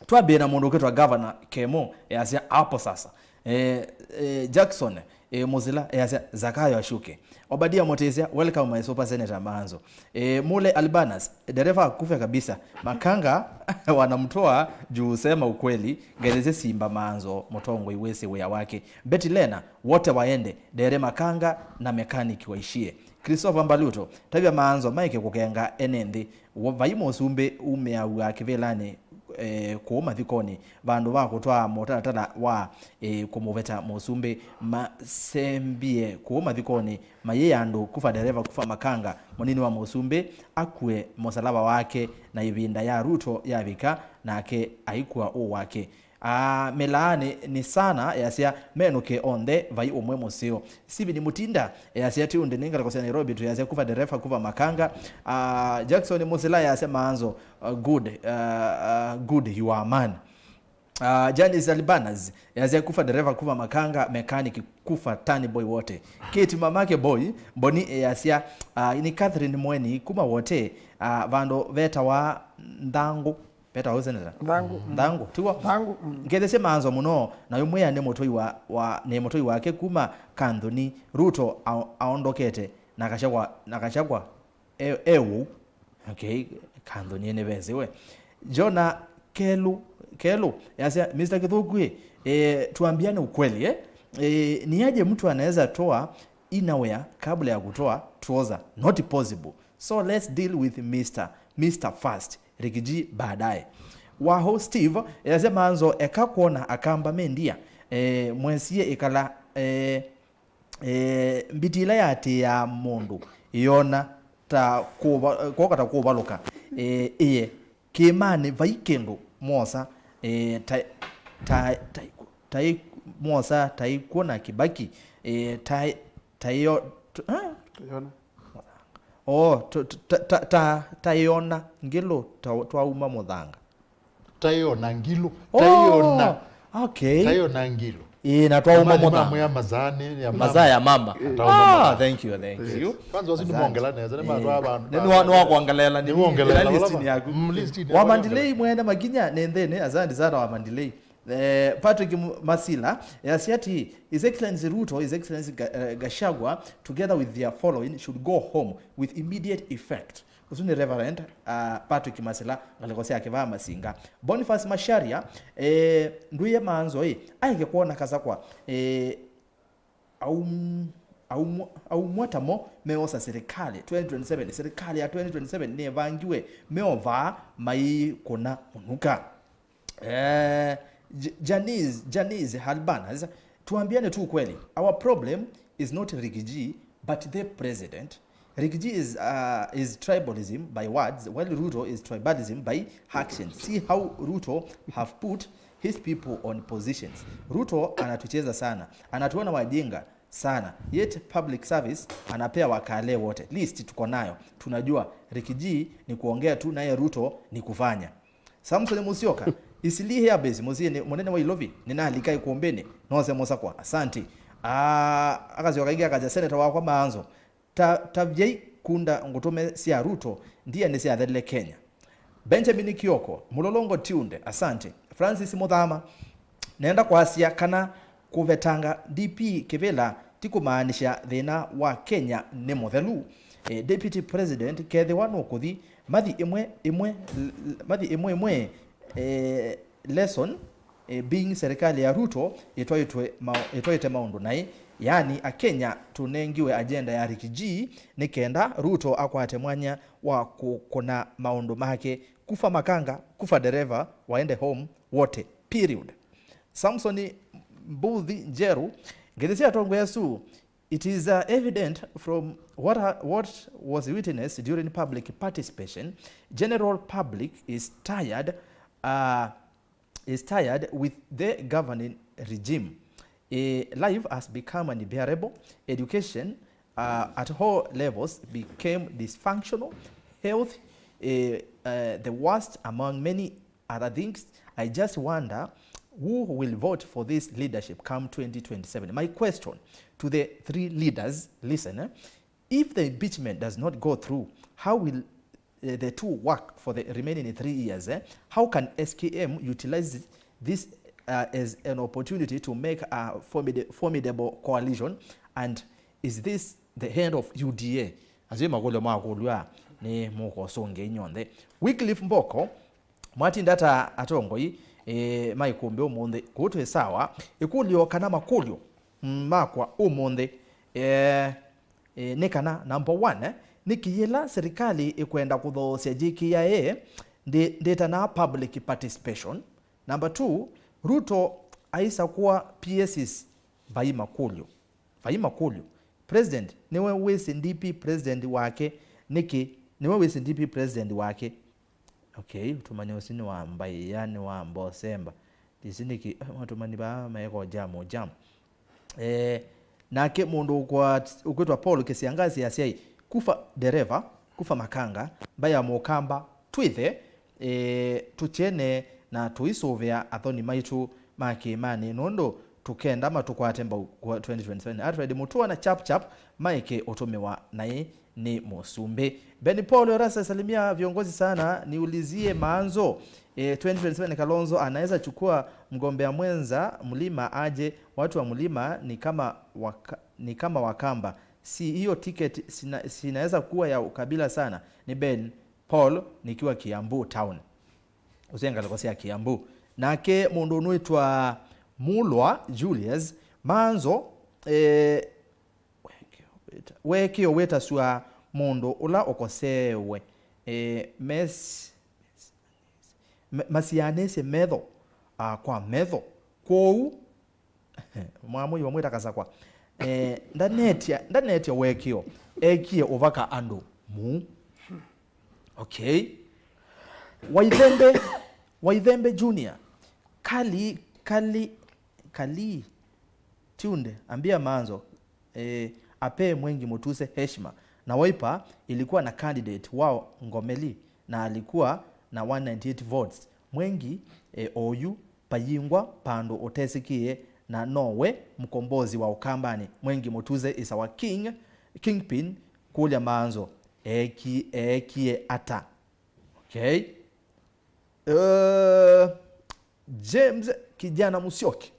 Twambĩe na mũndũ ũkwĩtwa Governor Kemo, easya, "Hapo sasa." Eh, eh, Jackson, eh, Muzila, easya, "Zakayo ashuke." Obadia Mutisia, "Welcome my super senator Manzo." Eh, Mule Albanas, "Dereva akufe kabisa. Makanga wanamtoa juu, sema ukweli, ngeleze simba Manzo, mũtongoi wĩsĩ wĩa wake." Betty Lena, "Wote waende, dere makanga na mechanic waishie." Christopher Mbaluto, "Tavya Manzo maeke kũkenga ene nthĩ. Wo-, vai mũsumbĩ umĩaw'a kĩvĩlanĩ, eh, kũũ mathikonĩ, vandũ va kũtwaa mũtalatala wa, eh, kũmũveta mũsumbĩ, masembie kũũ mathikonĩ, mayĩ andũ, kufa dereva, kufa makanga, mũnini wa mũsumbĩ akue mũsalava wake, na ĩvinda ya Ruto yavika, nake aikua ũũ wake." Ah, mĩlaanĩ nĩ sana, easya, "Menũke onthe, vai ũmwe mũseo." Steven Mutinda, easya, "Tiundi nĩ ngalĩko sya Nairobi tu," easya, "Kuva dereva, kuva makanga." Ah, Jackson Musila, easya, "Manzo, uh, good, uh, uh, good, you are man." Ah, Janice Albanas, easya, "Kuva dereva, kuva makanga, mechanic, kuva tani boy wote." Kate Mamake Boy, Mboni, easya, ah, "Ni Catherine Mweni, kuma wote, ah, vandũ vetawa Nthangu." Vetawa ũ, Senator? Nthangu, mm. Nthangu, tiw'o? Nthangu, mm. "Ngethesye Manzo mũno, na ũmwĩa nĩ mũtũi wa, wa, nĩ mũtũi wake kuma Kanthuni. Ruto ao-, aondokete, na Gachagua, na Gachagua e, e ũu." Okay, Kanthuni nĩ vesiwe. Jona Kelu, Kelu, easya, "Mister Kithuku, eh, tuambiane ukweli, eh? Eh, ni aje mtu anaweza toa innerwear kabla ya kutoa trouser? Not possible. So let's deal with Mister, Mister first, Ricky G baadaye." Waho Steve, easya, "Manzo, eka kwona akamba mendia, eh, mwesie ikala, eh, eh, mbiti ila yatĩĩaa mũndũ ĩyona ta kũva-, kwoka ta kũvalũka, eh, ĩye kĩĩmanĩ vai kĩndũ mwosa, eh, ta, ta, ta, ta, mwosa ta ĩkw'o na Kibaki, eh, ta, ta ĩyo, t-, eh? Tũyona. Oh, tu- tu- ta- ta- ta- taiona ngĩlũ ta- twauma mũthanga. Taiona ngĩlũ. Taiona. Oh, okay. Taiona ngĩlũ. Ĩĩ, na twauma Mani mũthanga. Mamwe ya mazani ya Mazaa ya mama. Twauma Ah, mũthanga. Thank you, thank you. Kwanza wasi nĩmongela neza nĩ matwa vandu. Nĩ- nĩwa- nĩwakuongelela nĩ- Nĩwongelela ĩla vala listini va- yaku. Mm, listini Wa yaku. Mandilei mwene makinya nĩ nthĩnĩ, asante sana wa Mandilei. Eh, Patrick M- Masila yasya ati, His Excellency Ruto, His Excellency Ga- eh, Gachagua, together with their following, should go home with immediate effect. Ũsu nĩ Reverend uh, Patrick Masila, ngalĩko sya Kĩvaa Masinga. Boniface Masharia, eh, ndwĩe manzo ĩ, aeke kwona Kasakwa eh, aum, aum, aumwa tamo meosa serikali twenty twenty-seven. Serikali ya twenty twenty-seven nĩvangiwe meovaa maikũna mũnuka. Eh, J- Janice, Janice Halbanas, tuambiane tu ukweli. Our problem is not Riggy G, but the president. Riggy G is, uh, is tribalism by words, while Ruto is tribalism by actions. See how Ruto have put his people on positions. Ruto anatucheza sana, anatuona wajinga sana, yet public service anapea wakale wote. List tuko nayo, tunajua Riggy G ni kuongea tu, naye Ruto ni kufanya. Samson Musyoka, Eastleigh Airbase, mũsyĩnĩ mũnene wa Ilovi, nĩnalika ikumbĩnĩ, nose Mũsakwa, asante. Ah, akasyoka ĩngĩ akasya, Senator wakwa Maanzo, ta, tavyai kunda ngũtũme sya Ruto, ndia nĩsyathelile Kenya. Benjamin Kioko, Mũlolongo Tiunde, asante. Francis Mũthama, nenda kwasya kana kũvetanga D P Kĩvĩla ti kũmaanisha thĩna wa Kenya nĩ mũthelu. Eh, Deputy President, kethĩwa nũkũthi, mathi ĩmwe ĩmwe, mathi ĩmwe ĩmwe, eh, lesson, eh, being serikali ya Ruto ĩtwaĩtwe ma- ĩtwaĩte maũndũ naĩ. Yaani, Akenya tũnengiwe agenda ya Riggy G nĩ kenda Ruto akwate mwanya wa kũkũna maũndũ make. Kufa makanga, kufa dereva, waende home wote. Period. Samson Mbuthi Njeru, ngethi sya atongoĩ asu, it is, uh, evident from what, ha- what was witnessed during public participation, general public is tired, uh, is tired with the governing regime. Eh, life has become unbearable. Education, uh, at all levels became dysfunctional. Health, eh, uh, the worst among many other things. I just wonder who will vote for this leadership come twenty twenty-seven. My question to the three leaders, listen, eh? If the impeachment does not go through, how will, eh, the two work for the remaining three years? Eh? How can S K M utilize this, uh, as an opportunity to make a formid- formidable coalition? And is this the end of U D A? Asu nĩ makũlyo makũlw'a nĩ mũkosũngĩ inyonthe. Wycliffe Mboko, mwatinda ta atongoi, eh, ma ikumbĩ ũmũnthĩ? Kũu twĩ sawa. Ĩkũlyo kana makũlyo, mm, makwa ũmũnthĩ, eh, eh, nĩ kana, number one, eh, nĩkĩ yĩla serikali ĩkwenda kũthoosya J K I A ndĩ- ndĩtanaa public participation? Number two, Ruto aisakũa P S Cs, vai makũlyo. Vai makũlyo. President nĩwe wĩsĩ D P president wake nĩkĩ? Nĩwe wĩsĩ D P president wake. Okay, ũtũmani ũsu nĩ wa mbaĩa, nĩ wa mbosemba. Ndĩsĩ nĩkĩ, eh, matũmani vaa maeka jam, jam. Eh, nake mũndũ ũkwat- ũkwĩtwa Paul Kĩsiangasi asyaĩ, kufa dereva, kufa makanga, mbaĩ ya mũkamba, twĩthe, eh, tũkyene na tũisũvĩa athoni maitũ ma kĩĩmanĩ, nũndũ tũkenda matũkwate mbau kwa twenty twenty-seven. Alfred Mutua na Chap Chap maeke ũtũmĩwa naĩ nĩ mũsumbĩ. Ben Paul Orasa, salimia viongozi sana, niulizie Maanzo, eh, twenty twenty-seven Kalonzo anaweza chukua mgombea mwenza Mlima aje? Watu wa Mlima ni kama waka, ni kama Wakamba, si hiyo ticket sina- sinaweza kuwa ya ukabila sana? Ni Ben Paul nikiwa Kiambu town. Ũsu nĩ ngalĩko sya Kiambu. Nake mũndũ ũnwĩtwa Mulwa Julius Maanzo, eh, wekĩo wĩta- wekĩo wĩtasw'a mũndũ ũla ũkoseewe, eh, mes- ma- masianĩsye metho, ah, kwa metho. Kwoou mwamũiwa mwĩta Kasakwa, eh, ndanetya ndanetya wekĩo, ekie ũvaka andũ muu. Okay. Waithembe, Waithembe Junior, Kali, Kali, Kali Tunde, ambia Maanzo, eh, apee Mwengi Mutuse heshima. Na Wiper ilikuwa na candidate wao Ngomeli, na alikuwa na one ninety-eight votes. Mwengi, e, oyu payingwa pandu utesikie, na nowe mkombozi wa Ukambani. Mwengi Mutuse is our king, kingpin. Kulya Maanzo, eki-, eekie ata? Okay. Uh, James Kijana Musyoki.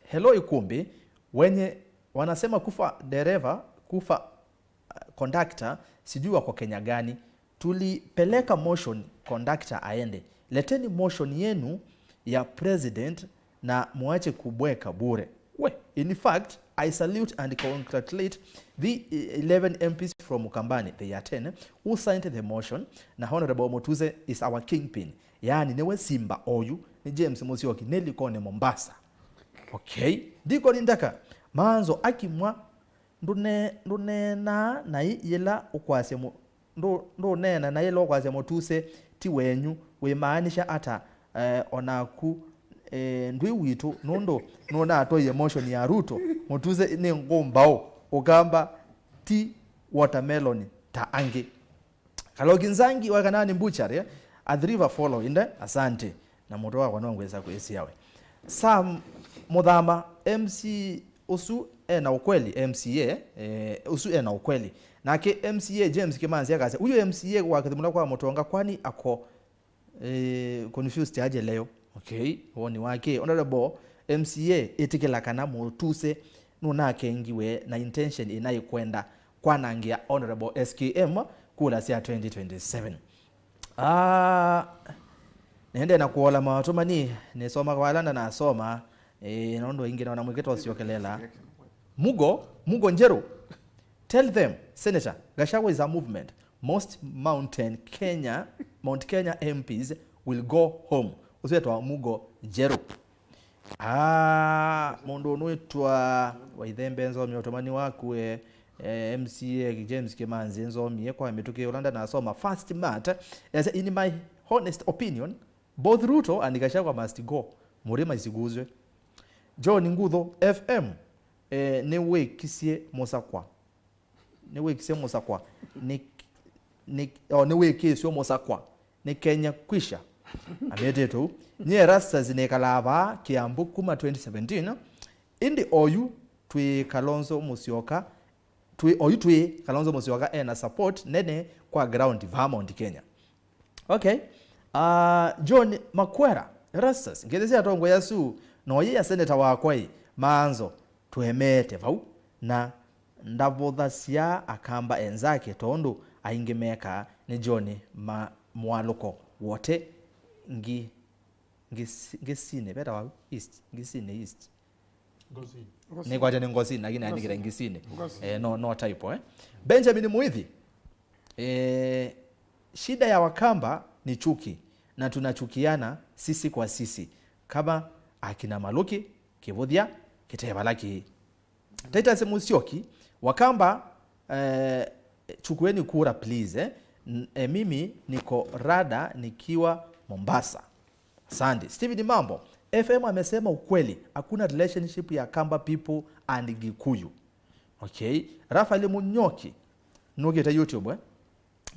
Hello Ikumbi, wenye wanasema kufa dereva, kufa, uh, conductor, sijui wako Kenya gani. Tulipeleka motion conductor aende. Leteni motion yenu ya president na muache kubweka bure. We, in fact, I salute and congratulate the eleven M Ps from Ukambani, they are ten, who signed the motion, na Honorable Mutuse is our kingpin. Yaani, niwe simba oyu, ni James Musyoki, Nelikone Mombasa. Okay. Ndiko ni ndaka, Maanzo akimwa, ndune-, nduneenaa naĩ yĩla ũkwasya mu-, ndũ-, ndũneena naĩ yĩla ũkwasya Mutuse ti wenyu, wĩmaanisha ata? Eh, o naku, eh, ndwĩ witũ, nũndũ nũnatwaie motion ya Ruto. Mutuse nĩ ngũmbaũ, Ũkamba ti watermelon ta angĩ. Kaloki Nzangi wa Kanani Butchery, Athi River follow inde, asante. Na mũtwe wakwa no ngwĩsa kwĩsĩa we. Sam Mũthama, M C ũsu ena ũkweli, M C A, eh, ũsu ena ũkweli. Nake M C A James Kimanzi akasya, "Huyu M C A wa Kĩthimũla kwa Mũtonga, kwani ako, eh, confused aje leo?" Okay, woni wake. Honorable M C A, ĩtĩkĩla kana Mutuse nũnakengiwe na intention ĩna ĩkwenda kwanangĩa Honorable S K M kula sya twenty twenty-seven. Ah, nende na kuola maũtũmani, nĩsomaga wala ndanasoma, eh, nũndũ ingĩ naona mwĩkĩte ũsyokelela. Mugo, Mugo Njeru, tell them, Senator, Gachagua is a movement. Most Mountain Kenya, Mount Kenya M Ps will go home. Ũsu wĩtawa Mugo Njeru. Ah, mũndũ ũnwĩtwa Waithembe nzomie ũtũmani waku, eh, eh, M C A James Kimanzi nzomie kwa mĩtũkĩ ũla ndanasoma first mat. Ese, in my honest opinion, both Ruto and Gachagua must go. Mũrĩma isiguzwe. John Ngutho F M, eh, nĩwĩkisye mũsakwa. Nĩwĩkisye mũsakwa. Nĩ, nĩ, o, nĩwĩkĩsyo mũsakwa. Nĩ Kenya kwisha. Amĩtĩtũ. Nyie Rastas nĩkalaa vaa Kiambu kuma twenty seventeen. Ĩndĩ oyu twĩ Kalonzo Musyoka, twĩ, oyu twĩ Kalonzo Musyoka ena support nene kwa ground vaa Mount Kenya. Okay. Uh, John Makwera, Rastas, ngĩthĩ sya atongoĩ asu, no yĩ ya seneta wakwa ĩ, Maanzo, tũemeete vau, na ndavũthasya Akamba enzake tondũ aingĩ mekaa nĩ John ma-, mũalũko wote ngi-, ngisi-, Ngisinĩ, vetawa East, Ngisinĩ East. Ngosinĩ. Nĩkwatya nĩ Ngosinĩ, lakini aandĩkĩte Ngisinĩ. Ngosinĩ. Eh, no, no typo, eh. Benjamin Muithi, eh, shida ya Wakamba ni chuki na tunachukiana sisi kwa sisi kama akina Maluki, Kĩvũthya, Kĩtevala kĩĩ. Titus Musyoki, Wakamba, eh, chukueni kura please, eh. N-, eh, mimi niko rada nikiwa Mombasa. Asante. Steven Mambo, F M amesema ukweli, hakuna relationship ya Kamba people and Gikuyu. Okay. Rafael Munyoki, nũkĩte YouTube, eh?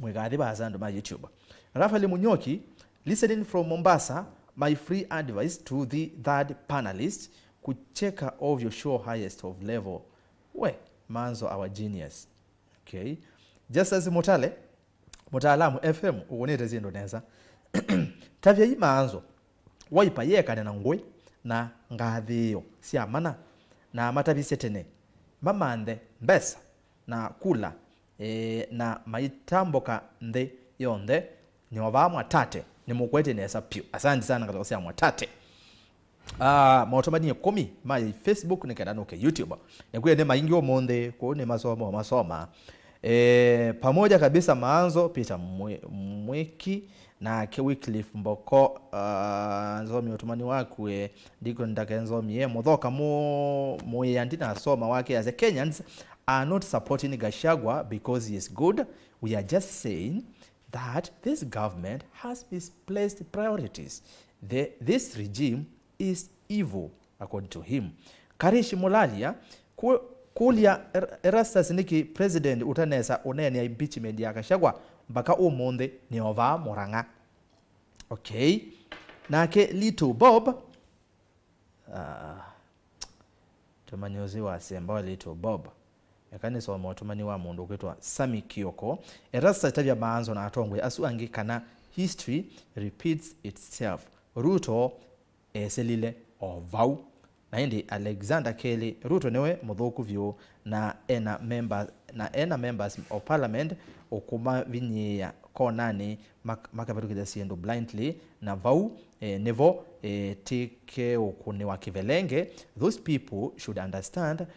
Mwĩkathi vaasa andũ ma YouTube. Rafael Munyoki, listening from Mombasa, my free advice to the third panelist, kucheka ovyo show highest of level. We, Manzo our genius. Okay. Justus Mutale, Mũtaalamu F M ũkũnĩte syĩndũ nesa. Tavyai Maanzo, Wiper yĩekane na ngũĩ na ngathĩĩo sya mana, na matavisye tene, mamanthe mbesa na kula, e, na maitambũka nthĩ yonthe. Nyovaa Mwatate, nĩmũkwetye nesa vyũ. Asante sana, ngalĩko sya Mwatate. Ah, maũtũmanie kũmi ma Facebook nĩ kenda nũke YouTube. Nĩkwĩe nĩ maingĩ ũmũnthĩ, kũu nĩ masoma, masoma. Eh, pamoja kabisa Maanzo, Peter Mwe-, Mwiki, nake Wycliffe Mboko, ah, nzomi ũtũmani waku, eh, Deacon Ndake nzomi, eh, Mũthoka Mu-, Mũĩa ndinasoma wake, ase Kenyans are not supporting Gachagua because he is good. We are just saying that this government has misplaced priorities. The, this regime is evil, according to him. Karishi Mulalia, ku-, Kũlya, Er-, Erastus, nĩkĩ president ũtanesa ũneenea impeachment ya Gachagua mpaka ũmũnthĩ nĩ o vaa Mũrang'a? Okay. Nake Little Bob, ah, tũmani ũsu wa semba wa Little Bob. Eka nĩsome ũtũmani wa mũndũ ũkwĩtwa Sami Kioko. Erastus, tavya maanzo na atongoi asu angĩ kana history repeats itself. Ruto esĩlile o vau. Na ĩndĩ Alexander Kelly, Ruto nĩwe mũthũku vyũ, na ena member, na ena members of parliament ũkũmavinyĩĩa konanĩ mak-, makavĩtũkĩthya syĩndũ blindly, na vau, eh, nĩvo, eh, tĩkeũkũnĩwa kĩvelenge. Those people should understand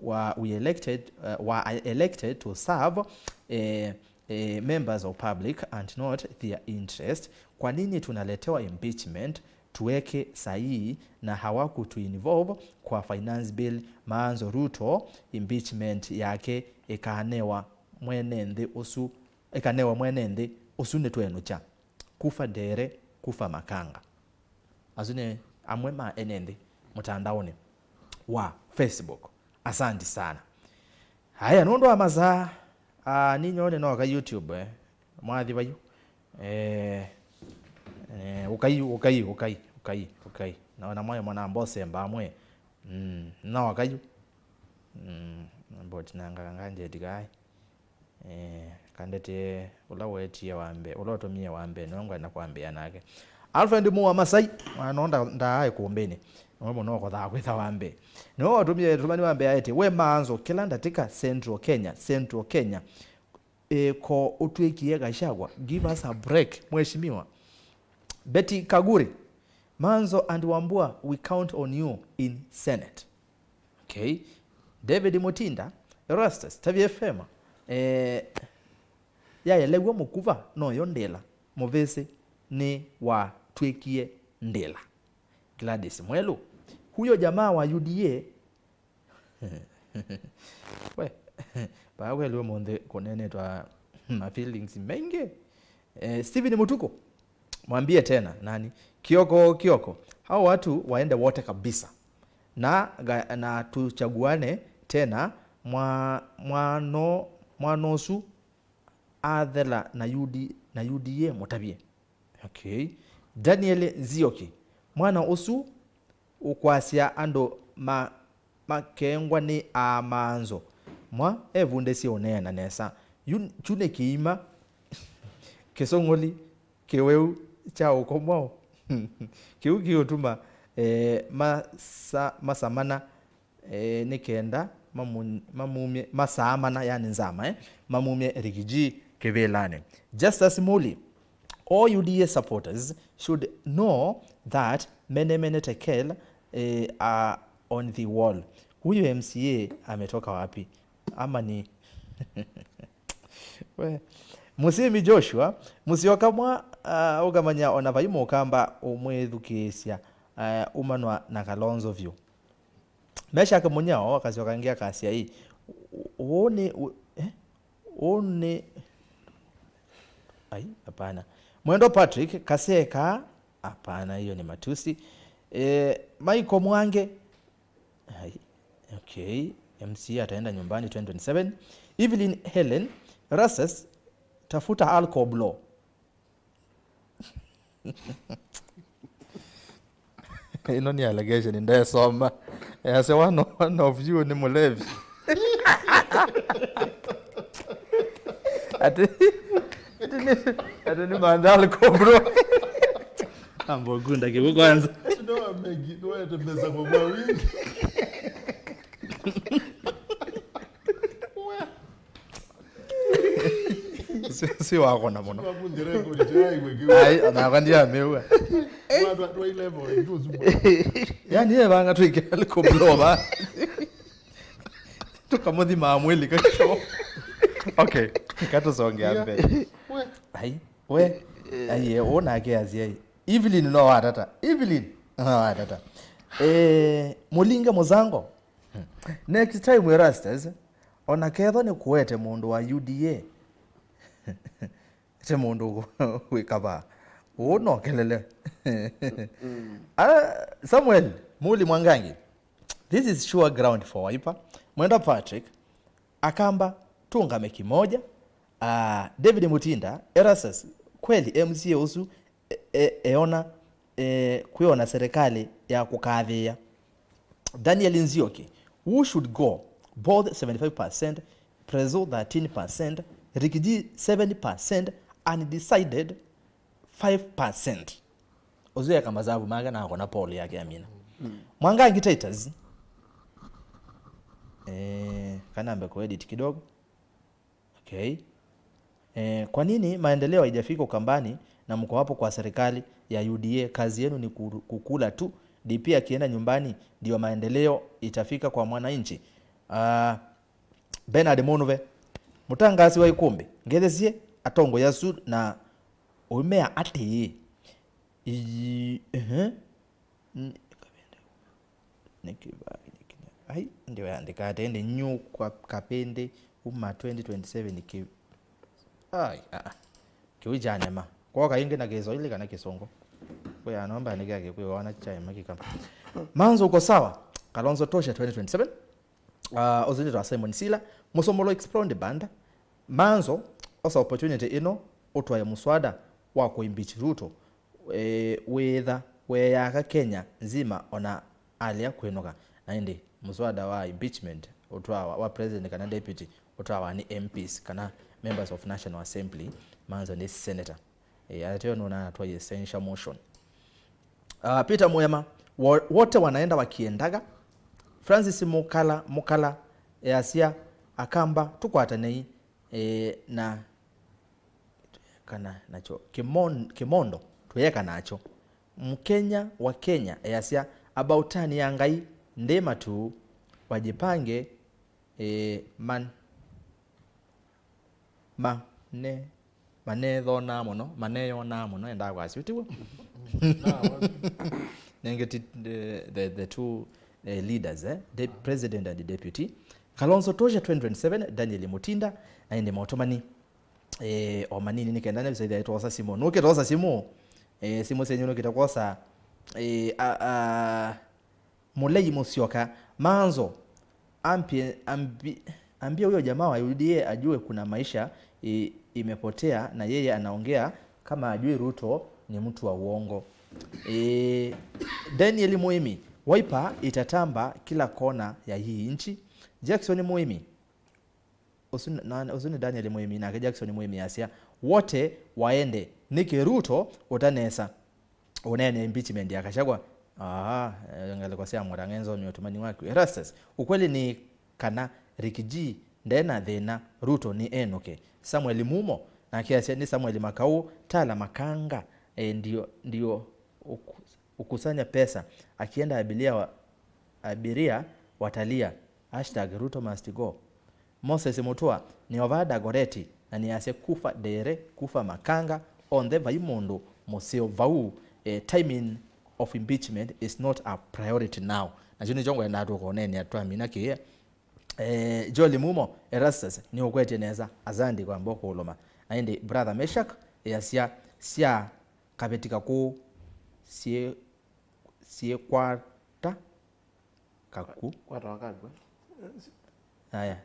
wa-, we elected, uh, were elected to serve, eh, eh, members of public and not their interest. Kwa nini tunaletewa impeachment, tuweke sahihi na hawakutuinvolve kwa finance bill? Maanzo Ruto, impeachment yake ĩkanewa mwene nthĩ ũsu, ĩkanewa mwene nthĩ ũsu nĩtwenũkya. Kufa ndere, kufa makanga. Asu nĩ amwe ma ene nthĩ mũtandaonĩ wa Facebook. Asanti sana. Haya, nũndũ wa masaa, ah, ninyone noka YouTube, eh. Mwathi vayu. Eh, eh, ũkai, ũkai, ũkai, ũkai, ũkai. Naona mwaĩ mwana mbose mbamwe. Mm, noka yu. Mm, but nanganga njeti kai. Eh, kandete ũla wetie wa mbee, ũla ũtũmie wa mbee, nĩwe ngwenda kwambĩĩa nake. Alfred Mua Masai, mwana nda-, ndaaĩ kũmbĩnĩ. Nĩwe mũno ũkothaa kwĩtha wa mbee. Nĩwe watũmie tũmani wa mbee aĩtye, "We Maanzo, kĩla ndatĩka Central Kenya, Central Kenya. E, ko ũtwĩkie Gachagua, give us a break, mheshimiwa." Betty Kaguri, "Maanzo and Wambua, we count on you in Senate." Okay. David Mutinda, "Erastus, tavya F M, eh, yayelew'a mũkuva noyo ndĩla, mũvĩsĩ nĩ watw'ĩkie ndĩla." Gladys Mwelu, "Huyo jamaa wa U D A." We, paa kweli ũmũnthĩ kũnenetwa ma feelings maingĩ. Eh, Steven Mutuku, "Mwambie tena nani? Kioko, Kioko. Hao watu waende wote kabisa. Na ga-, na tuchaguane tena mwa-, mwano, mwana ũsu athela na U D, na U D A mũtavye." Okay. Daniel Nzioki, "Mwana ũsu ũkwasya andũ ma-, makengwa nĩ aa Maanzo. Mwa evundĩsye ũneena nesa. Yu, kyu nĩ kĩima, kĩsũngũli, kĩwĩu kya ũkomao." Kĩu kĩũtuma, eh, masa-, masamana, eh, nĩ kenda mamu-, mamumye, masaamana, yani nzama, eh, mamumye Rigiji kĩvĩlanĩ. Justus Muli, "All U D A supporters should know that mene mene tekel, eh, are on the wall." Huyu M C A ametoka wapi? Ama ni We. Musimi Joshua, "Mũsyoka mwa, ah, ũkamanya ona vai mũkamba ũmwĩthukĩĩsya, ah, umanwa na Kalonzo vyũ." Meshak Munyao akasyoka angĩ akasya ii, "Ũũ nĩ, ũ-, eh? Ũũ nĩ, ai, hapana." Mwendo Patrick Kaseka, "Hapana, hiyo ni matusi." Eh, Michael Mwange, Ai, okay. M C A ataenda nyumbani twenty twenty-seven. Evelyn Helen, "Rastus, tafuta alcohol bro." Ĩno nĩ allegation ndesoma. Yasya one, one of you nĩ mũlevi. Ati, ati nĩ, ati nĩ mandhari ko, bro. Ambo gunda kibu kwanza. Ndio mengi, ndio tembeza kwa kwa wingi. Si, si wakona mũno. Ai, onakwa ndiamĩw'a. Watu watu ile boy ndio zubu. Yani ye vanga twikale ko, bro, ba. Tũkamũthimaa mwĩlĩ kesho. Okay, katusonge mbele. Ai, we. Ai, ye, ũnake aziai. Evelyn no watata. Evelyn no watata. Eh, Mũlinge Mũzango. Next time, Erastus, ona ketho nĩ kũete mũndũ wa U D A. Te mũndũ wĩ kavaa. Ũũ no kelele. Ah, Samuel Muli Mwangangi. This is sure ground for Wiper. Mwenda Patrick, Akamba, tungame kimoja. Ah, David Mutinda, Erastus, kweli M C A ũsu e, e, eona e, kwĩona serikali ya kũkathĩĩa. Daniel Nzioki, who should go? Both seventy-five percent, Prezo thirteen percent, Rigiji seven percent, undecided five percent. Ũsu eka masavu make na akona poll yake amina. Mwangangi Titus. Eh, kanambe kuedit kidogo. Okay. Eh, kwa nini maendeleo haijafika Ukambani na mko hapo kwa serikali ya U D A? Kazi yenu ni ku-, kukula tu. D P akienda nyumbani ndio maendeleo itafika kwa mwananchi. Ah, Bernard Munuve, mũtangaasi wa Ikũmbĩ, ngethesie atongoi asu na ũimea atĩĩ, ii, ehe, n-, nĩ kĩva-, nĩ kĩnya-, ai, ndĩwandĩka atĩ, ĩndĩ nyũ kwa kapĩndĩ uma twenty twenty-seven kĩ-, ai, aa, kĩu kyanema. Kwoka ĩngĩ na Kĩswahili kana Kĩsũngũ? Kwĩ anomba nĩ kya Kĩkũyũ wana kyaema kĩka. Manzo uko sawa? Kalonzo tosha twenty twenty-seven. Uh, ũsu nĩ twa Simon Sila, Mũsomolo Explore Banda. Manzo, osa opportunity ĩno, ũtwae mũswada wa kũ impeach Ruto, eh, wĩtha weeyaka Kenya nzima ona alea kwĩnũka. Na ĩndĩ mũswada wa impeachment ũtwawa, wa president kana deputy, ũtwawa nĩ M Ps kana members of National Assembly, Manzo nĩ senator. Eh, ateo nũnatwaie censure motion. Ah, Peter Mũema, wo-, wote wanaenda wakiendaga. Francis Mukala, Mukala, easya, Akamba, tũkwatanei, eh, na kana nacho. Kimon-, Kimondo, tuyeka nacho. Mkenya wa Kenya, easya, about turn ya Ngai, ndĩ matu, wajipange, eh, man-, ma-, ne-, manethonaa mũno, maneyonaa mũno, endaa kwasya, tiw'o? Nengeti the, the, the two, eh, leaders, eh? The president and the deputy. Kalonzo tosha twenty twenty-seven, Daniel Mutinda, na ĩndĩ maũtũmani, eh, o manini nĩ kenda nĩvisaithia ĩtosa simũ. Nũkĩtosa simũ, eh, simũ syenyu nũkĩte kwosa, eh, a, a, Mũlei Mũsyoka, Manzo, ambie, ambi-, ambie huyo jamaa wa U D A ajue kuna maisha i-, imepotea na yeye anaongea kama ajui Ruto ni mtu wa uongo. E, Daniel Muimi, Wiper itatamba kila kona ya hii nchi. Jackson Muimi, Ũsu n-, na, ũsu nĩ Daniel Mũĩmi, nake Jackson Mũĩmi asya, wote waende, nĩkĩ Ruto ũtanesa ũneenea impeachment ya Gachagua? Aa, eh, ngalĩko sya Mũrang'a nzomi ũtũmani waku. Erastus, ukweli ni kana Ricky G ndena thĩna, Ruto ni enũke. Samuel Mumo, nake asya, nĩ Samuel Makau, Tala Makanga, eh, ndio, ndio uku-, ukusanya pesa, akienda abiria wa-, abiria watalia. Hashtag Ruto must go. Moses Mutua, nĩ ova Dagoreti, na nĩasya, kufa Dere, kufa Makanga, onthe vai mũndũ mũseo vau. Eh, timing of impeachment is not a priority now. Nakyo nĩkyo ngwendaa tũkoneenea twamina kĩĩ. Eh, Joel Mumo, Erastus, nĩũkwetye nesa. Asante kwa mbo kũlũma. Na ĩndĩ brother Meshak, easya, sya kaveti kakũũ, syĩ-, syĩkwata Kaku. Kwata wa kakwa. Aya.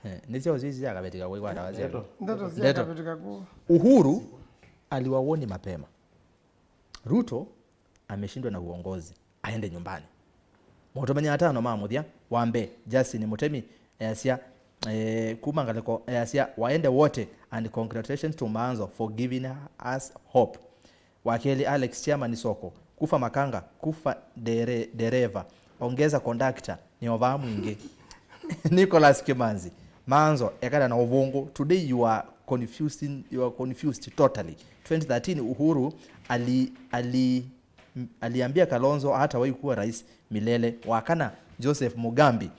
Eh, nĩsyo ũsyo isi sya kaveti kakũũ ikwatawa sya. Ndeto. Ndeto sya Ndeto. Kaveti kakũũ. Uhuru aliwawoni mapema. Ruto ameshindwa na uongozi. Aende nyumbani. Maũtũmanya atano ma mũthya. Wa mbee, Justin Mutemi easya, eh, kuma ngalĩko easya, waende wote and congratulations to Maanzo for giving us hope. Wa kelĩ, Alex Chairman Soko, kufa Makanga, kufa dere-, dereva, ongeza conductor, nĩ ovaa mwingĩ. Nicholas Kimanzi, Manzo, ekana na ũvũngũ. Today you are confusing, you are confused totally. Twenty thirteen Uhuru ali-, ali-, aliambia Kalonzo hatawahi kuwa rais milele. Wa kana, Joseph Mugambi,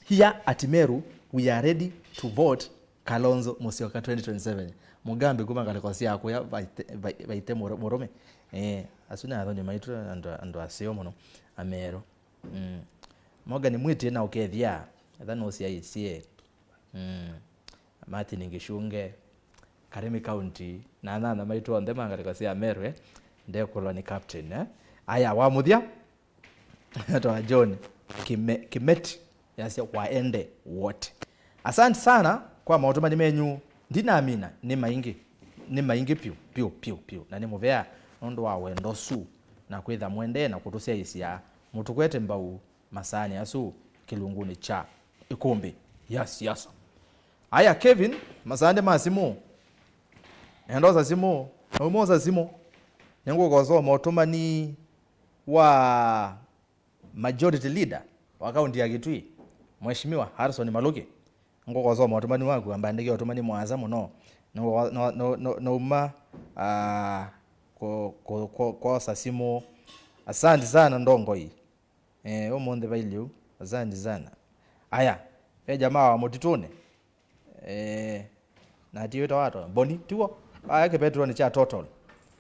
here at Meru, we are ready to vote Kalonzo Musyoka twenty twenty-seven. Mugambi kuma ngalĩko sya kũya vaite, vai-, vaite mũrũ-, mũrũme. Eh, asu nĩ athoni maitũ andũ, andũ aseo mũno. Ameru. Mm. Morgan Mwiti na ũkethia. Etha nũsyaĩtye. Mm. Martin Ngĩshunge. Karĩmi County. Na anana maitũ onthe ma ngalĩko sya Meru, eh. Ndekũlwa nĩ captain, eh. Aya, wa mũthya. Etwa John Kime-, Kimeti. Yasya waende wote. Asante sana kwa maũtũmani menyu. Ndinamina, nĩ maingĩ, nĩ maingĩ piũ, piũ, piũ, piũ. Na nĩ mũvea nũndũ wa wendo ũsu na kwĩtha mwendee na kũtũsyaĩĩsya mũtũkwete mbau masaanĩ asu kĩlungunĩ kya ĩkũmbĩ ya siasa. Aya, Kevin, masaanĩ ma simũ. Nenda osa simũ, na umosa simũ. Nĩngũkosa ũmũtũmani wa Majority Leader wa kaunti ya Kitui, Mheshimiwa Harrison Maluki, ngũkosa ũmũtũmani waku, ambandĩkĩa ũtũmani mũasa mũno. Nũma, ah, kũ-, kũ-, kũ-, kwosa simũ. Asante sana, Ndongoi. Eh, ũmũnthĩ vailye ũu. Asante sana. Aya, ve jamaa wa mũtitũnĩ. Eh, na ti wĩta wa Total. Boni, tiw'o? Aya kĩpetrolonĩ kya Total.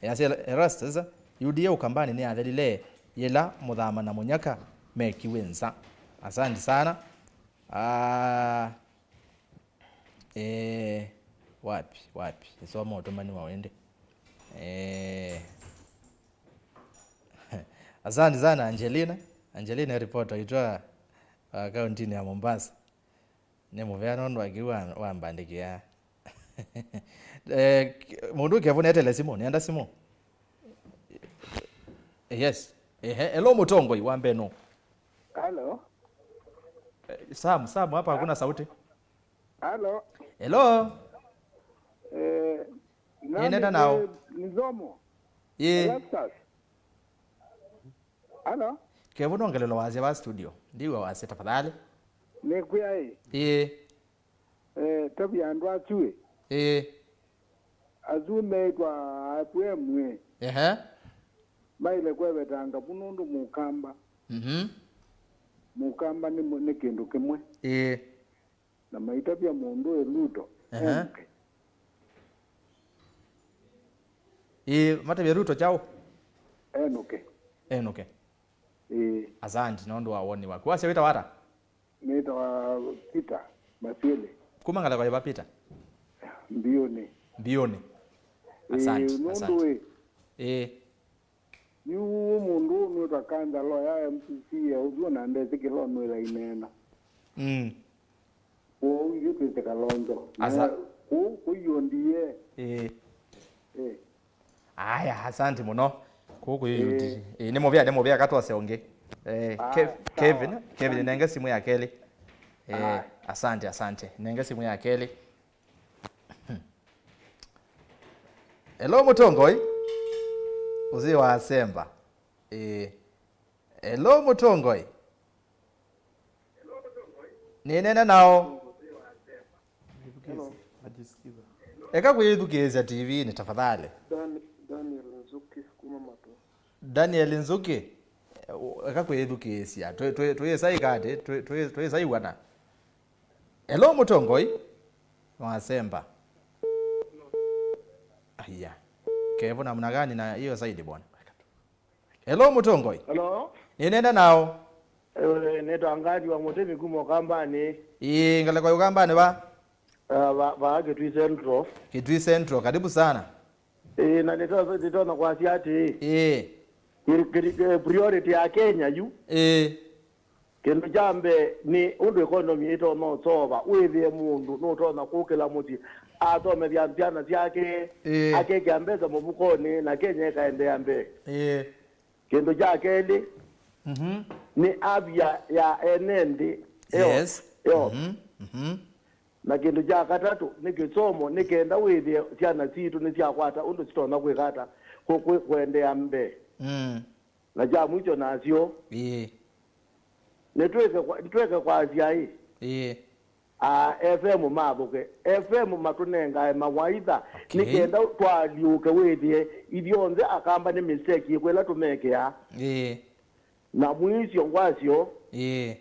Yasya Erastus, U D A Ũkambanĩ nĩyathelile yĩla Mũthama na Mũnyaka mekiw'e nza. Asante sana. Ah, eh, wapi, wapi? Nisoma ũtũmani wa wende. Eh, asante sana, Angelina. Angelina, reporter itwa, ah, kauntinĩ ya Mombasa. Nĩ mũvea nũndũ wa kĩu wa-, wambandĩkĩa. Eh, mũndũ Kevu netele simũ, nĩenda simũ. Yes. Ehe, hello mũtongoi wa mbee nũ? Hello. Eh, Sam, Sam, hapa hakuna sauti. Hello. Hello. Eh, nenda nao. Nizomo. Ĩĩ. Erastus. Hello? Kevu nongelelo wasya va studio. Ndiwa wasya tafadhali. Nĩkwĩa ĩ. Ĩĩ. Eh, tavya andũ asu ĩ. Ĩĩ. Asu meĩtwa atwemw'e. Ehe. Maĩle kwevetanga vu nũndũ mũkamba. Mhm. Mũkamba nĩ mũ-, nĩ kĩndũ kĩmwe. Ĩĩ. Na maitavya mũndũ e Ruto. Ehe. Enũke. Ĩĩ, matavya Ruto kyaũ? Enũke. Enũke. Ĩĩ. Asante nũndũ wa woni waku. Wasya wĩtawa ata? Nĩtawa Peter Masiele. Kuma ngalĩko yĩva, Peter? Mbiũnĩ. Mbiũnĩ. Ĩĩ, asante, nũndũ asante. Ĩĩ. Yu mũndũ ũũ nĩwĩtwa Kanja, lawyer M C C ya ũthyũ, na ndesĩ kĩla ũnwĩla ineena. Mm. Kwoou ithyĩ twĩsĩ Kalonzo. Asa- Na kũu kũiyo ndiye. Ĩĩ. Ĩĩ. Aya, asante mũno. Kũu kũiyo. Ĩĩ. Ĩĩ, nĩ mũvea, nĩ mũvea, katwase ũngĩ. Eh, Kev-, Kevin, Kevin, nenge simũ ya kelĩ. Eh, asante, asante. Nenge simũ ya kelĩ. Hello, mũtongoi. Ũzĩ wa Semba. Ĩĩ. Hello, mũtongoi. Nĩnena nao. Hello. Eka kwĩthukĩĩsya T V-inĩ, tafadhali. Dan-, Daniel Nzuki, kuma Matua. Daniel Nzuki, eka kwĩthukĩĩsya. Twĩ-, twĩ-, twĩĩsa ĩkatĩ, twĩ-, twĩ-, twĩĩsa iwana. Hello, mũtongoi wa Semba. Aya. Kevo namna gani na hiyo side bwana? Hello, mũtongoi. Hello. Nĩnenda nao. Eh, nĩtwa Ngandi wa Mũtemi kuma Ũkambanĩ. Ĩĩ, ngalĩko ya Ũkambanĩ va? Ah, va, va Kitui Central. Kitui Central, karibu sana. Ĩĩ, na nĩto-, nĩtonya kwasya atĩĩ. Ĩĩ. Kĩ-, kĩ-, kĩ-, priority ya Kenya yu. Ĩĩ. Kĩndũ kya mbee nĩ ũndũ economy ĩtonya ũsova, wĩthĩe mũndũ nũtonya kũkĩla mũsyĩ, atomethya syana syake, ĩĩ, akekĩa mbesa mũvukonĩ, na Kenya ĩkaendeea mbee. Ĩĩ. Kĩndũ kya kelĩ, mhm, nĩ avya ya ene nthĩ, health, yes, health. Mhm, mhm. Na kĩndũ kya katatũ nĩ kĩsomo, nĩ kenda wĩthĩe syana sitũ nĩsyakwata ũndũ sitonya kwĩka ata, kũ-, kũ-, kũendeea mbee. Mm. Na kya mwicho nasyo, ĩĩ, nĩtwĩke kwa-, nĩtwĩke kwasya ĩ, ĩĩ, aa, F M mathũke. F M matũnengae mawaitha, okay, nĩ kenda twaalyũke wĩthĩe ithyonthe Akamba nĩ mistake yĩkũ ĩla tũmekĩaa. Ĩĩ. Na mwisyo ngwasyo, ĩĩ,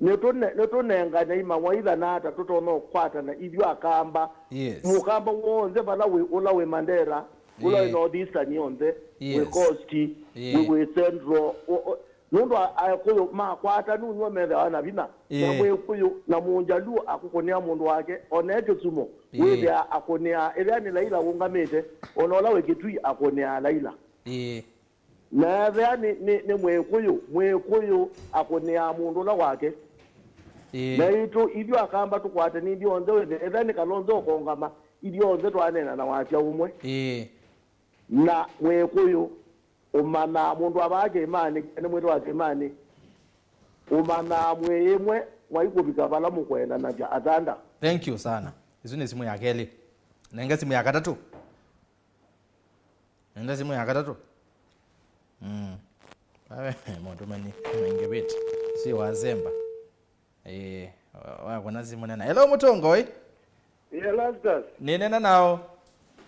nĩtũne-, nĩtũnengane imawaitha na ata tũtonya ũkwatana ithyĩ Akamba. Yes. Mũkamba w'onthe vala wĩ, ũla wĩ Mandera, ũla wĩ, ĩĩ, North Eastern yonthe, wĩ, yes, Coast, ĩĩ, wĩ, wĩ Central, o-, o-, nũndũ a-, Akũyũ makwata nũnyw'o methĩawa na vinya. Ĩĩ. Na Mwĩkũyũ na Mũnjaluo akũkũnĩa mũndũ wake, one Kĩsumo, ĩĩ, wĩthĩa akũnĩaa, ethĩa nĩ Laila ũngamĩte, ona ũla wĩ Kitui akũnĩaa Laila. Ĩĩ. Na ethĩa nĩ, nĩ, nĩ Mwĩkũyũ, Mwĩkũyũ akũnĩaa mũndũ ũla wake. Ĩĩ. Naitũ, ithyonthe Akamba tũkwatene ithyonthe, wĩthĩe, ethĩwa nĩ Kalonzo ũkongama, ithyonthe twaneena na wasya ũmwe. Ĩĩ. Na Mwĩkũyũ, ũmanaa mũndũ avaa kĩĩmanĩ, nĩ mwĩto wa kĩĩmanĩ, ũmanaa mwĩ ĩmwe, mwai kũvika vala mũkwendanasya. Asante. Thank you sana. Ĩsu nĩ simũ ya kelĩ. Nenge simũ ya katatũ. Nenge simũ ya katatũ. Mm. Awe, maũndũ mani maingĩvĩte. Si wazemba. Ĩĩ, wa-, wakũna simũ nena. Hello, Mũtongoi. Ĩĩ, Erastus. Nĩnena nao.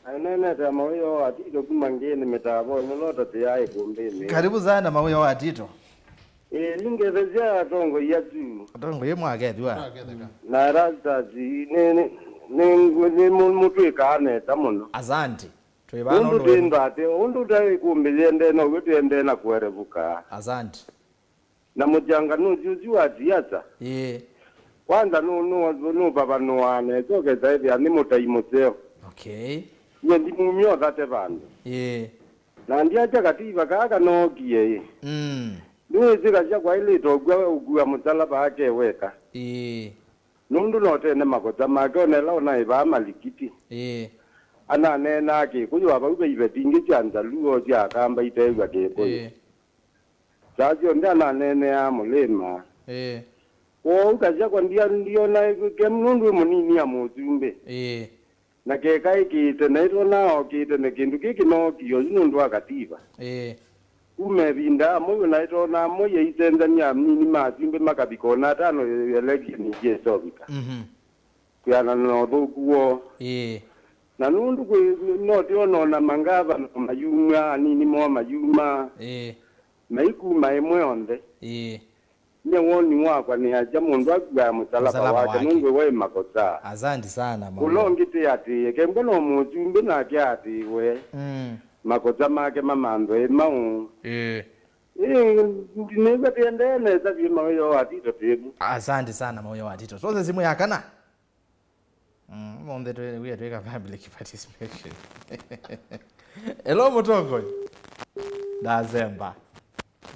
Anenete Mawĩo wa Tito kuma Ngĩnĩ mĩtavonĩ, no tatĩaĩ kũmbĩnĩ. Karibu sana, Mawĩo wa Tito. Ĩĩ, ningethesya atongoi asu. Atongoi mwakethwa. Mwaketheka. Na Erastus, nĩ, nĩ, nĩ, nĩ mũ-, mũtwĩkaa nesa mũno. Asante. Twĩ vaa nũndũ twĩnda atĩ, ũndũ ũtaĩ kũmbĩ yĩendee, now'o twĩendee na kũerevuka. Asante. Na mũkyanganũsi ũsu wa siasa, ĩĩ, kwanza nũ-, nũ-, nũvavanũaa nesa ũkesa ĩthĩa nĩ mũtai mũseo. Okay. Nyie ndimumya ũthate vandũ. Ĩĩ. Na ndiakya kativa kaa kanookie ĩ. Mm. Nĩwĩsĩ kasya kwaĩlĩte ũkua, ũkua mũsalaba ake weka. Ĩĩ. Nũndũ no tene makosa make, ona ĩla ũnaĩ vaa malikiti. Ĩĩ. Ananeenaa Kĩkũyũ, avau ve iveti ingĩ sya Nzaluo, sya Akamba iteew'a Kĩkũyũ. Ĩĩ. Saa syonthe ananeeneaa mũlĩma. Ĩĩ. Kwoou kasya kwa ndia-, ndiona kem nũndũ ĩ mũnini ya mũsumbĩ. Ĩĩ. Na keka ĩkĩĩte, na ĩtona okĩĩte, na kĩndũ kĩkĩ no kĩoyu nũndũ wa kativa. Ĩĩ. Kuma ĩvinda amwe na ĩtona amwe yaisenzania, anini ma asumbĩ makavika ona atano election ingĩ ĩseũvika. Mhm. Kwĩanana na ũthũku woo. Ĩĩ. Na nũndũ kwĩ, no tĩona ona mangavana mayuma, anini moo mayuma. Ĩĩ. Maikuma ĩmwe onthe. Ĩĩ. Nyie woni wakwa nĩ asya mũndũ akuaa mũsalaba wake nũndũ we makosa. Asante sana, Mawĩo. Ũla ũngĩ tĩ atĩĩe, kembwa no mũsumbĩ nake atĩĩwe. Mm. Makosa make mamanthwe ĩ maũ. Ĩĩ. Ĩĩ, ndinĩw'a tĩendee nesa vyũ Mawĩo wa Tito tĩvu. Asante sana, Mawĩo wa Tito. Twose simũ ya kana? Mm, ũmũnthĩ twĩ-, wĩa twĩka public participation. Hello, Mũtongoi. Ndazemba.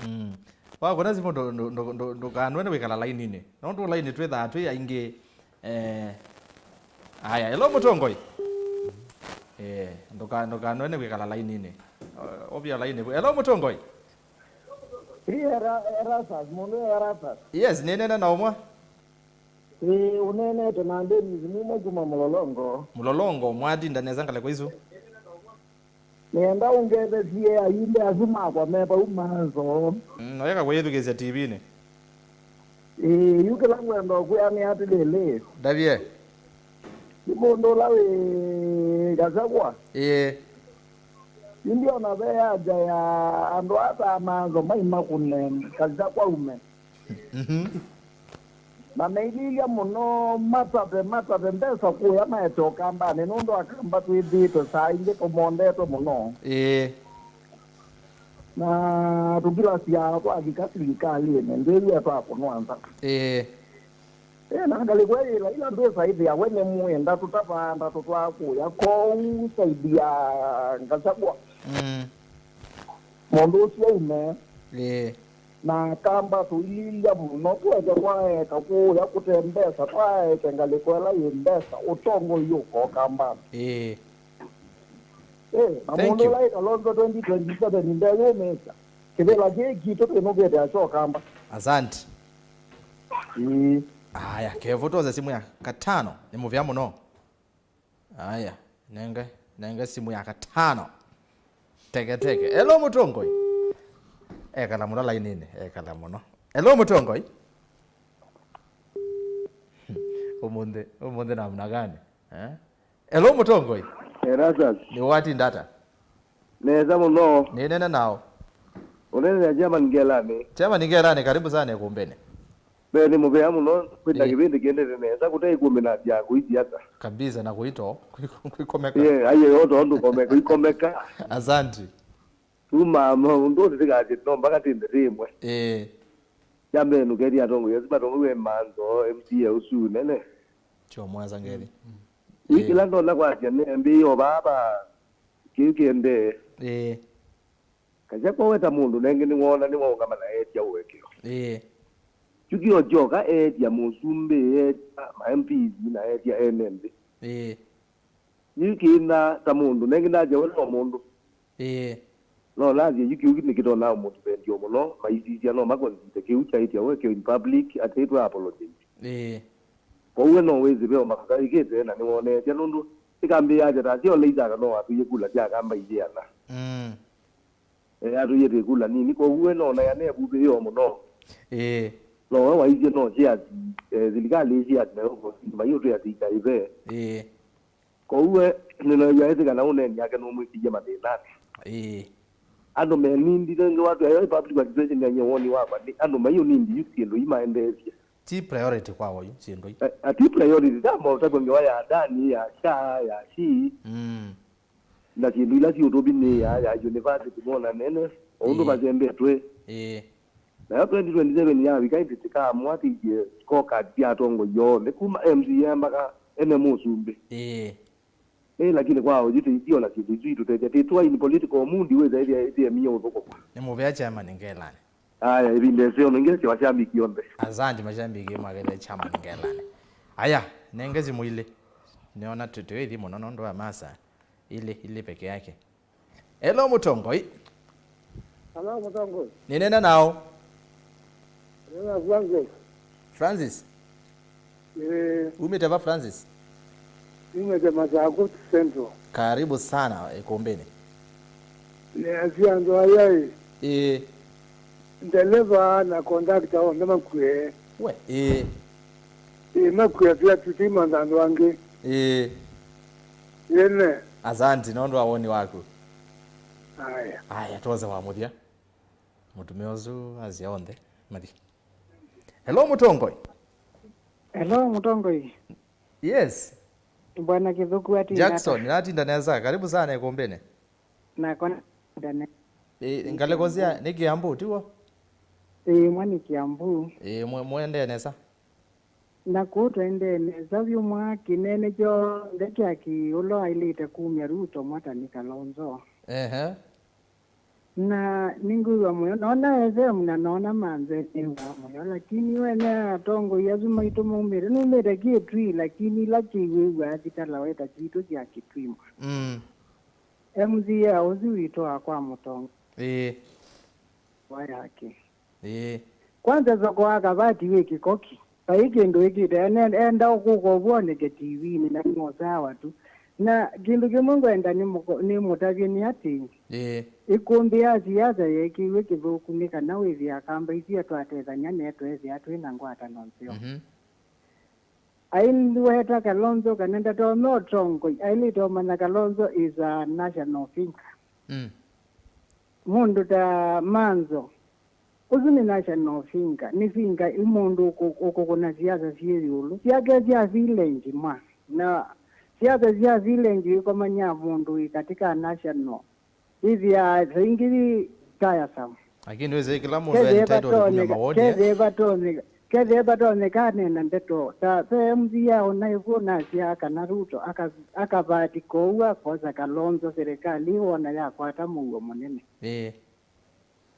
Mm. Wakũna simũ ndũ-, ndũ-, ndũ-, ndũ-, ndũkanwene wĩkala laininĩ. Nũndũ laini twĩthaa twĩ aingĩ. Eh, aya, hello, Mũtongoi. Eh, ndũka-, ndũkanwene wĩkala laininĩ. O-, ovya laini. Hello, Mũtongoi. Ĩĩ, Era-, Erastus, mũndũ Erastus. Yes, nĩnena na ũmwe. Ĩĩ, ũneenete na Dennis Mumo kuma Mũlolongo. Mũlolongo, mwatinda nesa ngalĩko isu? Nĩenda ũngethesie ayumbe asu makwa me vau manzo. Mm, noyeka kwĩyĩthukĩĩsya tivinĩ. Ĩĩ, yu kĩla ngwenda ũkwĩa nĩ atĩlĩlĩ. Ndavye. Nĩ mũndũ ũla wĩ Gachagua. Ĩĩ. Yu ndiona ve haja ya andũ aa ta manzo maimakũne Gachagua ume. Mhm. Na meililya mũno matave, matave mbesa kũya maete Ũkambanĩ, nũndũ Akamba twĩthĩĩtwe saa ingĩ tũmondetwe mũno. Ĩĩ. Na tũkilasya twavika silikalĩnĩ, ndĩw'e twakũnwa nza. Ĩĩ. Ĩĩ, na ngalĩko ĩla, ila mbesa ithĩa we nĩ mwenda tũtavanda tũtwaa kũya, kwoou saidia Gachagua. Mm. Mũndũ ũsu aume. Ĩĩ. Na Akamba tũililya mũno, kũete kwaeka kũya kũte mbesa, twaete ngalĩko ĩla yĩ mbesa, ũtongoi ũka Ũkambanĩ. Ĩĩ. Ĩĩ, na mũndũ ũla ĩ Kalonzo twenty twenty-seven ndeyũmĩĩsya. Kĩvĩla kĩĩ kitũ twĩnũkĩte asya Ũkamba. Asante. Ĩĩ. Aya, Kevo, twose simũ ya katano. Nĩ mũvea mũno. Aya, nenge, nenge simũ ya katano. Teke, teke. Hello, Mũtongoi. Ekala mũno laininĩ, ekala mũno. Hello, Mũtongoi. Ũmũnthĩ, ũmũnthĩ namna gani? Eh? Hello, Mũtongoi. Erastus. Nĩ watinda ata? Nesa mũno. Nĩnena nao. Ũnene na Chairman Ngelani. Chairman Ngelani, karibu sana ĩkũmbĩnĩ. Mbee nĩ mũvea mũno kwĩta kĩvĩndĩ kĩendete nesa kũte ĩkũmbĩ na sya kũithi ata. Kabisa, na kũito, kwĩ-, kwĩkomeka. Ye, aye, oto ndũkomeka, ikomeka. Asante. Tuma, ma, ũndũ ũndũ tĩkatĩ, no mpaka tĩnde tĩmwe. Ĩĩ. Kyambee nũkethia atongoi asu matongoi we manzo, M C A ũsu nene. Kyo mwanza ngeli. Ĩĩ. Kĩla ndona kwasya nĩ mbĩo baba, kĩu kĩendee. Ĩĩ. Kasya kwa weta mũndũ nengĩ nĩwoona nĩwaũngama na etya ũekeo. Ĩĩ. Yu kĩo kyoka eetya mũsumbĩ, eetya ma M Ps na eetya ene nthĩ. Ĩĩ. Yu kĩna ta mũndũ, nengĩ ndasya we no mũndũ. Ĩĩ. No nasye yu kĩu nĩkĩtonaa ũmũtũvendio mũno, maisisya no makonzite kĩu kyaĩtya we kĩo in public, ataĩtwe apologize. Ĩĩ. Kwoou we no wĩsĩ ve o mavaka ĩkĩte na nĩwoneetya nũndũ ĩkambĩĩa ata ta syo leisaka no watũie kula sya kamba isyĩana. Mm. Eh, atũie twĩ kula nini, kwoou we no naĩ ane vuvĩĩo mũno. Ĩĩ. No we waisye no shares, eh, silikalĩ ĩ shares nayo kosini maiũtwĩa tikaive. Ĩĩ. Kwoou we nĩnaĩw'a ĩsĩ kana ũneeni yake nũmwĩkĩie mathĩnanĩ. Ĩĩ. Andũ menindi, nĩngĩ watwĩa yo public participation yanyie woni wakwa nĩ andũ maiũnindi yu syĩndũ imaendeesye. Ti priority kwao yu syĩndũ i. Eh, ati priority, ta maũtakwa ngewa ya Dani, ya Sha, ya Shi. Mm. Na syĩndũ ila siũtũvinĩĩa ya university mona nene, o ũndũ Ĩĩ. Masembetwe. Ĩĩ. Nayo twenty twenty-seven yavika ĩndĩ tĩkaamũa tĩikie scorecard sya atongoi onthe kuma M C A mpaka ene mũsumbĩ. Ĩĩ. Ĩĩ, lakini kwa ũyu tĩithi ona syĩndũ isu itũtethya. Tĩtwa in political mood wĩthaĩthya ĩtĩemie ũthũkũma. Nĩ mũvea chairman ngelanĩ. Aya, ĩvinda ĩseo nengesi mashabiki onthe. Asante mashabiki mwakele chairman ngelanĩ. Aya, nenge simu ilĩ. Nĩona tũ- tũithi mũno nũndũ wa masa ilĩ, ilĩ peke yake. Hello, mũtongoi. Hello, mũtongoi. Nĩnena nao. Nĩna Francis. Francis? Ĩĩ. Umĩte va, Francis? Umĩte Masakũ Central. Karibu sana ĩkũmbĩnĩ. Nĩasya andũ aya ĩ. Ĩĩ. Ndeleva na kondakta onthe makw'e. We, ĩĩ. Ĩĩ, makw'e pia tũtimantha andũ angĩ. Ĩĩ. Ĩne. Asanti nũndũ wa woni waku. Aya. Aya, twose wa mũthya. Mũtumĩa ũsu asya onthe mathi. Hello, mũtongoi. Hello, mũtongoi. Yes. Bwana Kĩthũku atinda Jackson, ata? Natinda nesa. Karibu sana ĩkũmbĩnĩ. Nakwa natinda nesa. Ĩ, ngalĩko sya nĩ Kiambu, tiw'o? Ĩĩ, mwa nĩ Kiambu. Ĩ, mwe- mwendee nesa. Na kũu twaendee nesa vyũ mwa kĩnene kyonthe kya kĩ ũla waĩlĩte kumya Ruto mwatani Kalonzo. Ehe. Na nĩngwĩw'a mũyo, noona F M na noona manze nĩw'aa mũyo, lakini wene atongoi asu maitũ maumĩte, nũmĩte Kĩtui, lakini ila kĩwĩw'aa thitala weta sitũ sya Kĩtui mwa. Mm. M C A ũsu witũ wa kwa mũtongo. Ĩĩ. Wa yake. Ĩĩ. Kwanza soko wa kavati wĩ kĩkoki. Vai kĩndũ ĩkĩte, ene- enda ũkũka ũvwoneke T V-inĩ na nĩmosawa tu. Na kĩndũ kĩmwe ngwenda nĩmũko- nĩmũtavye nĩ atĩ, Ĩĩ. Ĩkũmbĩ ya siasa yeekĩiwe Kĩthũku nĩ kana wĩthĩa kamba isu atwatethany'a na tweethĩa twĩ na ngwatano nzeo. Mhm. Ailweta Kalonzo kana ndatonya ũtongoi, ailĩte ũmanya Kalonzo is a national thinker. Mm. Mũndũ ta Manzo, ũsu nĩ national thinker, nĩ thinker, ĩ mũndũ ũkũ- ũkũkũna siasa syĩ ĩũlũ. Syake sya feeling mwa, na siasa sya feeling ĩkomanya mũndũ wĩ katĩ ka national. Ĩthĩaa saingĩ yĩ tiresome. Lakini wĩsĩ kĩla mũndũ e entitled kumya mawoni, eh? Kethĩe vatonyeka, kethĩe vatonyeka anena ndeto ta ve M C A ona ĩvu nasyaa kana Ruto aka- akavati kwoou akosa Kalonzo serikali wona yakwata mũuo mũnene. Ĩĩ.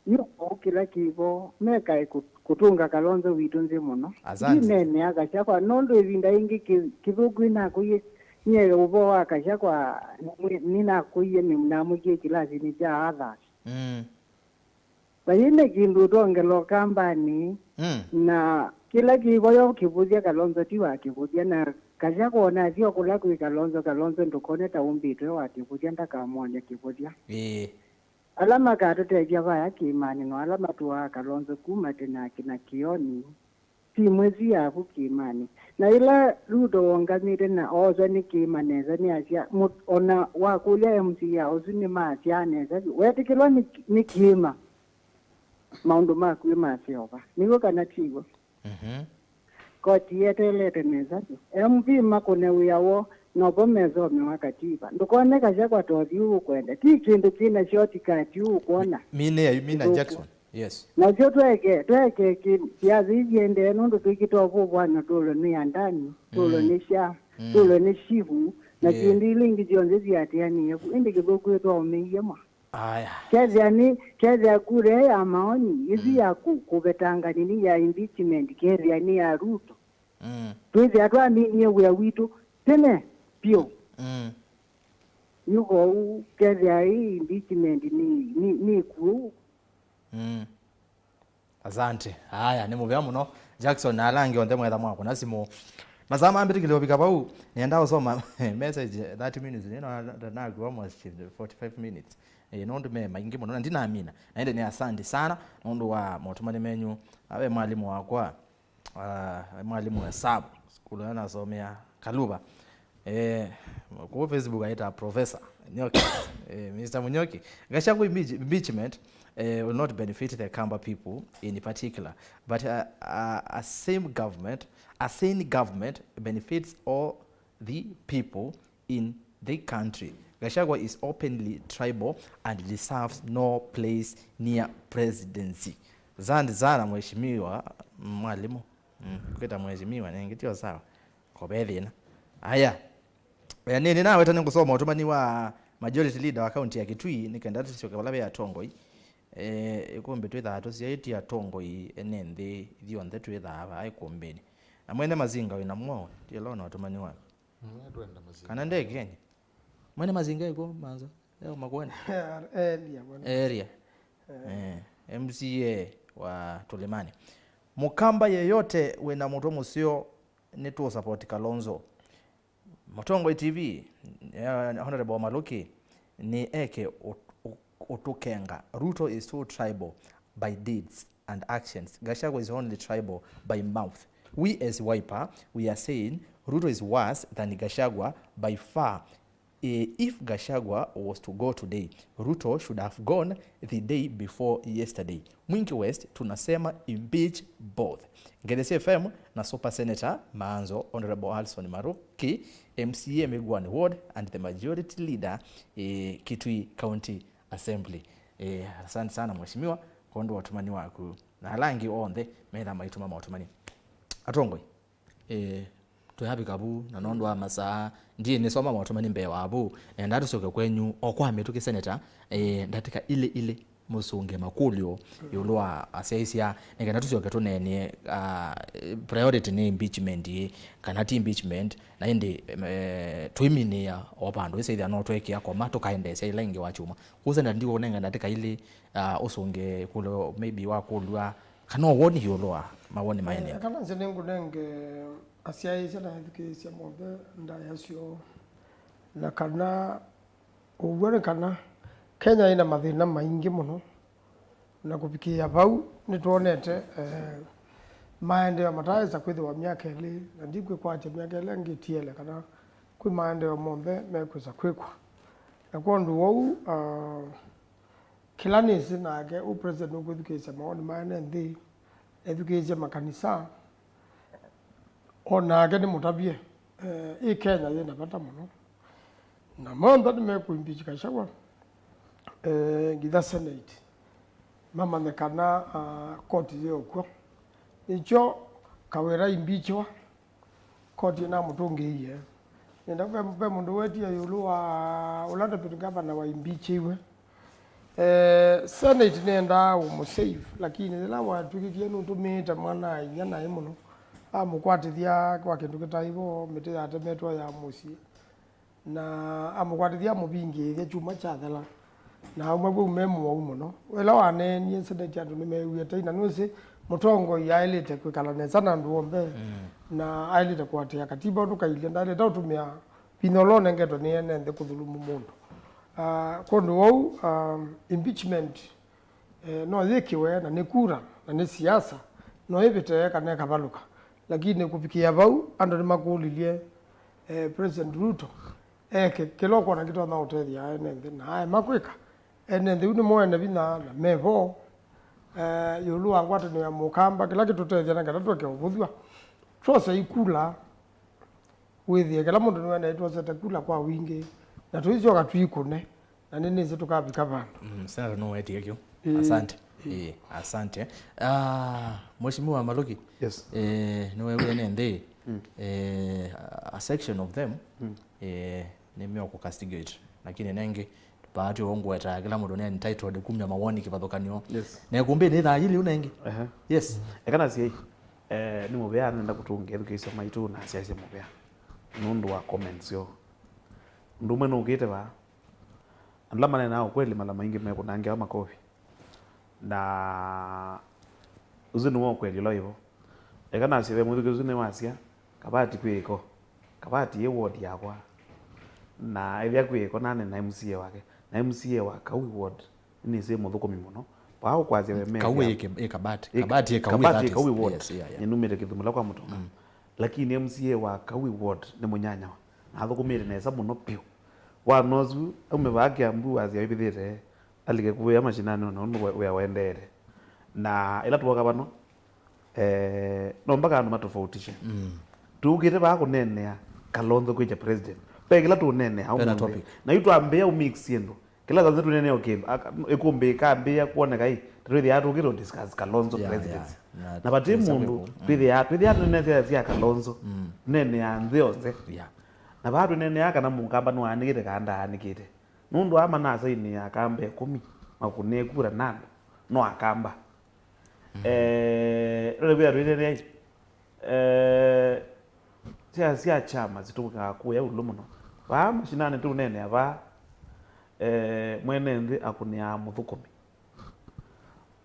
Yu kũu kĩla kĩvo mekae kũ- kũtũnga Kalonzo witũ nthĩ mũno. Asante. Ndineenea Gachagua nũndũ ĩvinda yĩngĩ kĩ- Kĩthũku ĩnakũie nyie ũvoo wa Gachagua nĩmwĩ- nĩnakũie nĩ- namwĩkie kĩlasinĩ kya others. Mm. Vayĩ nĩ kĩndũ ũtongelwa kambanĩ, Mm. Na kĩla kĩvoyo kĩvũthya Kalonzo ti wa kĩvũthya, na Gachagua ona athi o kũla kwĩ Kalonzo, Kalonzo ndũkone ta ũmbĩtwe wa kĩvũthya, ndakamwony'a kĩvũthya. Ĩĩ. Ala makatũtethya vaya kĩĩmanĩ no ala matũaa Kalonzo kuma tene akina Kĩoni. Timu ĩsu yaku kĩĩmanĩ. Na yĩla Ruto wongamĩte na ooswa nĩ kĩĩma nesa, nĩasya, mũ- ona wakũlya M C A ũsu nĩmasyaa nesa vyũ, weetĩkĩlwa nĩ, nĩ kĩĩma, maũndũ maku ĩ ma seova. Nĩw'o kana tiw'o? Mhm. Koti yeteelete nesa vyũ. M P makũne wĩa woo, novo mesomewa katiba. Ndũkone Gachagua ta ũthiũ ũkwenda. Ti kĩndũ kĩ na shortcut ũkwona. Mina, mina Kĩthũku. Jackson. Yes. Nasyo tweke, tweke ki- siasa ii siendee nũndũ twĩkĩte ũvũvũano tũlwe nĩ andani, tũlwe Mm. nĩ sha, Mm. tũlwe nĩ shivu, na Yeah. syĩndũ ila ingĩ syonthe siatĩanĩe ku. Ĩndĩ Kĩthũku ĩtwaũmĩie mwa. Aya. Kethĩa nĩ, kethĩa kura ĩ ya maoni, ĩsu Mm. ya kũ-, kũvetangany'a nĩ ya impeachment, kethĩa nĩ ya Ruto. Mm. Twĩthĩa twaminie wĩa witũ tene vyũ. Mm. Yu kwoou kethĩa ĩ impeachment nĩ, nĩ, nĩ kũu. Mm. Asante. Haya, nĩ mũvea mũno. Jackson na ala angĩ onthe mwetha mwakũna simũ. Masaa mambĩtĩkĩle ũvika vau, nĩenda ũsoma message thirty minutes. Nĩno na, na, naku almost forty-five minutes. Eh, nũndũ me maingĩ mũno, na ndinamina. Na ĩndĩ nĩ asante sana nũndũ wa motũmani menyu. Awe mwalimũ wakwa, ah, mwalimũ wa hesabu, sukulu ĩla nasomea, Kaluva. Eh, kũu Facebook aĩta Professor Nyoki. Eh, Mister Munyoki. Gachagua impeach-, impeachment, eh, will not benefit the Kamba people in particular, but a, a, a same government, a sane government benefits all the people in the country. Gachagua is openly tribal and deserves no place near presidency. Asante sana mheshimiwa mwalimu. Mm, kwĩta mheshimiwa nengĩ tio sawa. Kobe thĩna. Aya. Eh, nĩ, nĩnaweta nĩngũsoma ũtũmani wa majority leader wa kaunti ya Kitui, nĩ kenda tũsyoke vala ve atongoi. Eh, ĩkũmbĩ twĩthaa tũsyaĩtye atongoi ene nthĩ ithyonthe twĩthaa vaa ĩkũmbĩnĩ. Na mwene mazinga wĩna mwao, tielo na ũtũmani waku. Mm, twenda mazinga. Kana ndekeni? Mwene mazinga ĩkw'o manzo, eo makwene? Area, mwene. Area. Eh. Eh, M C A wa Tulimani. Mũkamba yeyote wĩna mũtwe mũseo nĩ tũ support Kalonzo. Mũtongoi T V, eh, Honorable Maluki, nĩ eke ũt-, ũ-, ũtũkenga. Ruto is too tribal by deeds and actions. Gachagua is only tribal by mouth. We as Wiper, we are saying Ruto is worse than Gachagua by far. Eh, if Gachagua was to go today, Ruto should have gone the day before yesterday. Mwingi West, tunasema impeach both. Ngethesia F M na Super Senator Maanzo, Honorable Alson Maruki, M C A Migwani Ward and the majority leader, eh, Kitui County Assembly. Eh, asante sana mheshimiwa, kwondũ wa ũtũmani waku. Na ala angĩ onthe metha maitũma maũtũmani. Atongoi. Eh, twĩavika vu, na nũndũ wa masaa, ndiĩ nĩsoma maũtũmani mbee wa vu, nenda tũsyoke kwenyu o kwa mĩtũkĩ seneta, eh, ndatĩka ilĩ ilĩ mũsũngĩe makũlyo ĩũlũ wa asyaĩĩsya, nĩ kana tũsyoke tũneenĩe, ah, priority nĩ impeachment ĩ, kana ti impeachment, na ĩndĩ, eh, tũiminĩĩa o vandũ ĩsaĩthya no twekĩa koma tũkaendeesya ĩla ĩngĩ wa kyumwa. Kwoou seneta ndiũkũnenga ndatĩka ilĩ, ah, ũsũngĩe kũlyo maybe wakũlw'a, kana o woni ĩũlũ wa mawoni maeneo. Eh, kana nzĩ nĩngũnenge asyaĩĩsya na ethukĩĩsya monthe ndaĩa syoo, na kana ũw'o nĩ kana Kenya ĩna mathĩna maingĩ mũno, na kũvikĩĩa vau nĩtwonete, eh, maendeeo mataaĩsa kwĩthĩwa myaka ĩlĩ, na ndikwĩkwatya myaka ĩla ĩngĩ ĩtiele kana kwĩ maendeeo monthe mekwĩsa kwĩkwa. Na kwondũ wou, ah, kĩla nĩsĩ nake, ũ president ũkwĩthukĩĩsya mawoni ma ene nthĩ, ethukĩĩsye makanisa, o nake nĩmũtavye, eh, ĩ Kenya yĩna vata mũno. Na monthe nĩmekũimpeach Gachagua, eh, ngitha Senate, mamanye kana, ah, koti yĩ o kw'o. Nĩkyo Kawira impeachiwa, koti ĩnamũtũngĩie. Nenda ve, ve mũndũ wetie ĩũlũ wa ũla deputy governor waimpeachiwe. Eh, Senate nĩendaa ũmũsave, lakini yĩla watw'ĩkĩkie nũtũmĩĩte mwana-a-inyia naĩ mũno, amũkwatĩthya kwa kĩndũ kĩtaĩ vo, mĩtĩ yatemetwe ya mũsyĩ, na amũkwatĩthya amũvingĩĩthya kyumwa kyathela, na aumw'a vau me mũwau mũno. Ĩla waneenie Senate, andũ nĩmeewie tei, na nĩwĩsĩ mũtongoi aĩlĩte kwĩkala nesa na andũ onthe, mm, na aĩlĩte kũatĩĩa katiba ũndũ kailye, ndaĩlĩte ũtũmĩa vinya ũla ũnengetwe nĩ ene nthĩ kũthulumu mũndũ. Ah, kwondũ wou, ah, impeachment, eh, no yĩkĩwe, na nĩ kura, na nĩ siasa, no ĩvĩte kana ĩkavalũka. Lakini kũvikĩa vau, andũ nĩmakũlilye, eh, President Ruto eke kĩla ũkwona kĩtonya ũtethya ene nthĩ, na aema kwĩka, ene nthĩ yu nĩmo ene vinya na me vo, eh, ĩũlũ wa ngwatanĩo ya Mũkamba, kĩla kĩtũtethya na kana tũeke ũvũthw'a. Twose ikula, wĩthĩe kĩla mũndũ nĩwene twosete kula kwa wingĩ, na tũisyoka twikũne, na nĩnĩsĩ tũkavika vandũ. Mm, Senator nũwetie kĩu. Ĩĩ. Asante. Ĩĩ, asante. Ah, Mheshimiwa Maluki. Yes. Eh, nĩwewie nĩ nthĩ. Mm. Eh, a section of them, mm, eh, nĩmeũkũcastigate. Lakini nengĩ, Vaatĩ ũũ ngũetaa kĩla mũndũ nĩ entitled kumya mawoni kĩvathũkany'o. Yes. Na ĩkũmbĩ nĩ thaa yĩlĩ ũna ĩngĩ. Ehe. Yes. Eka na siai, eh, nĩ mũvea nenda kũtũngĩa ethukĩĩsya maitũ na asyaĩsye mũvea nũndũ wa comments syoo. Ũndũ ũmwe nũkĩte vaa, andũ ala maneenaa ũkweli mala maingĩ mekũnangĩawa makovi. Na ũsu nĩw'o ũkweli ũla wĩvo. Eka nasye ve mũthukĩ ũsu nĩwasya, Kavati kwĩ ĩko. Kavati ĩ ward yakwa. Na ethĩa kwĩ ĩko nane na M C A wake. Na M C A wa Kaui ward nĩnĩsĩ mũthũkũmi mũno. Vaa ũkwasya we Mary Kaui ĩ Kabati. Ĩ Kabati ĩ Kaui, Kabati ĩ Kaui ward. Yes, yeah, yeah. Nĩnumĩte Kĩthumula kwa Mũtonga. Mm. Lakini M C A wa Kaui ward nĩ mũnyanyawa. Na athũkũmĩte nesa mũno vyũ. Wana ũsu, aume vaa Kiambu wasya ĩvĩthĩte, alike kũvĩa mashinani ona ũndũ wĩa wendeete. Na ĩla twoka vano, eh, no mpaka andũ matofautishe. Mm. Tũkĩte vaa kũneenea Kalonzo kwĩkya president. Ve kĩla tũũneenea ũmũnthĩ. Na yu twambĩĩa ũmix syĩndũ. Kĩla saa tũneenea ũkĩmba, aka-, ĩkũmbĩ ĩkambĩĩa kwoneka ĩ, ta twĩthĩaa tũkĩte discuss Kalonzo presidency. Na vati mũndũ twĩthĩaa, twĩthĩaa tũneenea sya, sya Kalonzo. Mm. Tũneenea nthĩ yonthe. Yeah. Na vaa tũneenea kana mũkamba nũaanĩkĩte kana ndaaanĩkĩte. Nũndũ aa manasainĩe akamba ĩkũmi, makũnĩe kura nano, no akamba. Mm. Eh, rĩu vĩa twĩtethei. Eh, sya, sya kyama sitũkaa kũya ĩũlũ mũno. Vaa mashinani tũneenea vaa, eh, mwene nthĩ akũnĩaa mũthũkũmi.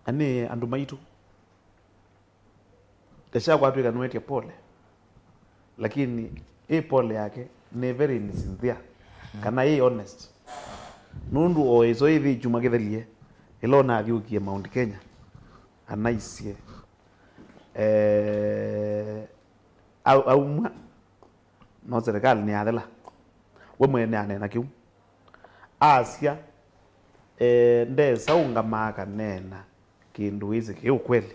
Na nĩ andũ maitũ. Gachagua atwĩka nũetye pole, lakini ĩ pole yake nĩ very insincere, kana ĩ honest. Nũndũ o ĩso ĩthĩ kyumwa kĩthelie, ĩla ũnathyũkie Mount Kenya, anaisye, eh, au-, aumwa, no serikali nĩyathela. We mwene aneena kĩu. Asya, eh, ndesa ũngamaa kaneena kĩndũ wĩsĩ kĩ ũkweli.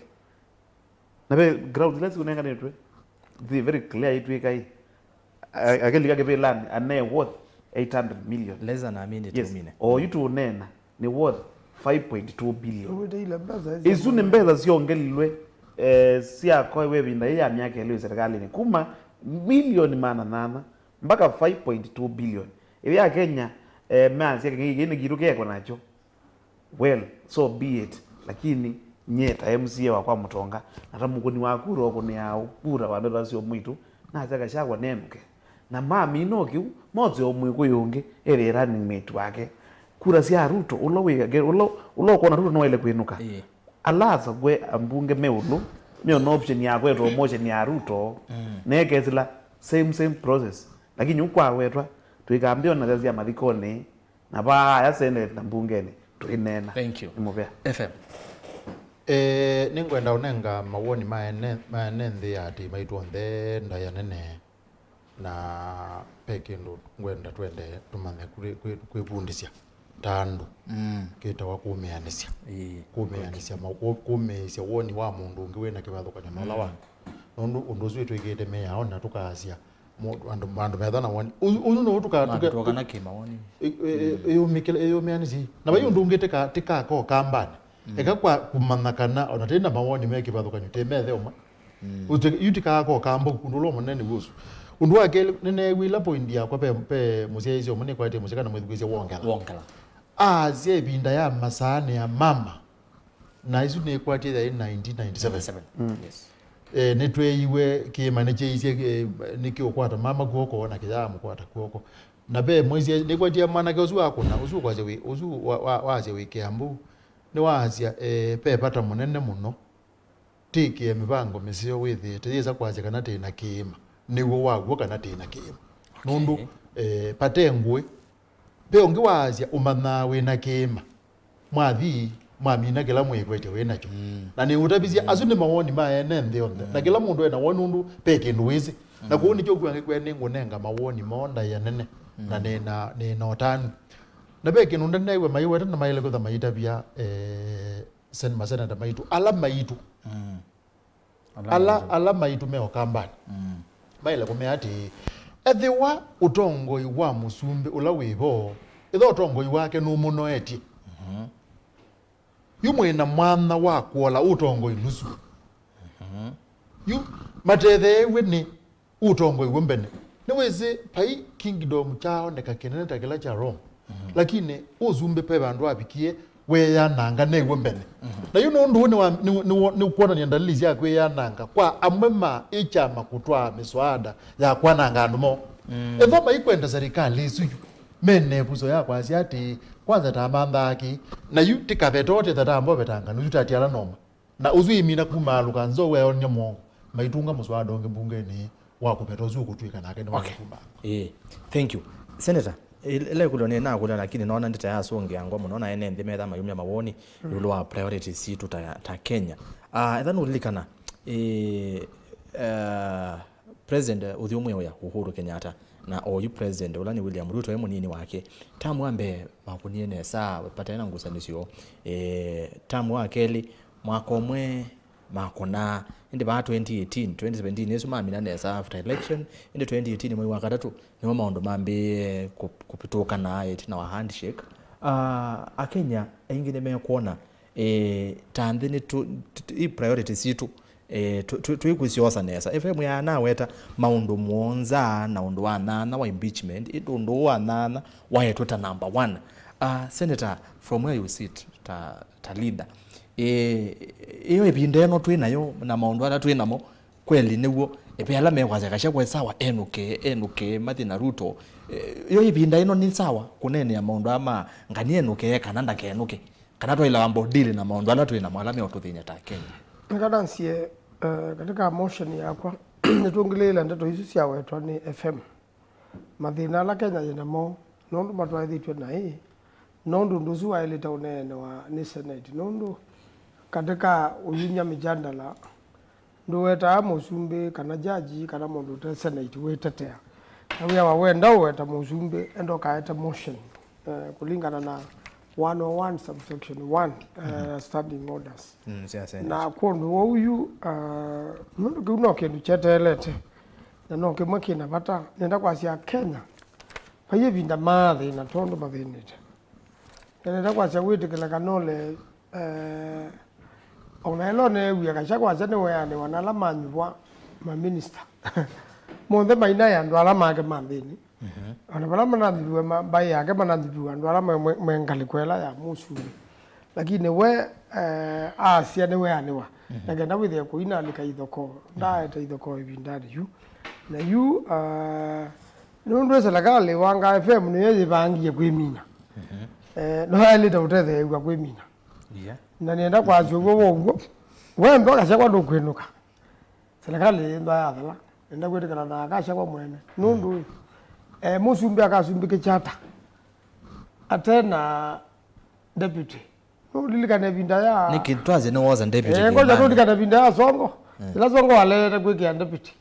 Na ve ground ila siũnenganĩtwe, the very clear itwĩka ĩ. A-, akĩlika kĩvĩlanĩ, ane worth eight hundred million. Less than a minute. Yes. Umine. O yu tũũneena, nĩ worth five point two billion. Ũwĩte ile mbesa isu. Isu nĩ mbesa syongelilwe, eh, syakoewe ĩvinda yĩĩ ya myaka ĩlĩ serikalini. Kuma milioni maana nana mpaka five point two billion. Ĩthĩa Kenya, eh, measya kĩng'ei kĩĩ nĩ kitũ kekwa nakyo. Well, so be it. Lakini nyie ta M C A wa kwa Mũtonga, na ta mũkũni wa kura ũkũnĩaa kura vandũ vasyo mwitũ, nasya Gachagua nenũke. Na mamina o kĩu, mose o Mwĩkũyũ ũngĩ ethĩe running mate wake. Kura sya Ruto, ũla wĩ, ũla, ũla ũkwona Ruto nĩwaĩle kwĩnũka. Ĩĩ. Ala asakũe ambunge me ũlũ, meona option ya kwetwa motion ya Ruto, mm, nekesĩla same, same process. Lakini ũkwawetwa, twĩkambĩonasya sya mathikonĩ, na vaaya Senate na mbungenĩ, tũineena. Thank you. Nĩ mũvea. F M. Eh, nĩngwenda ũnenga mawoni ma ene, ma ene nthĩ ya atĩĩ maitũ onthe ndaĩa nene. Na ve kĩndũ ngwenda twende tũmanye kwĩ-, kwĩ-, kwĩvundĩsya ta andũ. Mm. Kĩtawa kũmĩanĩsya. Ĩĩ. Kũmĩanĩsya ma-, kũ-, kũmĩĩsya woni wa mũndũ ũngĩ wĩna kĩvathũkany'o na ũla, mm, waku. Nũndũ ũndũ ũsu wĩtwĩkĩte mĩao na tũkaasya, Mo-, andũ, andũ metha na woni. Ũyu, ũyu no tũka-, tũka-, tũka-, kana kĩmawoni. Ĩ-, ĩ-, ĩ-, ĩyũmĩkĩle, ĩyũmĩanĩsye. Na vai ũndũ ũngĩ tika, tikako kambanĩ. Mm. Eka kwa kũmanya kana ona tena mawoni me kĩvathũkany'o, te methe ũmwe. Mm. Ũte-, yu tikako kambo, ũndũ ũla mũnene nĩ ũsu. Ũndũ wa kelĩ, nĩneew'e ila point yakwa pe, pe mũsyaĩĩsya ũmwe nĩkwatie mũsyĩ kana mwĩthukĩĩsya wongela. Wongela. Aasya ĩvinda ya masaanĩ ya mama. Na isu nĩkwatie yaĩ nineteen ninety-seven. Ninety-seven. Mm. Yes. Eh, nĩtweeiwe kĩĩma nĩkyeisye, eh, nĩkĩũkwata mama kw'oko na kĩyaa mũkwata kw'oko. Na ve mwaisye, nĩkwatie mwanake ũsu wakũna, ũsu ũkwasya wĩ, ũsu wa, wa, wasya wĩ Kĩambu, nĩwaasya, eh, ve vata mũnene mũno twĩkĩe mĩvango mĩseo wĩthĩĩte yĩsa kwasya kana twĩ na kĩĩma, nĩw'o wa w'o kana twĩ na kĩĩma. Okay. Nũndũ, eh, vate ngũĩ, ve ũngĩ waasya ũmanyaa wĩ na kĩĩma. Mwathi, mwamina kĩla mwĩkwetye wĩ nakyo. Mm. Na nĩũtavisye, mm, asu nĩ mawoni ma ene nthĩ yonthe. Mm. Na kĩla mũndũ ena woni ũndũ ve kĩndũ wĩsĩ. Na, mm, kwoou nĩkyo ũkwĩa ngĩkwĩa nĩngũnenga mawoni moo ndaĩa nene. Mm. Na nĩna, nĩna ũtanu. Na ve kĩndũ ndaneew'a maiweta na maĩle kwĩtha maitavya, eh, sen-, maseneta maitũ. Ala maitũ. Mm. Ala, ala maitũ me ũkambanĩ. Mm. Maĩle kũmea atĩĩ, ethĩwa ũtongoi wa mũsumbĩ ũla wĩ vo, ethĩwa ũtongoi wake nũmũnoetye, mhm, yu mwĩ na mwanya wa kũola ũtongoi nusu. Mhm. Yu matetheew'e nĩ ũtongoi w'o mbene. Nĩwĩsĩ vai kingdom kyaoneka kĩnene ta kĩla kya Rome. Lakini ũsumbĩ pe vandũ avikie, weyananga new'o mbene. Na yu nũndũ ũũ nĩwa- nĩ- nĩ- nĩũkwonania ndalili sya kwĩyananga kwa amwe ma ĩkyama kũtwaa mĩswaada ya kwananga andũ moo. Ethĩwa maikwenda serikali ĩsu yu, mene ĩvuso ya kwasya atĩ, kwanza tamanthaa kĩ, na yu tĩkavetote tatambovetanga nusu tatiala noma. Na ũsu imina kuma alũka nzou eonia mwongo, maitunga mũswada ũngĩ mbungenĩ wa kũveta ũsu ũkũtw'ĩka nake nĩ Okay. Kuma. Ĩĩ. Thank you. Senator, ĩla ĩkũlyo nĩ nakũlya, lakini nona ndita yasũngĩa ngoo mũno, na ene nthĩ metha mayumya mawoni ĩũlũ wa priorities sitũ ta, ta Kenya. Ah, etha nũlilikana, eh, eh, President ũthyũmũe ũya Uhuru Kenyatta, na oyu President ũla nĩ William Ruto e mũnini wake. Term wa mbee makũnie nesa, vataĩ na ngusanĩsyo. Eh, term wa kelĩ, mwaka ũmwe makũnaa. Ĩndĩ vaa twenty eighteen, twenty seventeen, ĩsu mamina nesa after election. Ĩndĩ twenty eighteen mwei wa katatũ, nĩmo maũndũ mambĩĩe kũ- kũvĩtũkana ĩtina wa handshake. Ah, Akenya aingĩ nĩmekwona, eh, ta nthĩ nĩ tũ- t- t- i priorities sitũ, eh, tũ- tũ- tũikwĩsyosa nesa. F M yanaweta maũndũ mũonza na ũndũ wa nyanya wa impeachment, ĩndĩ ũndũ ũũ wa nyanya waetwe ta number one. Ah, Senator, from where you sit ta, ta leader, eh, ĩyo ĩvinda ĩno twĩ nayo na maũndũ ala twĩ namo, kweli nĩw'o, eh, ve ala mekwasya Gachagua e sawa, enũke, enũke, mathi na Ruto. Eh, ĩyo ĩvinda ĩno nĩ sawa kũneenea maũndũ aa ma ngani enũke kana ndakenũke? Kana twaĩle wamba ũdili na maũndũ ala twĩ namo ala meũtũthĩny'a ta Akenya? Nĩkanansie, eh, katika motion yakwa, nĩtũngĩlĩĩle ndeto isu syawetwa nĩ F M. Mathĩna ala Kenya yĩ namo, nũndũ matwaĩthĩtw'e naĩ, nũndũ ũndũ ũsu waĩlĩte ũneenewa nĩ Senate. Nũndũ katika ũyumya mĩjandala, ndũwetaa mũsumbĩ kana jaji kana mũndũ ũte Senate wĩtetea. Na wĩawa wenda ũweta mũsumbĩ, enda ũkaete motion, eh, kũlingana na one oh one subsection one, eh, standing orders. Mm, sya Senate. Na kwondũ wou yu, ah, nũndũ kĩu no kĩndũ kyeteelete, na no kĩmwe kĩna vata. Nenda kwasya Kenya, vai ĩvinda maathĩna tondũ mathĩnĩte. Nenda kwasya wĩtĩkĩla kana ũle, eh, ona ĩla ũneew'a Gachagua asya nĩweanĩwa na ala manyuvwa maminista. Monthe mainaĩ andũ ala make ma nthĩnĩ. Ona vala mananyuviwe ma- mbaĩ yake mananyuviwe andũ ala me- me- me ngalĩko ĩla ya mũsumbĩ. Lakini we, eh, asya nĩweanĩwa. Na kenda wĩthĩe kũina alika ithokoo. Ndaaete ithokoo ĩvindanĩ yu. Na yu, ah, nũndũ ĩ serikali Wanga F M nĩyo yĩvangie kwĩmina. Eh, no yaĩlĩte ũtetheew'a kwĩmina. Yeah. Na nĩenda kwasya ũw'o wow'o. We ndo Gachagua ndũkwĩnũka. Serikali ĩthwa yathela, nenda kwĩtĩkana na Gachagua mwene. Nũndũ, eh, mũsumbĩ akasumbĩkĩkya ata ate na deputy? Nũlilikana ĩvinda ya Nĩkĩ twasye nĩwosa deputy Eh, ngoja Kimani? Tũlikana ĩvinda ya Songo. Ĩla Songo waleete kwĩkĩa deputy.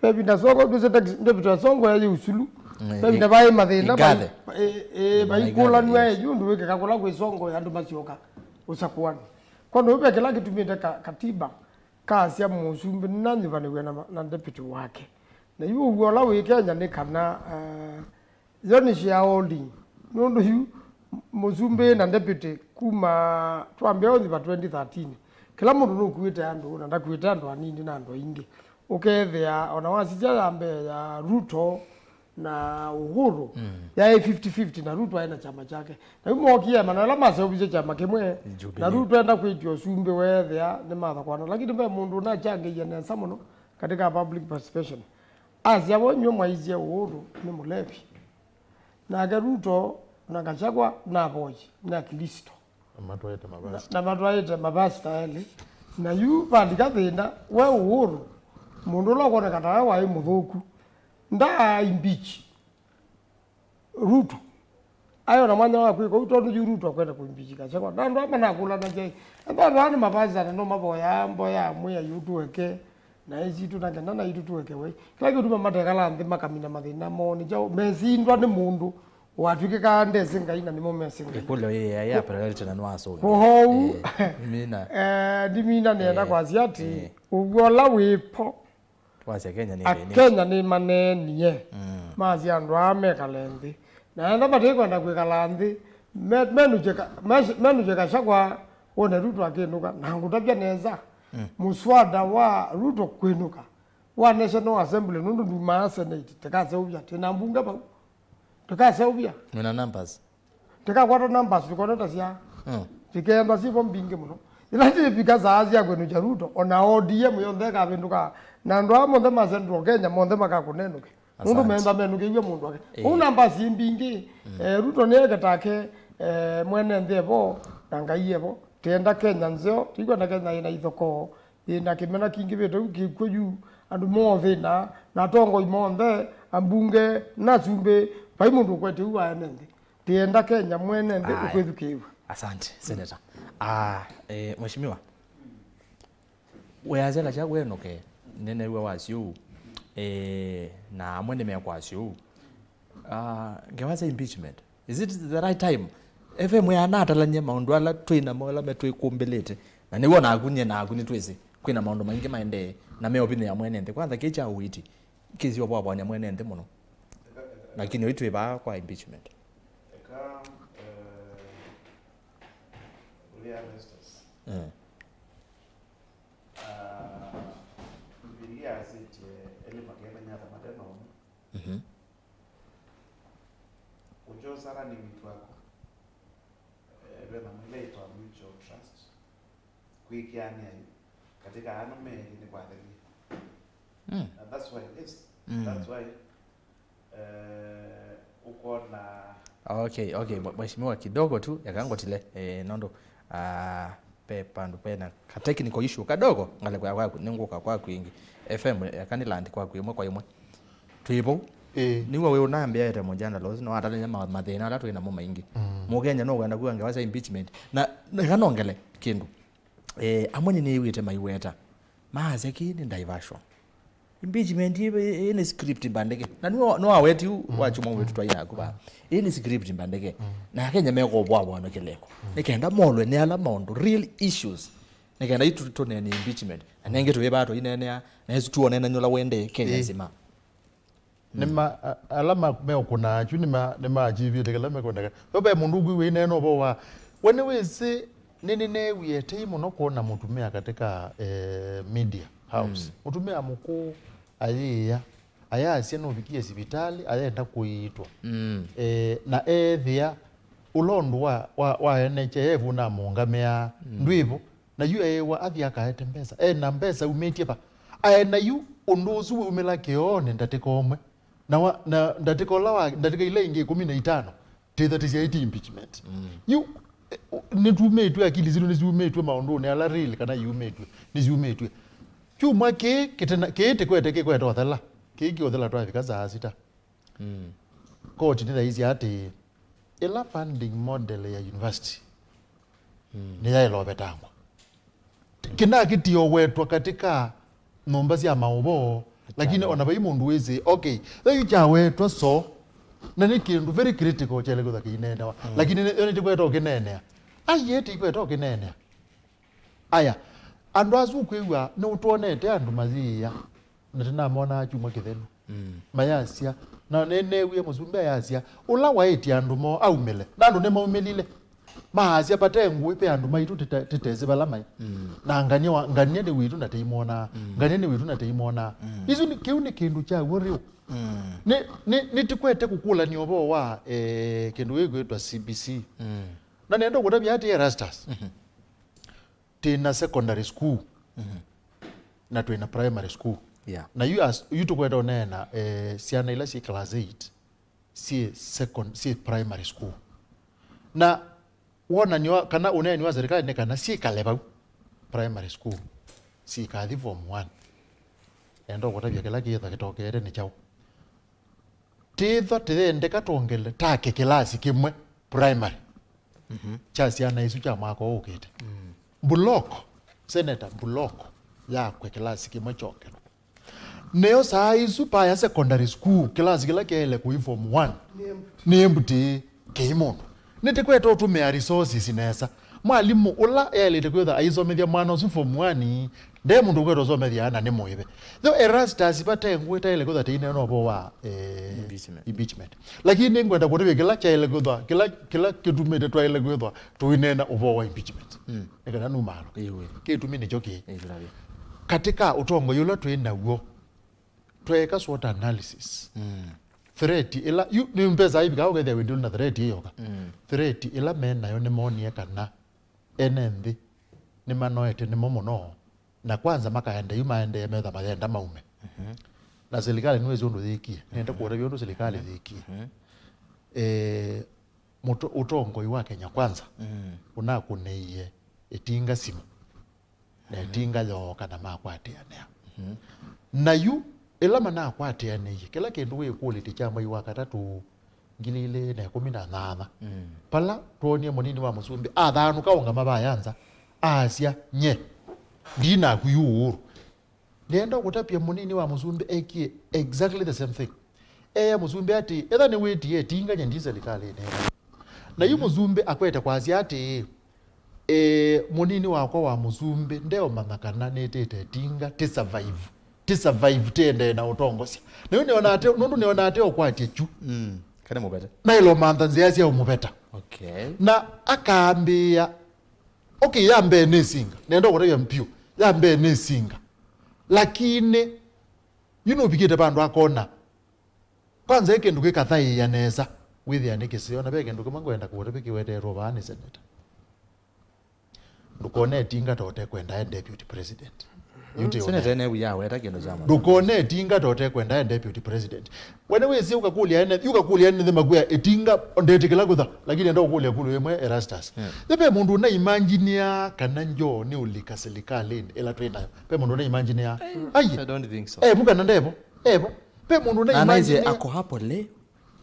Ve ĩvinda Songo, ndwĩsĩ deputy wa Songo yaĩ usulu. Mm, Ve ĩvinda i- vaĩ mathĩna, igathe. Vai- eh, eh, Mathĩna vaikũlanw'a igathe, yes. Yu ndũ wĩkĩka kũla kwĩ Songo andũ masyoka ũsakuani. Kwondũ ve kĩla kĩtumĩte ka- katiba kasya mũsumbĩ nanyuvanĩw'e na, na deputy wake. Na yu ũw'o ũla wĩ Kenya nĩ kana, eh, yo nĩ shareholding. Nũndũ yu mũsumbĩ na deputy kuma twambĩa ũnyiva twenty thirteen, kĩla mũndũ nũkuĩte andũ, na ndakuĩte andũ anini na andũ aingĩ. Ũkethĩa ona wasisya ya mbee ya Ruto na Uhuru, yaĩ fifty fifty, na Ruto aĩ na kyama kyake. Na yu mookie mana ala maseũvisye kyama kĩmwe, na Jubilee. Ruto enda kwĩtya ũsumbĩ, weethĩa nĩmathakwana. Lakini ve mũndũ ũnakyangĩie nesa mũno katika public participation. Asya, "Vo nyw'o mwaisye Uhuru nĩ mũlevi. Nake Ruto na Gachagua navoi, nĩ Akilisitu." Na matwaĩte mavasi. Na matwaĩte mavasi ta elĩ. Na yu valika thĩna, we Uhuru, mũndũ ũla ũkwoneka tawe waĩ mũthũku, ndaa impeach Ruto. Aĩ ona mwanya wa kwĩka ũu, tondũ yu Ruto akwenda kũimpeach Gachagua. Na andũ aa manakũlanasya, ethĩwa andũ aa nĩ mavasita na no mavoyaa mboya ya mwĩai ũtũeke, na ĩsitũ na kenda na itũ tũeke wei. Kĩla kĩtuma matekala nthĩ makamina mathĩna moo nĩ kyaũ? Mesindwa nĩ mũndũ watw'ĩkĩkaa ndesĩ Ngai na nĩmo mesĩ Ngai. Ĩkũlyo yĩ ya, ya priority na nĩwasũngĩa. Kwoou, eh, ndimina. Eh, ndimina nĩenda kwasya atĩ, eh, ũw'o ũla wĩpo Wasya Kenya nĩ thĩnĩte. Akenya nĩmaneenie, mm, masya andũ aa mekale nthĩ. Na ethĩwa mataikwenda kwĩkala nthĩ, me- menũkye Ka- mes- menũkye Gachagua, wone Ruto akĩnũka. Na ngũtavya nesa, mm, mũswada wa Ruto kwĩnũka wa National Assembly, nũndũ ndumaa Senate, tĩkaseũvya, twĩ na mbunge vau. Ndũkaseũvya. Wĩna numbers. Ndĩkakwata numbers, tũkona ta sya. Mm. Ndĩkeemba syĩvo mbingĩ mũno. Ĩla ndĩvika saa sya kwĩnũkya Ruto, ona O D M yonthe ĩkavĩndũka. Na andũ aa monthe ma Central Kenya, monthe makakũnenũke. Nũndũ asante. Meenda menũkĩw'e mũndũ ake. Eh. Ũu numbers mbingĩ, mm, eh, Ruto nĩeke take, eh, mwene nthĩ evo, na Ngai evo. Tĩenda Kenya nzeo, tĩkwenda Kenya ĩna ithokoo. Yĩna kĩmena kingĩ vĩtau kĩkw'o yu, andũ moothĩna, na atongoi monthe, ambunge, na asumbĩ, vai mũndũ ũkwete ũu wa ene nthĩ. Tĩenda Kenya mwene nthĩ. Aya. Ũkwĩthukĩĩw'a. Asante, Senator. Ah, eh, Mheshimiwa, weasya lakya wenũke, nĩnew'a wasya ũu, eh, na amwe nĩmekwasya ũu. Ah, ngewasya impeachment. Is it the right time? F M yanatalany'a maũndũ ala twĩ namo ala metwĩkũmbĩlĩte. Na nĩw'o naku nyie naku nĩtwĩsĩ kwĩna maũndũ maingĩ maendee na meũvinyĩa mwene nthĩ. Kwanza kĩĩ kya ũiiti kĩsio vwavwanya mwene nthĩ mũno. Lakini oyu twĩ vaa kwa impeachment. Eka, eh, ũlea Erastus. Eh. Ah, Mbivilia yasĩtye elĩ makeethany'a ata mate na ũmwe. Mhm. Ũkyosa running mate waku, eh, ve na mwĩla ĩtawa mutual trust. Kwĩkĩanĩa yu katika anu meelĩ nĩ kwathemie. Mm. And that's why, yes, mm, that's why, eh, ũkona. Okay, okay, mwe-, mheshimiwa, kidogo tu, eka ngũtile, eh, nũndũ, ah, pe pandũ pena ka technical issue kadogo, ngalĩko ya kwaku, nĩngũka kwaku ĩngĩ. F M, eka nĩ land kwaku ĩmwe kwa ĩmwe. Twĩ vau. Ĩĩ. Nĩw'o wĩ ũnambĩa ete mũjandala ũsu, no atalanya ma-, mathĩna ala twĩ namo maingĩ. Mm. Mũkenya no kwenda kuga ngewa sya impeachment. Na, na eka nongele kĩndũ. Eh, amwe nĩnĩw'ĩte maiweta. Maasya kĩĩ nĩ diversion. Impeachment ĩ, ĩ, ĩ nĩ script mbandĩke. Na nĩw'o, nĩwaweti u, mm, wa chuma wetu twaĩ naku vaa. Ĩ nĩ script mbandĩke. Mm. Na Akenya mekũvwavwana kĩleko. Mm. Nĩ kenda molwe nĩ ala maũndũ, real issues. Nĩ kenda itu tũneenea impeachment. Na nengĩ tũĩ vaa tũineenea, na ĩsu tuonene nyola wende Kenya, ĩĩ, nzima. Nĩma-, a-, ala ma-, meũkũnaa kyu nĩma-, nĩmaachivĩte kĩla mekwendeka. Yo ve mũndũ ũkwĩw'a ineena ũvoo wa, we nĩwĩsĩ, nĩ-, nĩneewie tei mũno kwona mũtumĩa katika, eh, media house. Mm. Mũtumĩa mũkũũ ayĩĩa, ayasya nũvikie sivitalĩ, ayenda kũiitwa. Mm. Eh, na eethĩa ũla ũndũ wa, wa, wa ene kyeevu namũũngamĩaa, mm, ndwĩvo. Na yu eĩwa athi akaete mbesa. E na mbesa umĩtye va? Ae na yu ũndũ ũsu waumĩla kĩoonĩ ndatĩka ũmwe. Na wa, na ndatĩka ũla wa, ndatĩka ila ingĩ ĩkũmi na itano, tĩtha tĩsyaĩtye impeachment. Mm. Yu, eh, u-, nĩtumĩtw'e, akili sitũ nĩsiumĩtw'e maũndũnĩ ala real kana iumĩtw'e, nĩsiumĩtw'e. Kyumwa kĩĩ kĩtena, kĩĩ tĩkwete kĩkwete ũthela. Kĩĩ kĩũthela twavika saa sita. Mm. Koti nĩyaisye atĩĩ, ĩla funding model ya university, mm, nĩyaĩla ũvetangwa. Kĩnakĩtie ũwetwa katika nyũmba sya maũvoo, lakini ona vai mũndũ wĩsĩ, okay, thayu kyawetwa so, na nĩ kĩndũ very critical kyaĩle kwĩthwa kĩineenewa, mm, lakini nĩ-, yo nĩtĩkweta ũkĩneenea. Aiete ikweta ũkĩneenea. Aya, andũ asu ũkwĩw'a nĩũtwonete andũ mayĩĩa, na tĩnamonaa kyumwa kĩthelu. Mm. Mayasya, na nĩneewie mũsumbĩ ayasya, ũla waĩtye andũ moo aumĩle, na andũ nĩmaumĩlile. Maasya, vate ngũĩ, ve andũ maitũ tĩte-, tĩtesĩ vala maĩ. Mm. Na ngania wa, ngania nĩ witũ na tĩimonaa. Mm. Ngania nĩ witũ na tĩimonaa. Mm. Isu nĩ, kĩu nĩ kĩndũ kya w'o rĩu. Mm. Nĩ, nĩ, nĩtĩkwete kũkũlany'a ũvoo wa, eh, kĩndũ gĩkwĩtwa C B C. Mm. Na nenda kũtavya atĩ Erastus. Mhm. Twĩ na secondary school, mhm, na twĩ na primary school. Yeah. Na yu as-, yu tũkwenda ũneena, eh, syana ila syĩ class eight, syĩ second-, syĩ primary school. Na wonany'o wa, kana ũneeni wa serikali nĩ kana syĩkale vau primary school, syĩkathi form one. Enda ũkũtavya kĩla kĩĩtha kĩtokeete nĩ kyaũ? Tĩthwa tĩyendeka twongele take kĩlasi kĩmwe primary, mhm, kya syana isu kya mwaka ũũ ũkĩte. Mm. Block, Senator, block yakwe kĩlasi kĩmwe kyongelwe. Nĩyo saa isu Paya Secondary School, kĩlasi kĩla kyaĩle kũi form one, nĩ empty, kĩi mũndũ. Nĩtĩkwete ũtũmĩa resources nesa. Mwalimũ ũla eĩlĩte kwĩtha aisomethya mwana ũsu form one, nde mũndũ ũkwete ũsomethya na nĩ mũĩve. Though Erastus vate ngũĩ taĩle kwĩtha tĩineena ũvoo wa, eh, impeachment. Impeachment. Lakini nĩngwenda kũtavya kĩla kyaĩle kwĩthwa, kĩla, kĩla kĩtumĩte twaĩle kwĩthwa tũineena ũvoo wa impeachment. Mm. Nĩ kana numalo. Ĩwe. Kĩtumi nĩkyo kĩĩ. Ĩlavya. Katika ũtongoi ũla twĩ naw'o, tweeka SWOT analysis. Mm. Threat ĩla, yu, nĩ mbesa ivika ũkethĩa wĩndĩ na threat ĩyoka. Mm. Threat ĩla me nayo nĩmonie kana ene nthĩ nĩmanoete nĩmo mũno, na kwanza makaenda yu maendee metha mayenda maume. Mhm. Na serikali nĩwĩsĩ ũndũ yĩkie. Nenda kũtavya ũndũ serikali yĩkie. Mhm. Eh, mũto-, ũtongoi wa Kenya Kwanza, mm, ũnakũnĩie ĩtinga simũ. Na ĩtinga yooka na makwatĩanĩa. Mhm. Na yu, ĩla manakwatĩanĩie, kĩla kĩndũ wĩ quality kya mwei wa katatũ, ngili ilĩ na ĩkũmi na nyanya. Mm. Pala twonie mũnini wa mũsumbĩ athanũka ũngama vaya nza, asya, "Nye, ndinaku yu ũũru." Nĩenda kũtavya mũnini wa mũsumbĩ ekie exactly the same thing. Eea mũsumbĩ atĩ, etha nĩwĩtie ĩtinga nye ndi silikalĩnĩ ĩno. Na yu mũsumbĩ akwete kwasya atĩ, e, mũnini wakwa wa mũsumbĩ ndeũmanya kana nĩtĩte ĩtinga ti survive. Ti survive, tiendee na ũtongosya. Na yu nĩona atĩ, nũndũ nĩona atĩ ũkwatye kyu. Mm, kana mũvete. Na ĩlomantha nzĩa sya ũmũveta. Okay. Na akambĩĩa, okay, ya mbee nĩ singa. Nenda kũtavya mpyu. Ya mbee nĩ singa. Lakini, yu nũvikĩte vandũ akona. Kwanza, ĩ kĩndũ kĩkathaĩĩa nesa, wĩthĩa nĩ kĩseo, na ve kĩndũ kĩmwe ngwenda kũũtavya kĩweteetwe vaa nĩ seneta. Ndũkone ĩtinga ta ũtekwenda e deputy president. Yu ti seneta ũnene. Ene wia aweta kĩndũ kya mũno. Ndũkone ĩtinga ta ũtekwenda e deputy president. We nĩwĩsĩ ũkakũlya ene, yu ũkakũlya ene nthĩ makwĩa ĩtinga ndetĩkĩla kũtha, lakini enda ũkũlya kũlũ ĩmwe Erastus. Yeah. Nĩ ve mũndũ ũnaimanjinia kana njoo nĩ ũlika silikalĩnĩ ĩla twĩ nayo. Ve mũndũ ũnaimanjinia. Ai. I don't think so. Evo kana ndevo? Evo. Ve mũndũ na anaisye ũnaimanjinia. Ako hapo leo.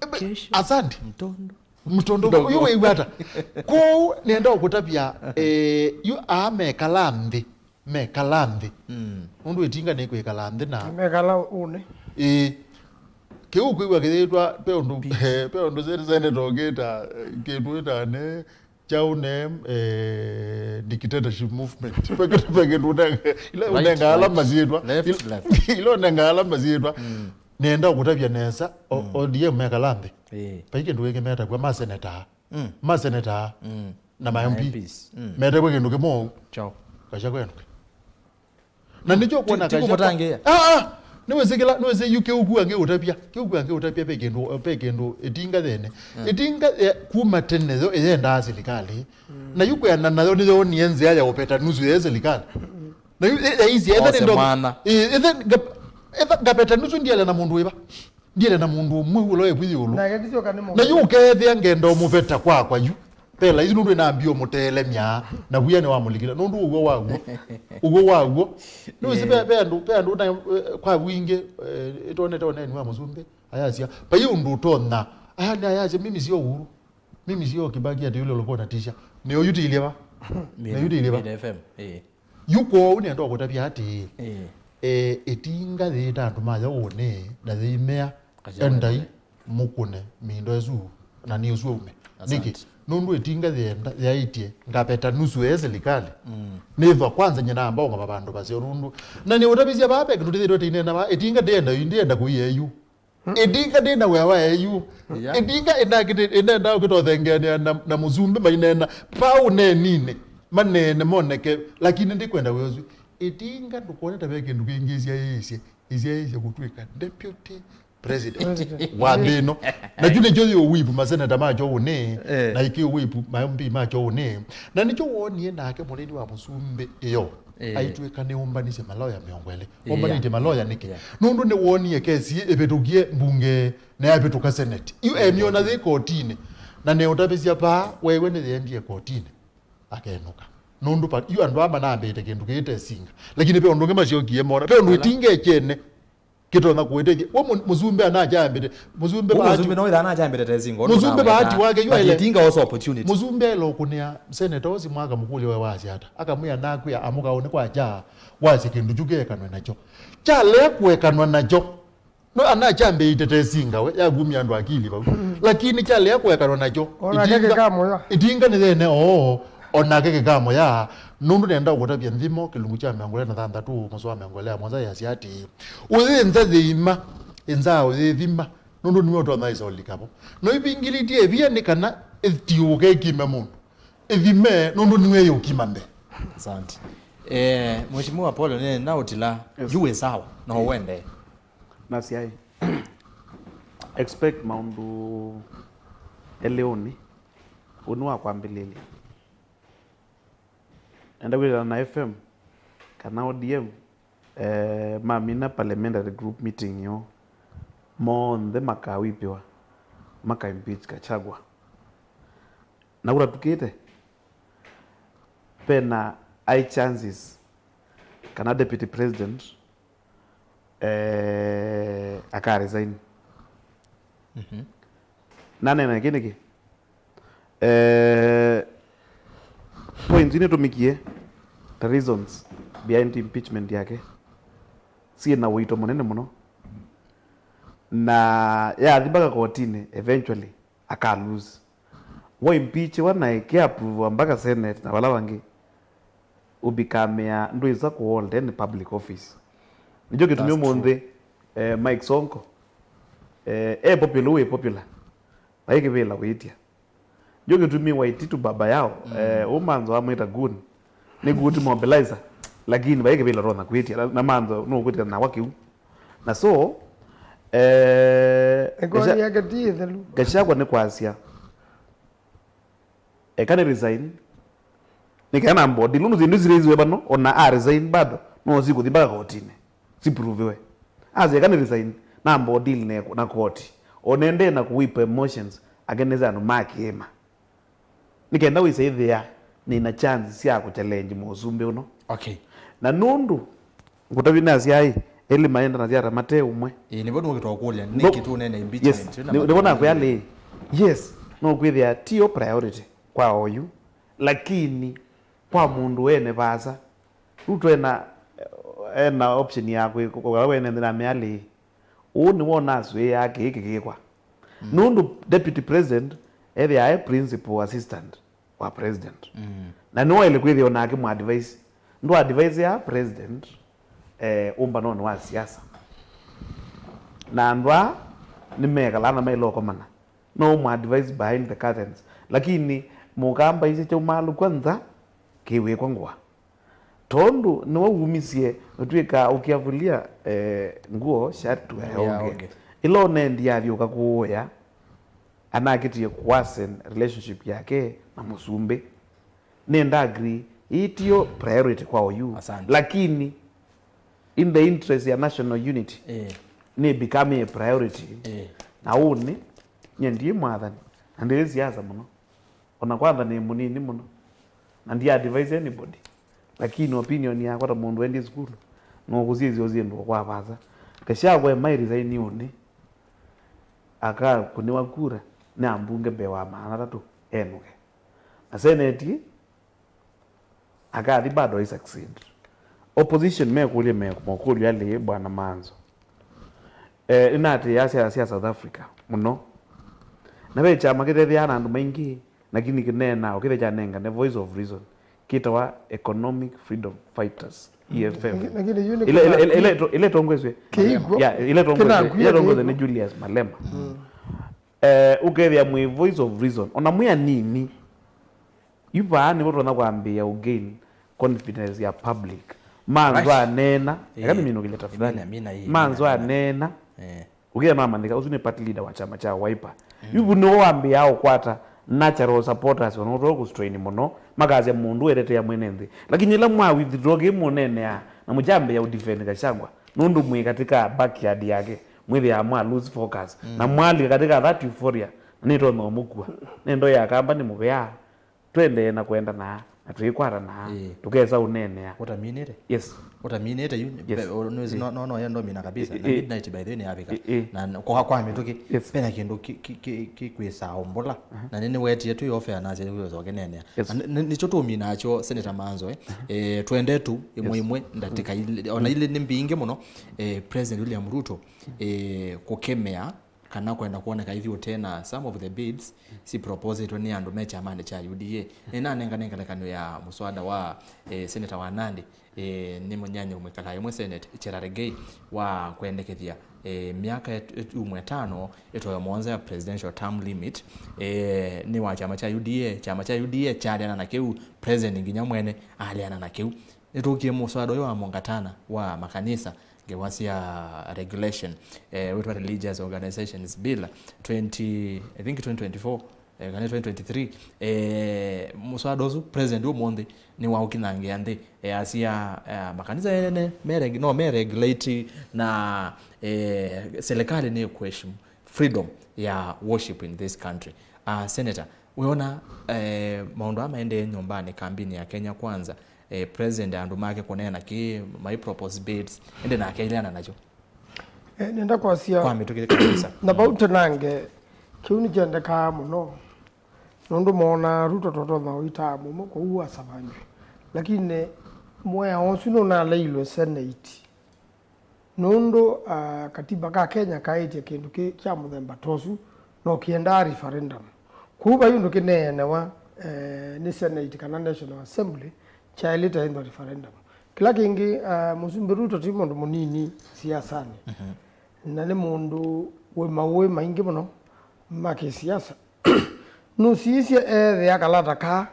Ebe, kesho, asante. Mtondo. Mtondo, ndogo. Yu wĩw'a ata? Kwoou nĩenda ũkũtavya, eh, yu aa mekala nthĩ, mekala nthĩ. Mm. Nũndũ ĩtinga nĩkwĩkala nthĩ na mekala ũnĩ. Ĩĩ. Kĩu kwĩw'a kĩthĩĩtwa, pe ũndũ, eh, pe ũndũ sene, sene tongĩta, eh, kĩndũ ĩtane, kyaũ ne, eh, dictatorship movement. Pe kĩndũ, pe kĩndũ ũnenga, ila right, ũnenga ala right, masyĩtwa. Left, il-, left. Ila ũnenga ala masyĩtwa. Mm. Nenda ũkũtavya nesa, o-, mm, O D M mekala nthĩ. Ĩĩ. Vai kĩndũ kĩngĩ metakw'a maseneta. Mm. Maseneta. Mm. Na ma M P. M Ps. Mm. Metakw'a kĩndũ kĩmwe ũu. Chao. Kasha kwenũke. Na nĩkyo ti-, kuona ti kasha kũmũtangĩĩa. Ah, ah! Nĩwĩsĩ kĩla, nĩwĩsĩ yu kĩu kua ngĩũtavya. Kĩu kua ngĩũtavya ve kĩndũ, ve kĩndũ ĩtinga thene. Mm. Ĩtinga, eh, kuma tene yo ĩyendaa silikalĩ. Mm. Na yu kwĩana nayo nĩyoonie nzĩa ya ũveta nusu ya silikalĩ. Mm. Na yu, eh, yaisye, etha nĩ ndo-, eh, etha nga-, etha ngaveta nusu ndiele na mũndũ wĩva. Ndiele na mũndũ ũmwe ũla wĩ vwĩ ĩũlũ. Nake akĩsyoka nĩ mũndũ. Na yu ũkeethĩa ngenda ũmũveta kwakwa yu. Ve laisi nũndũ ĩnambia ũmũtelemya. Na wia nĩwamũlikile. Nũndũ ũw'o waw'o. Ũw'o waw'o. Nĩwĩsĩ ve, ve andũ, ve andũ na, eh, kwa wingĩ, eh, ĩtonete ũneeni wa mũsumbĩ. Ayasya, vai ũndũ ũtonya. Aya nĩ ayasya, mimi sio Uhuru. Mimi sio Kibaki ati yule ulikuwa unatisha. Nĩ ũyũ tiilye va? Nĩ ũyũ tiilye va? Mira F M. Eh. Yu kwoou nenda ũkũtavya atĩĩ, eh, ĩtinga yĩĩta andũ mayo ũnĩ, na yĩimea, endai mũkũne mĩindo ĩsu, na nĩ ũsu aume. Asante. Nĩkĩ? Nũndũ ĩtinga yĩenda, yaĩtye, ngaveta nusu ya silikalĩ. Mm. Nĩthwa kwanza nyina amba ũngama vandũ vaseo nũndũ. Na nĩ ũtavisya vaa ve kĩndũ tĩthĩtwe tĩinena vaa, ĩtinga ndĩenda, ndĩenda kũia yu. Ĩtinga ndĩ na wĩa wa eyu. Yeah. Ĩtinga ĩnakĩte, ĩnenda ũkĩtothengeanĩa na, na mũsumbĩ maineena. Vau neninĩ. Maneene moneke. Lakini ndikwenda wĩa ũsu. Ĩtinga ndũkone ta ve kĩndũ kĩngĩ isyaĩĩsye. Isyaĩĩsye kũtw'ĩka deputy president. President. Wa nthĩ ĩno. Na kyu nĩkyo yĩ ũwipu maseneta makyo ũnĩ. Eh. Na ikĩ ũwipu ma M P makyo ũnĩ. Na nĩkyo wonie nake mũnini wa mũsumbĩ ĩyo. Eh. Aitw'ĩka nĩũmbanisye maloya mĩongo ĩlĩ. Yeah. Ũmbanĩtye maloya nĩkĩ? Yeah. Nũndũ nĩwoonie kesi ĩvĩtũkie mbunge na yavĩtũka senate. Yu emiona yĩ kotinĩ. Na neũtavĩsya vaa, wewe nĩyendie kotinĩ. Akenũka. Nũndũ pa, yu andũ aa manambĩte kĩndũ kĩĩ tesinga. Lakini ve ũndũ ũngĩ masyokie mona. Ve ũndũ ĩtinga kyene kĩtonya kũĩtethya. We mũ-, mũsumbĩ anakyambĩte. Mũsumbĩ Ũũ Bahati. Mũsumbĩ no ĩtha anakyambĩte tesinga. Mũsumbĩ Bahati wake yu aile. Ĩtinga also opportunity. Mũsumbĩ aile ũkũnĩa seneta ũsi mwaka mũkũlyo we wasya ata. Akamwĩa nakwĩa amũkaũnĩ kwa kyaa. Wasye kĩndũ kyu kĩekanwe nakyo. Kyalea kũekanwa nakyo. No anakyambĩĩte tesinga we, yakumya andũ akili vau. Lakini kyalea kũekanwa nakyo. Onake ĩtinga, kĩkamũya. Ĩtinga nĩ yene oo, onake kĩkamũya. Nũndũ nenda kũtavya nthimo, kĩlungu kya mĩongo ĩlĩ na thanthatũ, mũsoa wa mĩongo ĩlĩ na mũonza yasya atĩĩ, ũyĩnza yĩima, ĩnza ũyĩthima, nũndũ nĩwe ũtonya ĩsa ũlika vo. No ĩvingĩlĩtye ĩvia nĩ kana ĩtiũke ĩkime mũndũ. Ĩthime, nũndũ nĩwe yũkima mbee. Asante. Eh, Mheshimiwa Apollo, nĩ na ũtila, yes, yu wĩ sawa, no, eh, wende. Nasyaĩ. Expect maũndũ elĩ ũnĩ. Ũnĩ wa kwambĩlĩlya. Enda kwĩtana na F M kana O D M, eh, mamina parliamentary group meeting yoo, monthe makawipĩwa, maka impeach Gachagua. Na kũla tukĩte, pena high chances kana deputy president eh, aka resign. Mhm. Nanena kĩ nĩkĩ? Eh, points nĩtũmĩkie ta reasons behind impeachment yake syĩ na ũito mũnene mũno, na yathi mpaka kotinĩ, eventually aka lose. Waimpeachiwa na ĩkĩapruviwa mpaka Senate na vala vangĩ, ũbikamĩa ndwĩsa kũhold any public office. Nĩkyo kĩtumi That's ũmũnthĩ, eh, Mike Sonko, eh, e popular, wĩ popular, vai kĩvĩla kwĩtya. Nĩkyo kĩtumi Waititu baba yao, eh, ũmanzo amwĩta goon, nĩ good mobilizer, lakini vai kĩvĩla tonya kwĩtya, na, na manzo nũkwĩtya nawa kĩu. Na so, eh, Ĩkoni Gacha-, yake ti ĩthelu. Gachagua nĩ kwasya, eka nĩ resign, nĩ kana nambo deal, nũndũ syĩndũ siraiziwe vano, ona a resign bado, no sikũthi mpaka kotinĩ, sipuruviwe. Asya eka nĩ resign, nambo deal na, na koti, onende na kũwipa emotions against andũ ma kĩĩma. Nĩ kenda wĩsa ĩthĩa nĩna chance sya kũchallenge mũsumbĩ ũno. Okay. Na nũndũ ngũtavye nasyaĩ, elĩ maendanasya ata mate ũmwe. Ĩĩ, nĩvo nũkĩtwa kũlya, nĩkĩ tũnene impeachment? Nĩvo nakwĩa lĩ, yes, no kwĩthĩa tiyo priority kwa oyu, lakini kwa mũndũ ene vaasa, Ruto ena, ena option ya kwĩkũa wene nthĩ na mealĩ. Ũũ nĩwona aswĩĩaa kĩĩ kĩkĩkwa. Nũndũ deputy president ethĩae principal assistant wa president. Na nĩwaĩle kwĩthĩwa nake mũ advise. Ndũ advise ya president, eh, ũmbanonĩ wa siasa. Na andũ aa nĩmekalaa na maĩle ũkomana. No mũ advise behind the curtains. Lakini mũkamba isĩ kyaumaalũkw'a nza, kĩwĩkwa ngũa. Tondũ nĩwe wumisye ũtw'ĩka ũkĩavulia, eh, nguo shatũ ya ũngĩ. Ĩla ũnendi athi ũkakũũya, anakĩtie kũwasen relationship yake na mũsumbĩ. Nĩenda agree, ĩĩ tiyo priority kwa oyu. Asante. Lakini in the interest ya national unity, eh, nĩ become a priority. Eh. Na ũnĩ, nyie ndiĩ mwathani, na ndiĩ siasa mũno. Ona kwantha nĩ mũnini mũno. Na ndi advise anybody. Lakini opinion yakwa ta mũndũ endie sukulu, no kũsisya ũsyĩndũ kwa vaasa. Gachagua e my resign ũnĩ, akakũnĩwa kura nĩ ambunge mbee wa maana atatũ, enũke. Na seneti, akathi bado ai succeed. Opposition mekũlya me-, mokũlyo alĩ, Bwana Manzo. Eh, nĩnatĩĩa siasa sya South Africa mũno. Na ve kyama kĩtethĩaa na andũ maingĩ, lakini kĩneenaa, ũkĩthĩa kyanengane voice of reason, kĩtawa Economic Freedom Fighters, E F F. Lakini, lakini yu nĩ ĩla, ĩla, ĩla, ĩla ĩto-, ĩla ĩtongoeswe. Kĩigwa. Ya, ĩla ĩtongoeswe, kĩnakuya ĩla ĩtongoeswe kĩigwa. Nĩ Julius Malema. Mm. Eh, ũkethĩa mwĩ voice of reason, ona mwĩ anini, yu vaa nĩvo tũtonya kwambĩĩa ũgain confidence ya public. Manzo aneena, eka nĩminũkĩle tafadhali. Mina, mina, ii, Manzo mina, mina. Aneena, eh, ũkethĩa mamanyĩka, ũsu nĩ party leader wa kyama kya Wiper. Mm. Yu vu nĩvo wambĩĩa ũkwata natural supporters, ona ũtoe kũstrain mũno, makasya mũndũ wetetea mwene nthĩ. Lakini ĩla mwa withdraw kĩ mũneenea, na mũkyambĩĩa ũdefend Gachagua, nũndũ mwĩ katika backyard yake, mwĩthĩaa mwa lose focus, mm, na mwalika katika that euphoria, na nĩtonya ũmũkua. Nendo ya kamba nĩ mũvea, twendee na kwendana, na twĩkwatana, ĩĩ, tũkesa ũneenea. Ũtaminĩte? Yes. Ũtaminĩte yu, yes, be-, o-, nũĩsĩ, ĩĩ, no, no, no, ya ndomina kabisa. Ĩĩ, na ĩĩ, midnight by the way nĩ yavika. Ĩĩ, ĩĩ. Na kwa, kwa mĩtũkĩ, yes, pena kĩndũ kĩ, kĩ, kĩ, kĩ, kĩkwĩsaa ũmbũla. Aha. Na nĩnĩwetie tu yofe anasya nĩwĩsa ũkĩneenea. Yes. Na nĩ, nĩ, nĩkyo tũminaa kyo Senator Manzo, eh. Aha. Eh, twende tu ĩmwe, yes, ĩmwe, ndatĩka, mm, ilĩ, ona, mm, ilĩ nĩ mbingĩ mũno, eh, President William Ruto, eh, kũkemea kana kwenda kwoneka ithyĩ ũtena some of the bills, mm, si proposetwe nĩ andũ me kyamanĩ kya U D A. Nĩnanengane ngelekany'o ya mũswada wa, eh, Senator wa Nandi, eh, nĩ mũnyanya ũmwe kala ĩmwe Senate, Cherargei, wa kwendekethya, eh, myaka ĩt-, ĩt-, umwe ĩtano ĩtoyo mũonza ya presidential term limit, eh, nĩ wa kyama kya U D A. Kyama kya U D A kyaleana na kĩu, president nginya mwene aleana na kĩu. Nĩtũkie mũswada ũyũ wa mũngatana wa makanisa, ngewa sya regulation, eh, wĩtwa Religious Organizations Bill twenty, I think twenty twenty-four, eh, kana twenty twenty-three, eh, mũswada ũsu president ũmũnthĩ nĩwaũkinyangĩa nthĩ, eh, asya, eh, makanisa ene me reg-, no me regulate na, eh, serikali nĩ kuheshimu freedom ya worship in this country. Uh, Senator, wĩona, eh, maũndũ aa maendee nyũmbanĩ, kambini ya Kenya Kwanza, eh, president andũ make kũneena kĩ, mai propose bills, ĩndĩ nake aileana nakyo? Eh, nenda kwasya kwa mĩtũkĩ kabisa. Na vau tũnange, kĩu nĩkyendekaa mũno, nũndũ moona Ruto totonya ũitaa mũmo kũu asavanjwe. Lakini mwea ũsu nũnaleilwe Senate. Nũndũ, ah, katiba ka Kenya kaĩtye kĩndũ kĩ kya mũthemba ta ũsu no kĩendaa referendum. Kwoou vai ũndũ kĩneenewa, eh, nĩ Senate kana National Assembly, kyaĩlĩte ĩthwa referendum. Kĩla kĩngĩ, ah, Mũsumbĩ Ruto ti mũndũ mũnini siasanĩ. Mhm. Na nĩ mũndũ wĩ maũĩ maingĩ mũno ma kĩsiasa. Nũsisye eethĩa kalata kaa,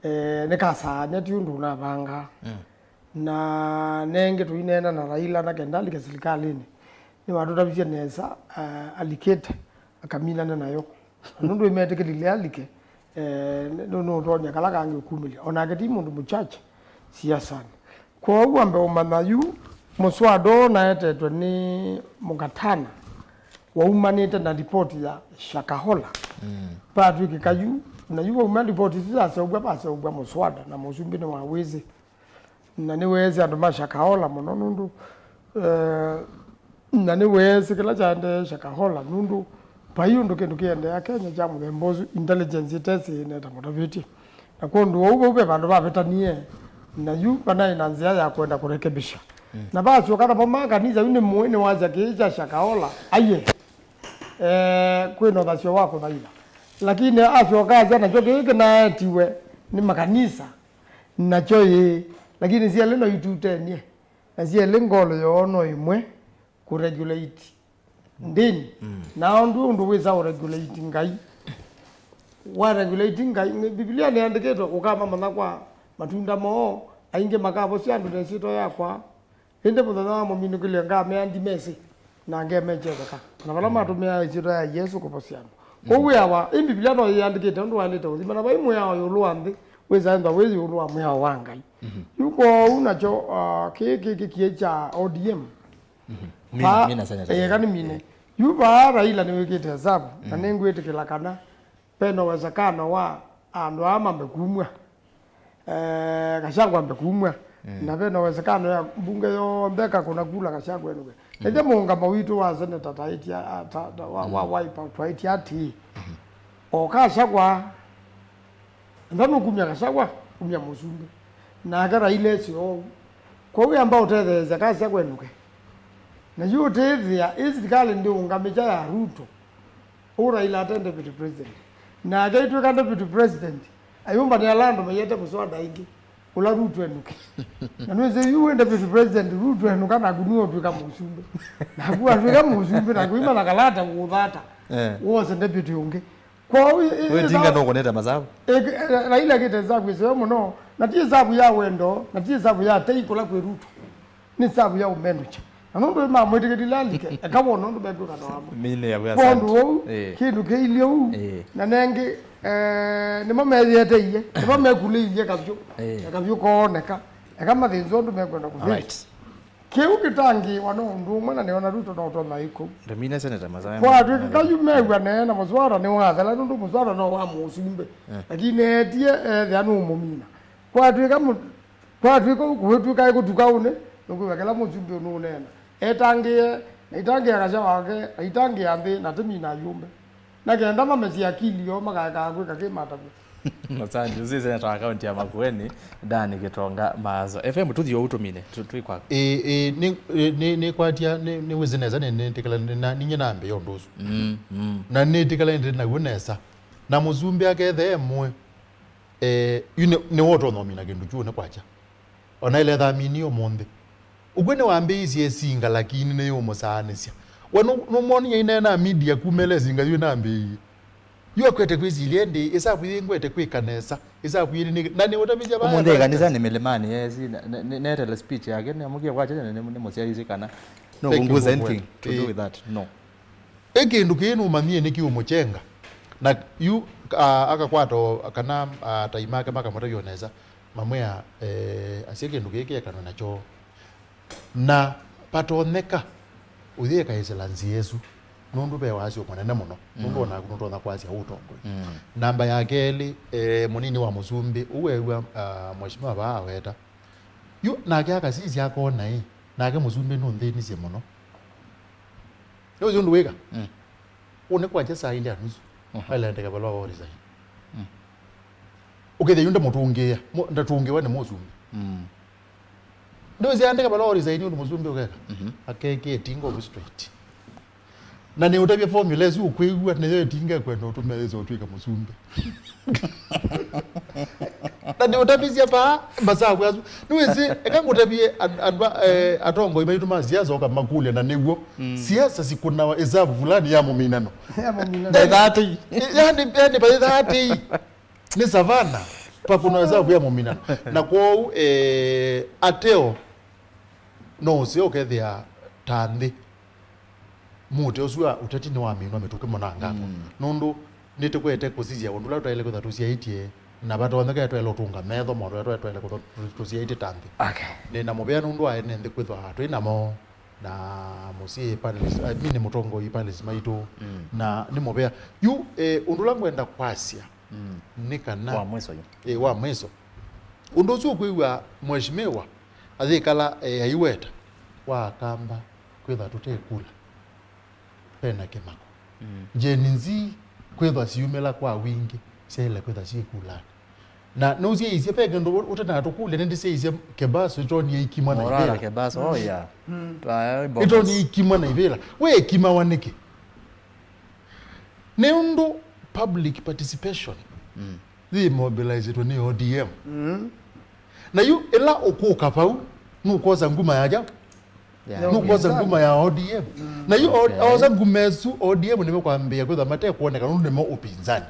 eh, nĩkasaany'a ti ũndũ ũnavangaa. Mm. Na nengĩ tũineena na Raila na kenda alike silikalĩnĩ, nĩwatũtavisye nesa, eh, alikĩte akaminane nayo. Na nũndũ ĩmetĩkĩlile alike, eh, nĩ-, nũ-, nũtonya kala kangĩ ũkumĩlya. O nake ti mũndũ mũchache siasanĩ. Kwoou wambe ũmanya yu mũswada ũũ naetetwe nĩ Mũgatana waumanĩte na ripoti ya Shakahola. Mm. Patw'ĩkĩka yu, na yu wauma ripoti isu yaseũvw'a, vaseũvw'a mũswada, na mũsumbĩ nĩwawĩsĩ. Na nĩweesĩ andũ ma Shakahola mũno nũndũ, eh, na nĩweesĩ kĩla kyaendee Shakahola nũndũ vai ũndũ kĩndũ kĩendeea Kenya kya mũthemba ũsu, intelligence ĩtesĩ ĩneta mũtavĩtye. Na kwondũ ũu vau ve vandũ vavĩtanie, na yu vanaĩ na nzĩa ya kwenda kũrekebisha. Mm. Na vasyoka namo ma kanisa, yu nĩ mũĩ nĩwasya kĩĩ kya Shakahola, aiye, eh, kwĩ na ũthasyo wa kũthaitha. Lakini asyoka asya nakyo kĩĩ kĩnaetiwe nĩ makanisa, nakyo ĩĩ, lakini syelĩ no itutenie, na syelĩ ngolo yoo no ĩmwe kũregulate ndĩni. Mm. Na ũndũ, ũndũ wĩsa ũregulate Ngai. Wa regulate Ngai, nĩ, Biblia nĩandĩkĩtwe, "Ũkamamanya kwa matunda moo, aingĩ makavosya andũ na ĩsyĩtwa yakwa, ĩndĩ mũthenya wa mũminũkĩlyo ngameandimesĩ, na ngemekya ĩtheka." Na vala matũmĩaa ĩsyĩtwa ya Yesũ kũvosya andũ. Mm. Kwoou wĩawa, ĩ Biblia no yĩandĩkĩte ũndũ waĩlĩte ũthima, na vai mwĩao ĩũlũ wa nthĩ, wĩsa ĩthwa wĩ ĩũlũ wa mwĩao wa Ngai. Mhm. Yu kwoou nakyo, ah, kĩĩ kĩkĩkie kya O D M. Mhm. Mina, vaa, mina, Senator. Eka nĩ mine. Eh. Yu vaa Raila nĩwĩkĩte hesabu, na, mm, nĩngwĩtĩkĩla kana ve na uwezekano wa andũ aa mambe kumw'a. Eh, Gachagua ambe kumw'a. Mm. Na ve na uwezekano ya mbunge yonthe ĩkakũna kula Gachagua enũke. Mm. Ĩthe mũũngamo witũ wa seneta taĩtya, a, ta, ta, wa, wa, mm, Wiper twaĩtya atĩĩ, mhm, o Gachagua, enda nũkumya Gachagua, kumya mũsumbĩ. Nake Raila esi oou. Kwoou amba ũtetheesya Gachagua enũke. Na yu ũtĩthĩa, ĩ silikalĩ ndĩũngamĩkya ya Ruto. Ũu Raila ate deputy president. Nake aitw'ĩka deputy president, ayũmbanĩa ala andũ maiete mũswada ĩngĩ, ũla Ruto enũke. Na nĩwĩsĩ yu wĩ deputy president, Ruto enũka, naku nĩwe ũtw'ĩka mũsumbĩ. Naku watw'ĩka mũsumbĩ, naku imana kalata kũũthata, eh, wose deputy ũngĩ. Kwoou ĩ-, ĩ-, wĩtinga ĩtha-, nũkũnĩte masavu. Ĩ-, ĩ-, Raila kĩte hesabu ĩseo mũno, na ti hesabu ya wendo, na ti hesabu ya tei kũla kwĩ Ruto. Nĩ savu ya ũmendũkya. Na nũndũ mamwĩtĩkĩlile alike, eka wona ũndũ mekwĩka na wamo. Mine ya wĩa kwondũ sand. Ũu, eh, kĩndũ kĩilye ũu, eh, na nengĩ, eh, nĩmo meyĩeteie, nĩmo mekulĩilye kavyũ. Eh. Na kavyũ kooneka. Eka mathĩnzwa ũndũ mekwenda kũthĩnzwa. Alright. Kĩu kĩtangĩĩwa no ũndũ ũmwe na nĩona Ruto no ũtonya ĩkũu. Ndamine Senator Masaya. Kwatw'ĩka yu mew'a nee na mũswara nĩwathela nũndũ mũswara no wa mũsumbĩ. Eh. Lakini etie ethĩa nũmũmina. Kwatw'ĩka mũ-, Kwatw'ĩka ũkũvĩtw'ĩka ĩkũtuka ũnĩ, nũkwĩw'a kĩla mũsumbĩ ũnũũneena. Etangĩĩe, na itangĩĩa Gachagua wake, na itangĩĩa nthĩ, na tĩmina ayũmbe. Na kenda mamesye akili yoo, makaekaa kwĩka kĩ matavw'a. Asante. Ũsĩ seneta wa kaunti ya Makueni, Dan Gitonga Maazo. F M, tũthi ũu tũmine, tũ-, twĩ kwaku. Ĩ, ĩ, nĩ, ĩ, nĩ, nĩkwatia, nĩ, nĩwĩsĩ nesa, nĩ, nĩtĩkĩla, nĩ, na, ninyie nambĩĩa ũndũ ũsu. Mm, mm. Na nĩtĩkĩla nĩ naw'o nesa. Na mũsumbĩ akethe e mũĩ. Eh, yu nĩ, nĩwe ũtonya ũmina kĩndũ kyu nĩ kwakya. Ona ĩletha amini ũmũnthĩ. Ũkw'o nĩwambĩĩisye ĩsinga, lakini nĩyũmũsaanĩsya. We nũ-, nũmwonie aineena media kuma ĩla ĩsinga yu ĩnambĩĩie. Yu akwete kwĩsilya ĩndĩ, ĩsavu yĩĩ ngwete kwĩka nesa, ĩsavu yĩĩ nĩ, na nĩũtavisya vaa ũmũnthĩ ĩkanisa nĩ mĩlĩmanĩ, yes, na, na, nĩ, netele speech yake, nĩamũkie kwakya, na nĩ, nĩ mũsyaĩĩsye kana no ũkũngũza anything to do with that, no. Ĩ kĩndũ kĩĩ nũmanyie nĩkĩũmũkyenga. Na yu, a, akakwata o, kana atai make makamũtavya o nesa, mamwĩa, eh, asya kĩndũ kĩĩ kĩekanwe nakyo. Na vatonyeka ũyĩka ĩsĩla nzĩa ĩsu, nũndũ ve wasyo mũnene mũno, nũndũ, mm, onaku nũtonya kwasya ũtongoi. Mm. Namba ya kelĩ, eh, mũnini wa mũsumbĩ, ũu weew'a, ah, mheshimiwa vaa aweta. Yu nake akasisya akona ĩ, nake mũsumbĩ nũnthĩnisye mũno. Nĩwĩsĩ ũndũ wĩka? Mm. Ũnĩ kwakya saa ilĩ na nusu. Mhm. Ailendeka valũa wa resign. Mm. Ũkethĩa yu ndamũtũngĩĩa, mũ-, ndatũngĩwa nĩ mũsumbĩ. Mm. Ndwĩsĩ andĩka valũa wa resign ũndũ mũsumbĩ ũkeka? Mhm. Akekĩa ĩtinga ũvu straight. Na nĩ ũtavya formula ĩsu ũkwĩw'a nĩyo ĩtinga ĩkwenda ũtũme yĩse ũtw'ĩka mũsumbĩ. Na nĩũtavisya vaa masavu asu. Nĩwĩsĩ, eka ngũtavye and-, andũ a-, eh, atongoi maitũ ma siasa oka makũlya na nĩw'o. Mm. Siasa sikũnawa ĩsavu fulani ya mũminano. Ya mũminano. Na ĩthatĩ. Yani, yani, va ĩthatĩ. Nĩ savana, vakũnawa ĩsavu ya mũminano. Na kwoou, eh, ateo, no ũseo ũkethĩa ta nthĩ. Mũtĩ ũsu wa ũteti nĩwaminwa mĩtũkĩ mũno angako. Mm. Nũndũ nĩtũkwete kũsisya ũndũ ũla twaĩle kwĩthwa tũsyaĩtye, na vatonyeka twaĩle ũtũnga metho maũndũ ala twaĩle kwĩthwa tũsyaĩtye ta nthĩ. Okay. Nĩ na mũvea nũndũ wa ene nthĩ kwĩthwa twĩ namo, na mũsyĩ panelists, I mean, mũtongoi panelists maitũ, mm, na nĩ mũvea. Yu, eh, ũndũ ũla ngwenda kwasya, mm, nĩ kana wa mwiso yu. Eh, wa mwiso. Ũndũ ũsu ũkwĩw'a mheshimiwa ayĩkala, eh, aiweta wa Akamba kwĩthwa tũte kula. Vena kĩmako. Mm. Gen Z kwĩthwa siumĩla kwa wingĩ, syaĩle kwĩthwa syĩ kulani. Na nũsyaisye ve kĩndũ ũ-, ũtanatũkũlya, nĩndĩsyaisye Kebaso ĩtonie ikimwa na Morara ivĩla. Kebaso, oh, yeah. Mm. Twa-, ĩtonie ikimwa na ivĩla. We ĩkimawa nĩkĩ? Nĩ ũndũ public participation, mm, yĩ mobilizĩtwe nĩ O D M. Mm. Na yu ĩla ũkũka vau, nũkwosa nguma ya kyaũ? Ya. Nũkwosa nguma ya O D M. Mm. Na yu o-, okay, osa nguma ĩsu, O D M nĩmekwambĩĩa kwĩthwa matekwoneka nũndũ nĩmo ũpinzani.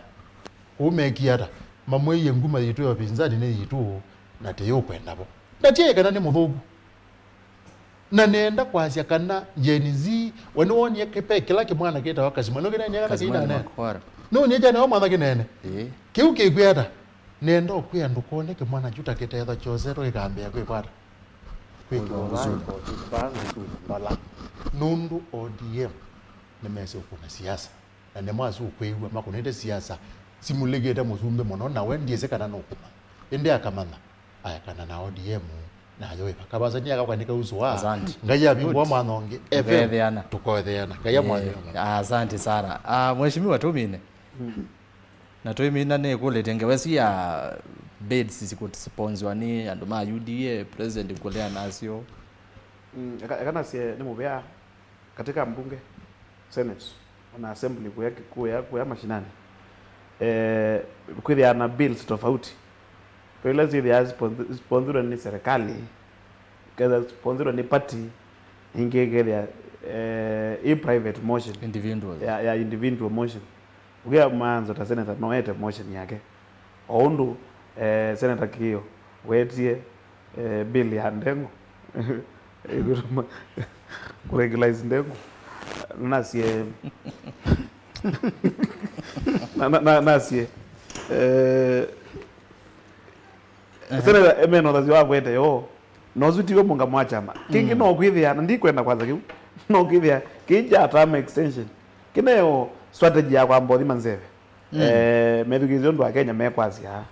Kũu mekie ata? Mamwĩie nguma yitũ ya ũpinzani nĩ yitũ, na tĩyũkwenda vo. Na ti kana nĩ mũthũku. Na nĩenda kwasya kana Gen Z, we nĩwonie kĩ-, ve kĩla kĩmwana kĩtawa Kasimani? Nũkĩnenie kana Kasimani kĩinane? Makwara. Nĩwonie kyana wa mwana kĩnene? Ĩĩ. Kĩu kĩkwĩa ata? Nĩenda ũkwĩa ndũkone kĩmwana kyu ta kĩtethwa kyosetwe kĩkambĩĩa kwĩkwata. Kwĩkĩwa vaa ikosi, vaa ndola. Nũndũ O D M nĩmesĩ ũkũna siasa. Na nĩmo asu ũkwĩw'a makũnĩte siasa simulĩkĩte mũsumbĩ mũno, na we ndyĩsĩ kana nũkũmanya. Ĩndĩ akamanya, aekana na O D M, nayo ĩva. Kavasani akakwanĩka uso wa. Asante. Ngai avingũa mwana ũngĩ, F M, tũkotheana. Tũkotheana. Ngai amwathime mũno. Asante sana. Ah, Mheshimiwa, tũmine. Mm. Na tũimina nĩ kũlĩtye ngewa ĩsu ya bids sikũsponsiwa nĩ andũ ma U D A, president kũlea nasyo. Mm, eka, eka nasye nĩ mũvea katika mbunge, senate, ona assembly, kuya, kuya, kuya mashinani. Eh, kwĩthĩa na bills tofauti. Kwa ila syĩthĩa spon-, sponsorwa nĩ serikali, ketha sponsorwa nĩ party, ingĩ kethĩa, eh, i private motion. Individual. Ya, ya individual motion. Ũkĩa maanzo ta senator noete motion yake. O ũndũ, eh, Senator Kĩĩo wetie, eh, bill ya ndengũ, kũregularize ndengũ, nasye, na, na, na, nasye, eh, Senator Emeno thasyo wakwete yo, na ũsu tiwe mũngamũ wa kyama. Kĩngĩ no kwĩthĩa, na ndikwenda kwanza kĩu, no kwĩthĩa kĩi kya term extension, kĩneo strategy ya kwamba ũthima nzeve. Mm. Eh, methukĩĩsye ũndũ Akenya mekwasya.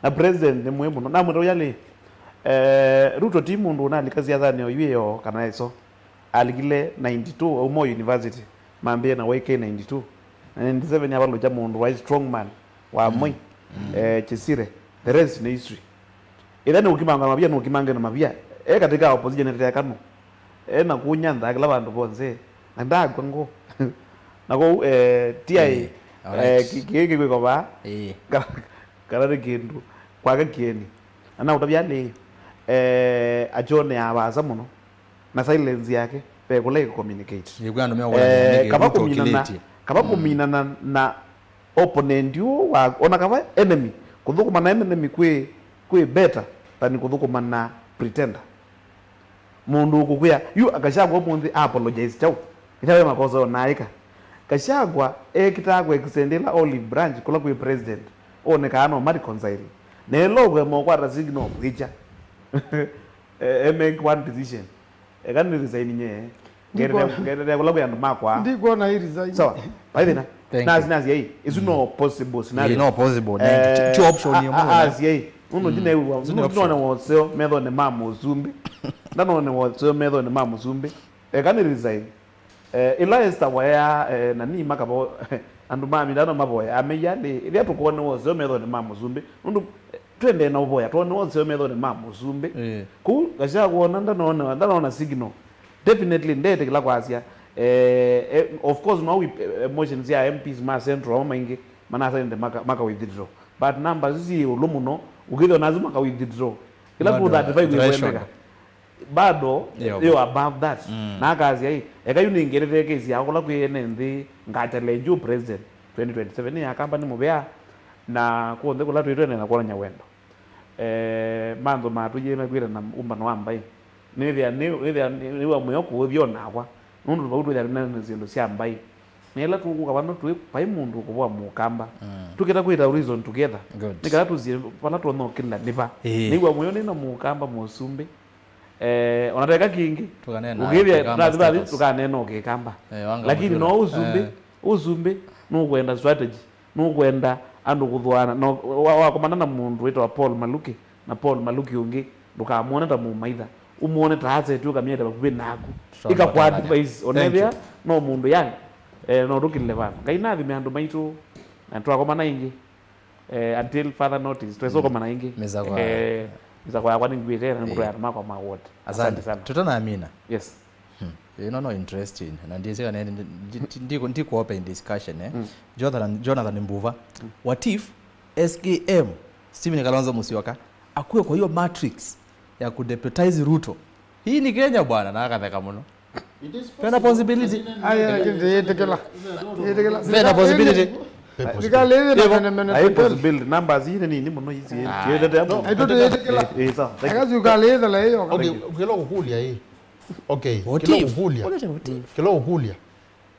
Na president nĩ mũĩ mũno. Namwĩta ũya lĩ, eh, Ruto ti mũndũ ũnalika siasanĩ o yu ĩyo kana ĩso. Alikile ninety-two, auma o university. Mambĩe na Y K ninety-two. Na ninety-seven avalũkya mũndũ waĩ strong man wa Moi. Mm. Eh, Chesire. The rest nĩ history. Ĩla nĩ ũkimanga mavia, nĩ ũkimange na mavia. E katika opposition ĩtetekanu. E na kũnyantha kĩla vandũ vonthe. Na ndakw'a ngoo. Na kwoou, eh, ti ai, eh, alright, ki-, kĩĩ kĩkwĩkwa vaa. Ĩĩ. Kana, kana nĩ kĩndũ kwaka kĩeni. Na naũtavya alĩ, eh, akyonea vaasa mũno. Na silence yake, ve kũla ĩkũcommunicate. Yĩkwĩa andũ meũkũlany'a, eh, nĩkĩ kava Ruto kũminana, ũkĩlĩtye, kava, mm, kũminana na Opponent ũũ wa, ona kava enemy, kũthũkũma na enemy kwĩ, kwĩ better than kũthũkũma na pretender. Mũndũ ũkũkwĩa, yu Gachagua ũmũnthĩ a apologize kyaũ? Kachagua e makosa o naaĩka. Gachagua ekĩtaa kũ extend ĩla olive branch kũla kwĩ president, onekaa no ma reconcile. Na ĩla ũkũema ũkwata signal kwĩkya. E, e make one decision. Eka nĩ resign nye. Ndikwa- Ngetetea, ngetetea kũla kwĩ andũ makwa. Ndikwona hii resign. Sawa. Vai thĩna. Thank Nasi, you. Nasi, ei, isu no possible scenario. Ĩĩ, no possible. Eh, ti, ti option a, ĩmwe a, na asi, ei. Nũndũ Mm. ndinew'a, Isu nĩ nũndũ option. Ndinona woseo methonĩ ma mũsumbĩ. Ndanone woseo methonĩ ma mũsumbĩ. Eka nĩ resign. Eh, ĩla Esther waya, eh, nani makavo, andũ ma mindano mavoya, ameia nĩ, ĩthĩa tũkone woseo methonĩ ma mũsumbĩ. Nũndũ, eh, twendee na ũvoya, twone woseo methonĩ ma mũsumbĩ. Ĩĩ. Kũu, Gachagua ona ndanona, ndanona signal. Definitely, ndeetĩkĩla kwasya. Eh, eh, of course, no we, eh, emotions ya M Ps ma Central o maingĩ, manasainde maka, maka withdraw. But numbers isu syĩ ĩũlũ mũno, ũkĩthĩa nasu maka withdraw. Ĩla Bado two thirty-five threshold. Ĩkwendeka. Bado, Yo. Yo above that. Mm. Na akasya, "Ĩ, eka yu nĩngelete case ya kũla kwĩ ene nthĩ, ngachallenge ũ president twenty twenty-seven." Nĩ akamba nĩ mũvea, na kw'onthe kũla twĩ twene na kwonany'a wendo. Eh, mantho matũyĩe mekwĩta na ũmbano wa mbaĩ. Nĩthĩa, nĩ, nĩthĩa, nĩ, nĩwa mũyo kũũthi o nakwa. Nũndũ vau twĩthĩa tũnene syĩndũ sya mbaĩ. Na ĩla tũkũka vano twĩ, vai mũndũ ũkũvoa mũkamba. Mm. Tũkĩta kwĩta reason together. Good. Nĩ kana tũsie vala tũnokĩla nĩ va. Ĩĩ. Nĩw'a mũyo nĩ na mũkamba mũsumbĩ. Eh, ona teka kĩngĩ. Tũkanena ũkĩthĩa Kĩkamba tũkathi vathi status. Tũkanena ũkĩkamba. Eh, wanga Lakini mũtũla. No ũsumbĩ, Eh. Ũsumbĩ, nũkwenda strategy, nũkwenda andũ kũthũana. No, wa, wakomana na mũndũ wĩtawa Paul Maluki, na Paul Maluki ũngĩ, ndũkamwone ta mũmaitha. Ũmwone ta aseti ũkamĩete vakuvĩ naku. Tũtonye Ĩkakwa tũtonye. Advice, Thank onethĩa, you. No mũndũ yani, eh, no tũkĩlile vana. Ngai nathime andũ maitũ, na twakomana ĩngĩ. Eh, until further notice, twesa ũkomana ĩngĩ. Mĩsako ya- Eh, mĩsako yakwa nĩngwĩte, na nĩngũtwaya andũ makwa ma ward. Asante. Asante sana. Tũtanamina. Yes. Hmm. Ĩno no interesting. Na ndĩsĩ kana ndi- ndi- ndi- ndiko- ndiko open discussion, eh. Mm. Jonathan, Jonathan Mbuva. Mm. What if S K M, Stephen Kalonzo Musyoka, akue kwa hiyo matrix ya kudeputize Ruto? Hii ni Kenya bwana, na akatheka mũno. Pena possibility. Ai, ai, lakini ndĩyĩtĩkĩla. Ndĩyĩtĩkĩla. Pena possibility. Thirikali ĩthĩ na mene mene Ai, tũteli. Possibility. Numbers hii ni nini mũno hizi. Ah. Tiendete hapo. Ai, tũtĩyĩtĩkĩla. Eh, eh, sawa. Thank you. Akazi ũkalĩthela ĩyo. Okay, kĩla ũkũlya ĩ. Okay, what kĩla if? Ũkũlya. What if? Kĩla ũkũlya.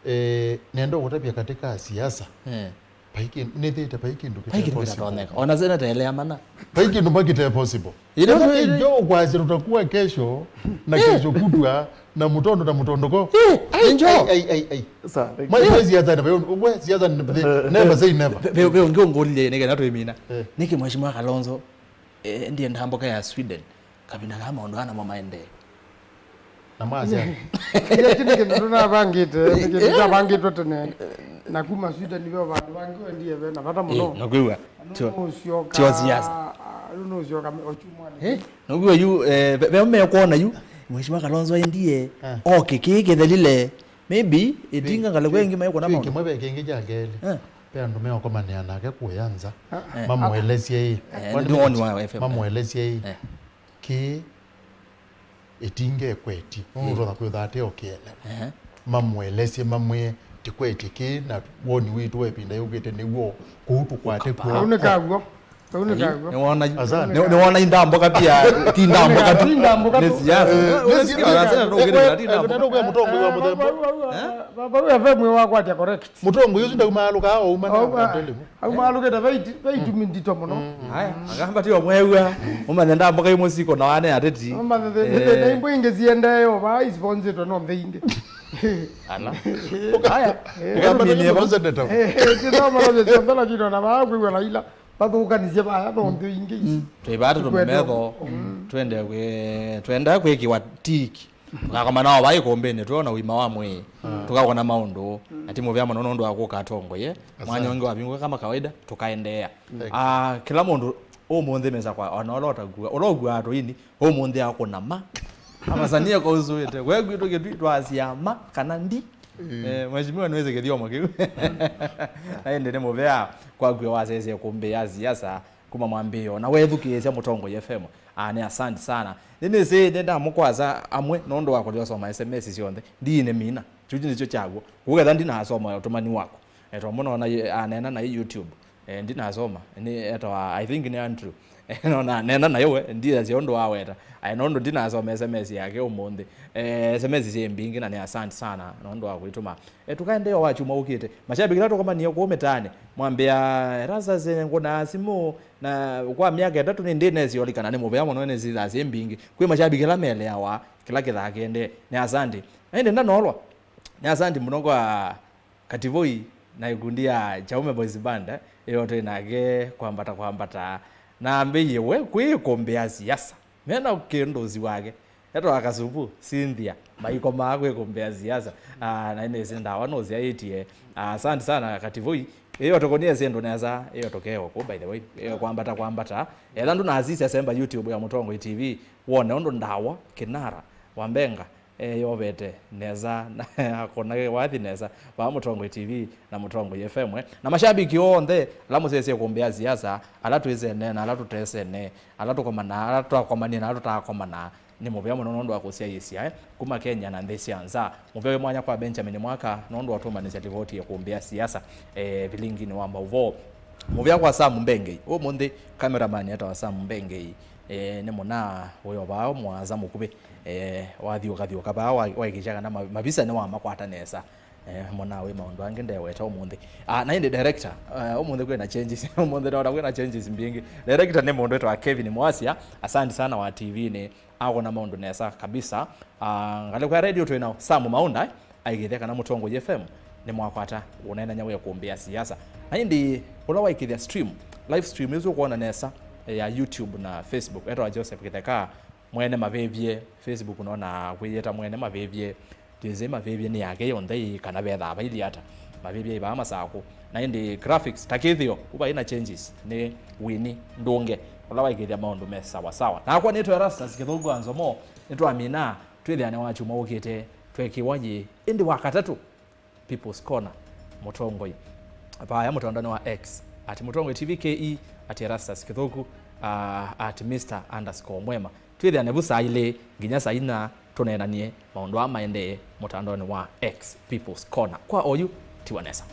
Eh, nenda ũkũtavya katika siasa. Eh. Vai kĩndũ, nĩthĩte vai kĩndũ vai kĩte kĩndũ possible. Kĩtatonyeka. Ona seneta elea mana. Vai kĩndũ mba kĩte possible. Ino sasa ndio kwasya tutakuwa kesho na kesho kutwa na mũtondo na mũtondoko. Eh, ai, njo. Ai, ai, ai, ai. Sawa, thank you. Mai, we siasa ni, we siasa ni, never say never. Ve, ve, ve, ũngĩ ũngũlile nĩ kana twĩmina. Eh. Nĩkĩ Mheshimiwa Kalonzo, eh, ndienda mboka ya Sweden? Kavinda kaa maũndũ aa namo maendee. Na masya. Ĩĩ, kĩu nĩ kĩndũ tũnavangĩte, nĩ kĩndũ kyavangĩtwe tene. Na kuma Sweden nĩvo vandũ vangĩ wendie ve na vata mũno. Ĩĩ, nakwĩw'a. Tio, tio siasa. Rĩu nũsyoka Ochumwani. Eh, nakwĩw'a yu, eh, ve, ve mekwona yu, Mheshimiwa Kalonzo endie, eh, oke kĩĩ kĩthelile. Maybe, ĩtinga ngalĩko ĩngĩ maĩkwona maũndũ. Kĩmwe ve kĩngĩ kya kelĩ. Eh. Ve andũ meũkomanĩa nake kũya nza. Eh. Mamũelesye ĩ. Eh, nĩ woni wa F M. Mamũelesye ĩ. Eh. Kĩĩ ĩtinga ĩkwetye. Nũndũ ũtonya kwĩtha ate o kĩelewa. Ehe. Mamũelesye, mamwĩe, tĩkwetye kĩĩ, na woni witũ wa ĩvinda yũkĩte nĩw'o kũu tũkwate kw'o. Kau nĩ kaw'o. Kau nĩ kaw'o. Nĩwona yu? Asante. Nĩ, nĩwona indamboka pia, ti ndamboka tu. Ti ndamboka tu. Nĩ siasa. Eh, nĩ siasa. Unasikia, unasikia, ndio kile, ti ndamboka. Ndio kwa mũtongoi wa mũthemba. Vau, vau, vau, vau F M wakwatya correct. Mũtongoi ũsu ndaumaalũkaa o uma na Au ma-, Kandelimu. Au maalũkĩte ve itu-, ve itumi ndito mũno. Haya, akamba tio mwew'a, ũmanye ndamboka imwe siko na wane ateti. Ũmanye the, the, the imbo ingĩ siendee o vaa isponsetwe no nthĩ ingĩ. Ala. Haya, ũkamenya nĩ mũseneta. Eh, eh, ti no mara sio mbela kino na vaa kwĩw'a na ila. Vathũkanisye vaya no nthĩ ingĩ ici. Twĩ vaa tũtũme metho, twende kwĩ-, twenda kwĩkĩwa tiki. Tũkakomana o vai kũmbĩnĩ, twĩona ũima wa mwĩĩ. Tũkakona maũndũ. Na ti mũvea mũno nũndũ wa kũka atongoie. Asante. Mwanya ũngĩ wavingũka kama kawaida, tũkaendeea. Thank you. Ah, kĩla mũndũ ũmũnthĩ mesa kwa, ona ũla ũtakuwa, ũla ũkuaa tũini, ũmũnthĩ akũna ma. Amasanie kausũĩte. We kwitũ Kĩtui twasya ma kana ndi. Eh, mheshimiwa nĩwĩsĩ kĩthyomo kĩu. Na ĩndĩ nĩ mũvea kwaku wasesye kũmbĩ ya siasa kuma mwambĩĩo. Na wethukĩĩsya Mũtongoi F M. Ah, nĩ asante sana. Nĩnĩsĩ nĩndamũkwasa amwe nũndũ wa kũthi ũsoma S M S syonthe. Ndiinĩmina. Kĩu nĩkyo kyaw'o. Kũketha ndinasoma ũtũmani waku. Etwa mũno na ye-, aneena na YouTube. Eh, ndinasoma. Nĩ etawa, I think nĩ Andrew. Eh, no na neena nayo we, ndiasya ũndũ waweta. Aĩ, nũndũ ndinasoma S M S yake ũmũnthĩ. Eh, S M S syĩ mbingĩ na nĩ asante sana nũndũ wa kwĩtũma. Eh, tũkaendeea wa kyumwa ũkĩte. Mashabiki la tũkomanie kũu mĩtaanĩ, mwambĩa, "Erastus, ngũnaa simũ, na kwa myaka ĩtatũ nĩ ndĩ nesi olikana nĩ mũvea mũno nĩ sithaa syĩ mbingĩ." Kwĩ mashabiki ala meleawa kĩla kĩthaa kĩendee. Nĩ asante. Na ĩndĩ ndanolwa. Nĩ asante mũno kwa Kativoi na ikundi ya Chaume Boys Band, eh, ĩyo twĩ nake kwambata kwambata. Na ambĩie we kwĩ kũmbĩa siasa. Mena kĩndũsi wake. Etwa Kasubu, Cynthia, maikomaa kwĩ kũmbĩa siasa. Ah, na nĩsĩ ndawa nũsyaĩtie. Ah, asante sana Kativoi. Ĩyo tũkonie syĩndũ nesa, ĩyo tũkeo kũ, by the way. Ĩyo kwambata kwambata. Etha ndũnasisya semba YouTube ya Mũtongoi T V, wone ũndũ ndawa, Kinara, Wambenga, eyovete nesa, na akona wathi nesa, vaa Mũtongoi T V na Mũtongoi F M, eh. Na mashabiki onthe, ala mũsesye kũmbĩa siasa, ala twĩsene, na ala tũtesene, ala tũkomana, ala twakomanie, na ala tũtakomana, nĩ mũvea mũno nũndũ wa kũsyaĩĩsya, eh, kuma Kenya na nthĩ sya nza. Mũvea wĩ mwanya kwa Benjamin Mwaka nũndũ wa ũtũmanĩsya livoti ya kũmbĩa siasa, eh, vilinginĩ wa maũvoo. Mũvea kwa Sam Mbengei, ũmũnthĩ cameraman etawa Sam Mbengei. Eh, nĩ mũna wĩ o vaa mũasa mũkuvĩ, eh, wathiũkathiũka vaa wa-, waĩkĩsya kana ma-, mavisa nĩwamakwata nesa. Eh, mũna wĩ maũndũ angĩ ndeweta ũmũnthĩ. Ah, na ĩndĩ director, eh, ũmũnthĩ kwĩna changes. Ũmũnthĩ naona kwĩna changes mbingĩ. Director nĩ mũndũ wĩtawa Kevin Mwasia, asante sana wa T V-nĩ, akona maũndũ nesa kabisa. Ah, ngalĩko ya radio twĩ nao Sam Maunda, eh? Aikĩthya kana Mũtongoi F M nĩ mwakwata ũneenany'a wĩa kũmbĩa siasa. Na ĩndĩ ũla waikĩthya stream, live stream ĩsu ũkwona nesa, eh, ya YouTube na Facebook, etawa Joseph Kĩtheka, Mwene Mavĩvye. Facebook nona kwĩyĩta Mwene Mavĩvye. Ndĩsĩ Mavĩvye nĩ yake yonthe ĩ kana vethaa vailyĩ ata. Mavĩvye ĩ vaa Masakũ. Na ĩndĩ graphics, ta kĩthĩo, ũva ĩna changes, nĩ Winnie Ndũnge, ũla waikĩthya maũndũ me sawa sawa. Nakwa nĩtwa Erastus Kĩthũku wa Nzomo, nĩtwamina, twĩthĩane wa kyumwa ũkĩte, twekiwa yĩ ĩndĩ wa katatũ. People's Corner, Mũtongoi. Vaya mũtandaonĩ wa X, at Mũtongoi T V K E, at Erastus Kĩthũku, uh, at Mister underscore Mwema. Twĩthĩane vu saa ilĩ nginya saa inya, tũneenanie maũndũ aa maendee mũtandaonĩ wa X, People's Corner. Kwa oyu, tiwa nesa.